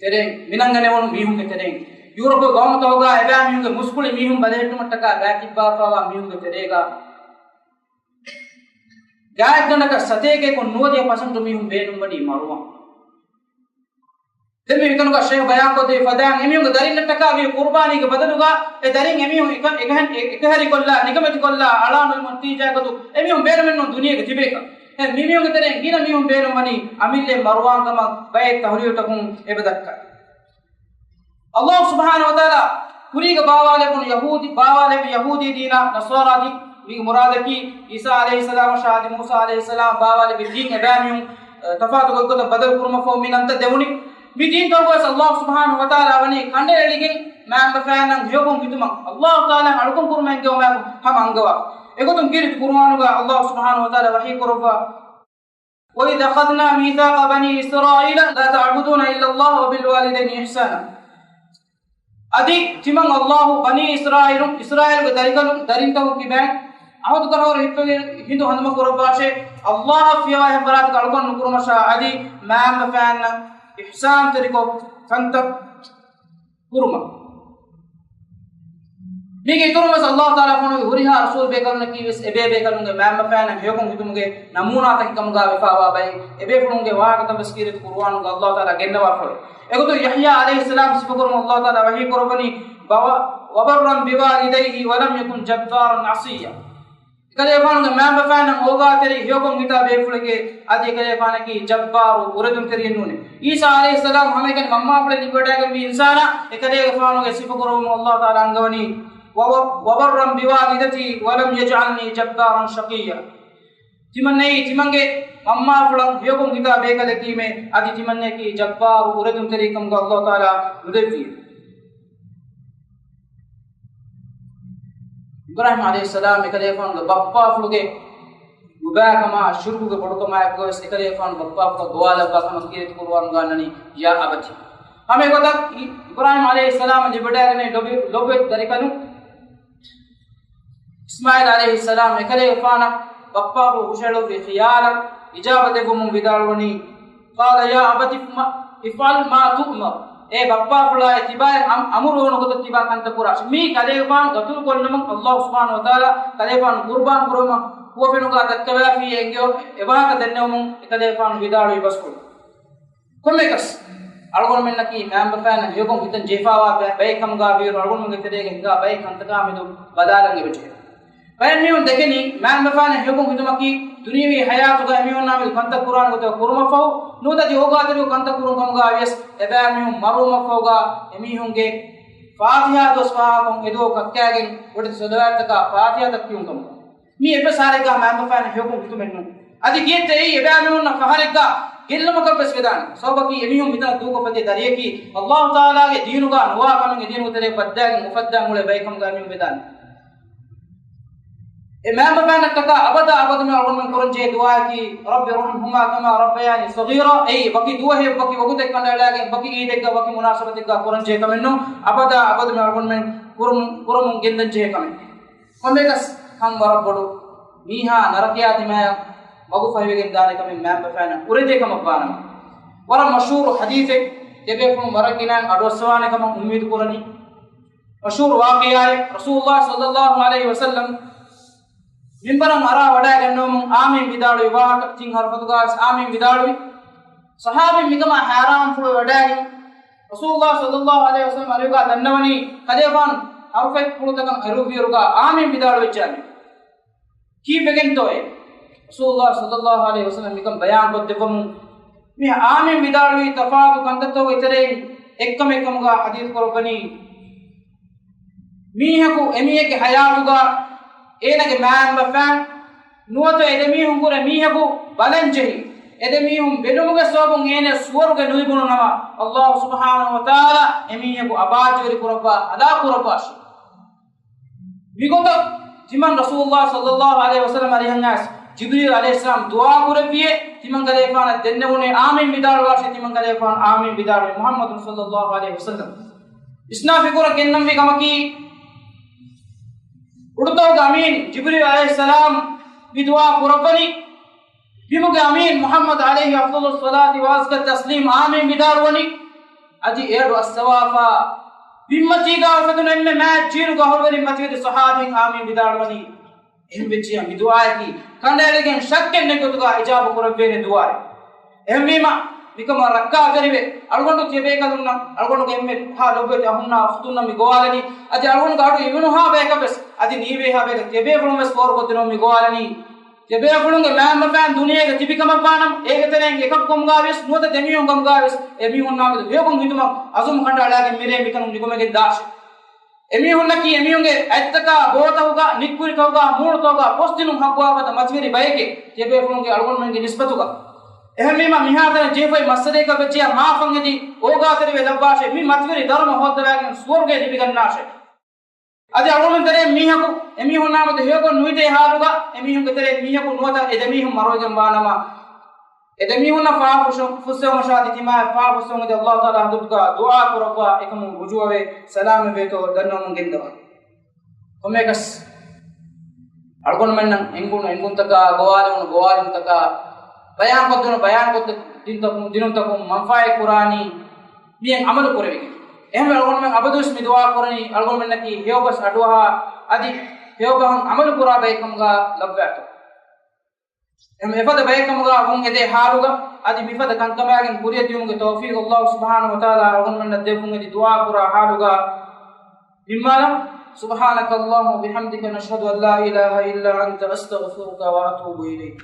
ތެރެއިން، މިނަންގަނެވުނު މީހުންގެ ތެރެއިން، ޔޫރަޕު ގައުމުތަކުގަ އެބައިމީހުންގެ މުސްކުޅި މީހުން ބަލަހައްޓުމަށްޓަކާ ބައިތިއްބާފާވާ މީހުންގެ ތެރޭގަ ގާތްގަނޑަކަށް ސަތޭކައަކުން ނުވަދިހަ ޕަސެންޓު މީހުން ބޭނުންވަނީ މަރުވާން. ދެން މި މިތަނުގަ ޝޭޚް ބަޔާންކޮށްދެވި ފަދައިން އެމީހުންގެ ދަރިންނަށްޓަކާ ވީ ޤުރުބާނީގެ ބަދަލުގަ އެ ދަރިން އެމީހުން އެކަ-، އެކަހެން-، އެ-، އެކަހެރިކޮށްލާ، ނިކަމެތިކޮށްލާ، އަޅާނުލުމުން ނަތީޖާގަދު އެމީހުން ބޭނުމެއްނޫން ދުނިޔޭގަ ތިބޭކަށް. އެ މި މީހުންގެ ތެރެއިން ގިނަ މީހުން ބޭނުންވަނީ އަމިއްލައިން މަރުވާން ކަމަށް ބައެއް ތަހުލީލުތަކުން އެބަ ދައްކަނީ. އައްލާހު ސުބްޙާނަހޫ ވަތަޢާލާ ކުރީގަ ބާވާލެވުނު ޔަހޫދީ، ބާވާލެވި ޔަހޫދީ ދީނާ ނަޞާރާ ދީން. މީގެ މުރާދަކީ އީސާ ޢަލައިހިއްސަލާމަށާ އަދި މޫސާ ޢަލައިހިއްސަލާމަށް ބާވާލެވި ދީން އެބައިމީހުން، އަ، ތަފާތު ގޮތްގޮތަށް ބަދަލު ކުރުމަށްފަހު މި ނަންތައް ދެވުނީ. މި ދީންތަކުގަވެސް އައްލާހު ސުބްޙާނަހު ވަތަޢާލާ ވަނީ ކަނޑައެޅިގެން މައިންބަފައިންނަށް ހެޔޮކޮށް ހިތުމަށް، އައްލާހު ތަޢާލާއަށް އަޅުކަން ކުރުމަށް އެންގެވުމާއެކު ހަމަ އަންގަވާ. އެގޮތުން ކީރިތި ޤުރުއާނުގަ އައްލާހު ސުބްޙާނަހު ވަތަޢާލާ ވަޙީ ކުރައްވާ، وَإِذْ أَخَذْنَا مِيثَاقَ بَنِي إِسْرَائِيلَ لَا تَعْبُدُونَ إِلَّا اللَّهَ وَبِالْوَالِدَيْنِ إِحْسَانًا. އަދި ތިމަން އައްލާހު ބަނީ އިސްރާއީލުން، އިސްރާއީލުގެ ދަރިކަލުން، ދަރިންތަކުން ކިބައިން އަހުދު ކަށަވަރު ހިއްޕެވި ހިނދު ހަނދުމަ ކުރައްވާށޭ، އައްލާހަށް ފިޔަވާ އެއްވެސް ފަރާތަކަށް އަޅުކަން ނުކުރުމަށާ އަދި މައިންބަފައިންނަށް އިޙްސާންތެރިކޮށް ކަންތައް ކުރުމަށް. މީގެ އިތުރުން ވެސް އައްލާހު ތަޢާލާ ފޮނުވި ހުރިހާ ރަސޫލު ބޭކަލުންނަކީ ވެސް އެބޭ ބޭކަލުންގެ މައިންބަފައިންނަށް ހެޔޮކޮށް ހިތުމުގެ ނަމޫނާތަކެއް ކަމުގަ ވެފައިވާ ބައެއް. އެބޭފުޅުންގެ ވާހަކަތައް ވެސް ކީރިތި ޤުރުއާނުގަ އައްލާހު ތަޢާލާ ގެންނަވާފައި. އެގޮތުން ޔަޙްޔާ ޢަލައިހިއްސަލާމް ސިފަކުރުމުން އައްލާހު ތަޢާލާ ވަޙީ ކުރައްވަނީ، ބަވަ-، وَبَرًّا بِوَالِدَيْهِ وَلَمْ يَكُنْ جَبَّارًا عَصِيًّا. އެކަލޭގެފާނުގެ މައިންބަފައިންނަށް އޯގާތެރި ހެޔޮކޮށް ހިތާ ބޭފުޅެކޭ، އަދި އެކަލޭގެފާނަކީ ޖައްބާރު އުރެދުންތެރިއެއް ނޫނޭ. ޢީސާ ޢަލައިހިއްސަލާމް ހަމައެކަނި މަންމާފުޅެއް ލިބިވަޑައިގެންވީ އިންސާނާ، އެކަލޭގެފާނުގެ ސިފަކުރުވުމުން އައްލާހު ތަޢާލާ އަންގަވަނީ، وَ-، وَبَرًّا بِوَالِدَتِي وَلَمْ يَجْعَلْنِي جَبَّارًا شَقِيًّا. ތިމަންނައީ ތިމަންގެ މަންމާފުޅަށް ހެޔޮކޮށް ހިތާ ބޭކަލެކީމޭ، އަދި ތިމަންނައަކީ ޖައްބާރު އުރެދުންތެރި ކަމުގަ އައްލާހު ތަޢާލާ ނުދެއްވިއޭ. އިބްރާހީމް ޢަލައިހިއްސަލާމް އެކަލޭގެފާނުގެ ބައްޕާފުޅުގެ ނުބައިކަމާ، ޝިރުކުގެ ބޮޑުކަމާއެކުގަވެސް އެކަލޭގެފާނު ބައްޕާފުޅަށް ގޮވާލައްވާ ކަމަށް ކީރިތި ޤުރުއާނުގަ އަންނަނީ، يَا أَبَتِ. ހަމައެގޮތަށް އި-، އިބްރާހީމް ޢަލައިހިއްސަލާމަށް ލިބިވަޑައިގެންނެވި ލޮބު-، ލޮބުވެތި ދަރިކަލުން އިސްމާޢީލް ޢަލައިހިއްސަލާމް އެކަލޭގެފާނަށް ބައްޕާފުޅު ހުށައެޅުއްވި ޚިޔާލަށް އިޖާބަ ދެއްވުމުން ވިދާޅުވަނީ، قَالَ يَا أَبَتِ افْعَلْ مَا تُؤْمَرُ. އޭ ބައްޕާފުޅާ، ތިބާއަށް އަމް-، އަމުރުވުނު ގޮތަށް ތިބާ ކަންތައް ކުރާށި. މީ ކަލޭގެފާނު ޤަތުލު ކޮށްލުމުން އައްލާހު ސުބްޙާނަހު ވަތަޢާލާ ކަލޭގެފާނު ޤުރުބާން ކުރުވުމަށް ހުވަފެނުގަ ދައްކަވާފިއޭ އެންގެވުނު އެވާހަކަ ދެންނެވުމުން އެކަލޭގެފާނު ވިދާޅުވި ބަސްފުޅު. ކޮންމެއަކަސް، އަޅުގަނޑުމެންނަކީ މައިންބަފައިންނަށް ހެޔޮކޮށް ހިތަށް ޖެހިފައިވާ ބައެއް ކަމުގަ ވީއިރު، އަޅުގަނޑުމެންގެ ތެރޭގަ ހިނގާ ބައެއް ކަންތަކާމެދު ބަލާލަން އެބަޖެހޭ. ބައެއް މީހުން ދެކެނީ މައިންބަފައިންނަށް ހެޔޮކޮށް ހިތުމަކީ ދުނިޔެވީ ހަޔާތުގަ އެމީހުންނާމެދު ކަންތައް ކުރާނެ ގޮތަށް ކުރުމަށްފަހު ނުވަތަ އަދި އޯގާތެރިވެ ކަންތައް ކުރުން ކަމުގަ ވިޔަސް އެބައިމީހުން މަރުވުމަށްފަހުގަ އެމީހުންގެ ފާތިޙާ ދުވަސް ފާހަގަކޮށް އެދުވަހު ކައްކާގެން ވޮޑިތި ޞަލަވާތްތަކާ ފާތިޙާތައް ކިޔުން ކަމުގަ. މީ އެއްވެސް ޙާލެއްގަ މައިންބަފައިންނަށް ހެޔޮކޮށް ހިތުމެއް ނޫން. އަދި ގެއަށް އެއީ އެބައިމީހުންނަށް ފަހަރެއްގަ ގެއްލުމަކަށްވެސް ވެދާނެ. ސަބަބަކީ އެމީހުން މިތަނަށް ދޫކޮށްފަދޭ ދަރިޔަކީ އައްލާހު ތަޢާލާގެ ދީނުގަ ނުވާ ކަމެއް އެދީނުގެ ތެރޭ ބައްދާގެން އުފައްދާން އުޅޭ ބައެއް ކަމުގަ އެމީހުން ވެދާނެ. އެ މައިންބަފައިންނަށްޓަކާ އަބަދާ އަބަދުމެ އަޅުގަނޑުމެން ކުރަންޖެހޭ ދުޢާއަކީ، رَبِّ ارْحَمْهُمَا كَمَا رَبَّيَانِي صَغِيرًا. އެއީ ވަކި ދުވަހެއް ވަކި ވަގުތެއް ކަނޑައަޅާގެން ވަކި ޢީދެއްގަ ވަކި މުނާސަބަތެއްގަ ކުރަންޖެހޭ ކަމެއް ނޫން. އަބަދާ އަބަދުމެ އަޅުގަނޑުމެން ކުރަމުން، ކުރަމުން ގެންދަން ޖެހޭ ކަމެއް. ކޮންމެއަކަސް ކަން ވަރަށް ބޮޑު. މީހާ ނަރަކަޔާ ދިމާޔަށް ވަގުފަހިވެގެން ދާނެ ކަމެއް މައިންބަފައިންނަށް އުރެދޭ ކަމަށްވާނަމަ، ވަރަށް މަޝްހޫރު ޙަދީޘެއް ތިޔަބޭފުޅުން ވަރަށް ގިނައިން އަޑުއައްސަވާނެ ކަމަށް އުއްމީދު ކުރަނީ. މަޝްހޫރު ވާޤިޢާއެއް، ރަސޫލުﷲ ޞައްލަﷲު ޢަލައިހި ވަސައްލަމް މިންބަރަށް އަރާ ވަޑައިގަންނަވަމުން އާމީން ވިދާޅުވި ވާހަކަ ތިން ހަރުފަތުގައިވެސް އާމީން ވިދާޅުވި. ޞަޙާބީން މިކަމާ ހައިރާންފުޅުވެވަޑައިގެން، ރަސޫލުﷲ ޞައްލަﷲު ޢަލައިހި ވަސައްލަމް އަރިހުގަ ދަންނަވަނީ، ކަލޭގެފާނު ހަރުފަތްޕުޅުތަކަށް އެރުވިއިރުގަ އާމީން ވިދާޅުވެއްޖާމެ. ކީއްވެގެންތޯއޭ؟ ރަސޫލުﷲ ޞައްލަﷲު ޢަލައިހި ވަސައްލަމް މިކަން ބަޔާންކޮށްދެއްވަމުން، މި އާމީން ވިދާޅުވީ ތަފާތު ކަންތައްތަކުގެ ތެރެއިން އެއްކަމެއް ކަމުގަ ޙަދީޘް ކުރައްވަނީ. މީހަކު އެމީހެއްގެ ޙަޔާތުގަ އޭނަގެ މައިންބަފައިން ނުވަތަ އެދެމީހުންކުރެ މީހަކު ބަލަންޖެހި، އެދެމީހުން ބެލުމުގެ ސަބަބުން އޭނަ ސުވަރުގެ ނުލިބުނު ނަމަ، އައްލާހު ސުބްޙާނަހު ވަތަޢާލާ އެމީހަކު އަބާއްޖަވެރި ކުރައްވާ، ހަލާކު ކުރައްވާށި. މިގޮތަށް ތިމަން ރަސޫލުﷲ ޞައްލަﷲު ޢަލައިހި ވަސައްލަމަ އަރިހަށް އައިސް ޖިބްރީލް ޢަލައިހިއްސަލާމް ދުޢާ ކުރެއްވިއޭ، ތިމަން ކަލޭގެފާނަށް ދެންނެވުނޭ އާމީން ވިދާޅުވާށޭ، ތިމަން ކަލޭގެފާނު އާމީން ވިދާޅުވި މުޙައްމަދު ޞައްލަﷲު ޢަލައިހި ވަސައްލަމް. އިސްނާ ފިކުރަށް ގެންނަންވީ ކަމަކީ، އުޑުތަކުގެ އަމީން ޖިބްރީލް ޢަލައިހިއްސަލާމް މި ދުޢާ ކުރައްވަނީ، ބިމުގެ އަމީން މުޙައްމަދު ޢަލައިހި އަފްޟަލުއްޞަލާތި ވައަޒްކަ ތަސްލީމް އާމީން ވިދާޅުވަނީ، އަދި އެއަޑު އައްސަވާފަ، ބިންމަތީގަ އުފެދުނު އެންމެ މާތް ޖީލުގެ އަހުލުވެރިން މަތިވެރި ޞަޙާބީން އާމީން ވިދާޅުވަނީ. އެހެންވެއްޖިއްޔާ މި ދުޢާއަކީ ކަނޑައެޅިގެން ޝައްކެއް ނެތް ގޮތުގަ އިޖާބަ ކުރެއްވޭނެ ދުޢާއެއް. އެހެންވީމަ، މިކަމަށް ރައްކާތެރިވެ، އަޅުގަނޑު ތިޔަބޭކަލުންނަށް، އަޅުގަނޑުގެ އެންމެހާ ލޮބުވެތި އަހުންނާ އުޚްތުންނަށް މި ގޮވާލަނީ، އަދި އަޅުގަނޑުގެ އަޑު އިވުނުހާ ބަޔަކަށް ވެސް، އަދި ނީވޭހާ ބަޔަކަށް ތިޔަބޭފުޅުން ވެސް ފޯރުކޮށްދިނުމަށް މި ގޮވާލަނީ. ތިޔަބޭފުޅުންގެ މައިންބަފައިން ދުނިޔޭގަ ތިބި ކަމަށްވާނަމަ، އޭގެ ތެރެއިން އެކަކު ކަމުގަ ވިޔަސް، ނުވަތަ ދެމީހުން ކަމުގަ ވިޔަސް، އެމީހުންނާމެދު ހެޔޮކޮށް ހިތުމަށް އަޒުމް ކަނޑައަޅާގެން މިރޭ މިތަނުން ނިކުމެގެން ދާށޭ. އެމީހުންނަކީ އެމީހުންގެ އަތްތަކާ ބޯތަކުގަ، ނިއްކުރިތަކުގަ، މޫނުތަކުގަ ފޮސްދިނުން ހައްގުވާފަދަ މަތިވެރި ބައެކޭ، ތިޔަބޭފުޅުންގެ އަޅުގަނޑުމެންގެ ނިސްބަތުގަ. އެހެންވީމަ، މިހާތަނަށް ޖެހިފައި މައްސަލައަކަށް ވެއްޖެޔާ މާފަން އެދި އޯގާތެރިވެ ލައްވާށޭ، މި މަތިވެރި ދަރުމަ ހޯއްދަވާގެން ސުވަރުގެ ލިބިގަންނާށޭ. އަދި އަޅުގަނޑު ތެރޭ މީހަކު އެމީހުންނާމެދު ހެޔޮކޮށް ނުވިތޭ ހާލުގަ، އެމީހުންގެ ތެރޭ މީހަކު ނުވަތަ އެ ދެމީހުން މަރުވެގެން ވާނަމަ، އެ ދެމީހުންނަށް ފާފަ ފުއްސެވުމަށާ އަދި ތިމާއަށް ފާފަ ފުއްސެވުމަށް އަދި އައްލާހު ތަޢާލާ ހަޟްރަތުގަ ދުޢާ ކުރައްވާ އެކަމުން ރުޖޫޢަވެ، ސަލާމަތް ވޭތޯ ދަންނަވަމުން ގެންދަވާ. ކޮންމެއަކަސް އަޅުގަނޑުމެންނަށް އެނގުނު އެނގުންތަކާ، ގޮވާލެވުނު ގޮވާލުންތަކާ، ބަޔާންކޮށްދެވުނު ބަޔާންކޮށްދިނުންތަކުން، ދިނުންތަކުން މަންފާއެއް ކުރާނީ މިއަށް ޢަމަލު ކުރެވިގެން. އެހެންވެ އަޅުގަނޑުމެން އަބަދުވެސް މި ދުޢާ ކުރަނީ އަޅުގަނޑުމެންނަކީ ހެޔޮބަސް އަޑުއަހާ އަދި ހެޔޮބަހަށް ޢަމަލު ކުރާ ބައެއްކަމުގަ ލައްވާތޯ. އެހެން އެފަދަ ބައެއްކަމުގަ ވުން އެދޭ ހާލުގަ އަދި މިފަދަ ކަންކަމާގެން ކުރިއަށް ދިޔުމުގެ ތައުފީޤު އައްލާހު ސުބްޙާނަހޫ ވަތަޢާލާ އަޅުގަނޑުމެންނަށް ދެއްވުން އެދި ދުޢާ ކުރާ ހާލުގަ ނިންމާލަން. سبحانك اللهم وبحمدك، نشهد أن لا إله إلا أنت، أستغفرك وأتوب إليك.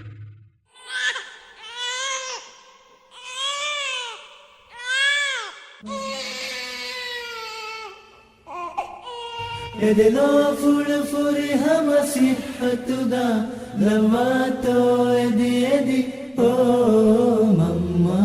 އެދެލޯ ފުޅު ފުރިހަމަ ސިއްހަތުގަ، ލައްވާތޯ އެދި އެދި، އޯ މަންމާ.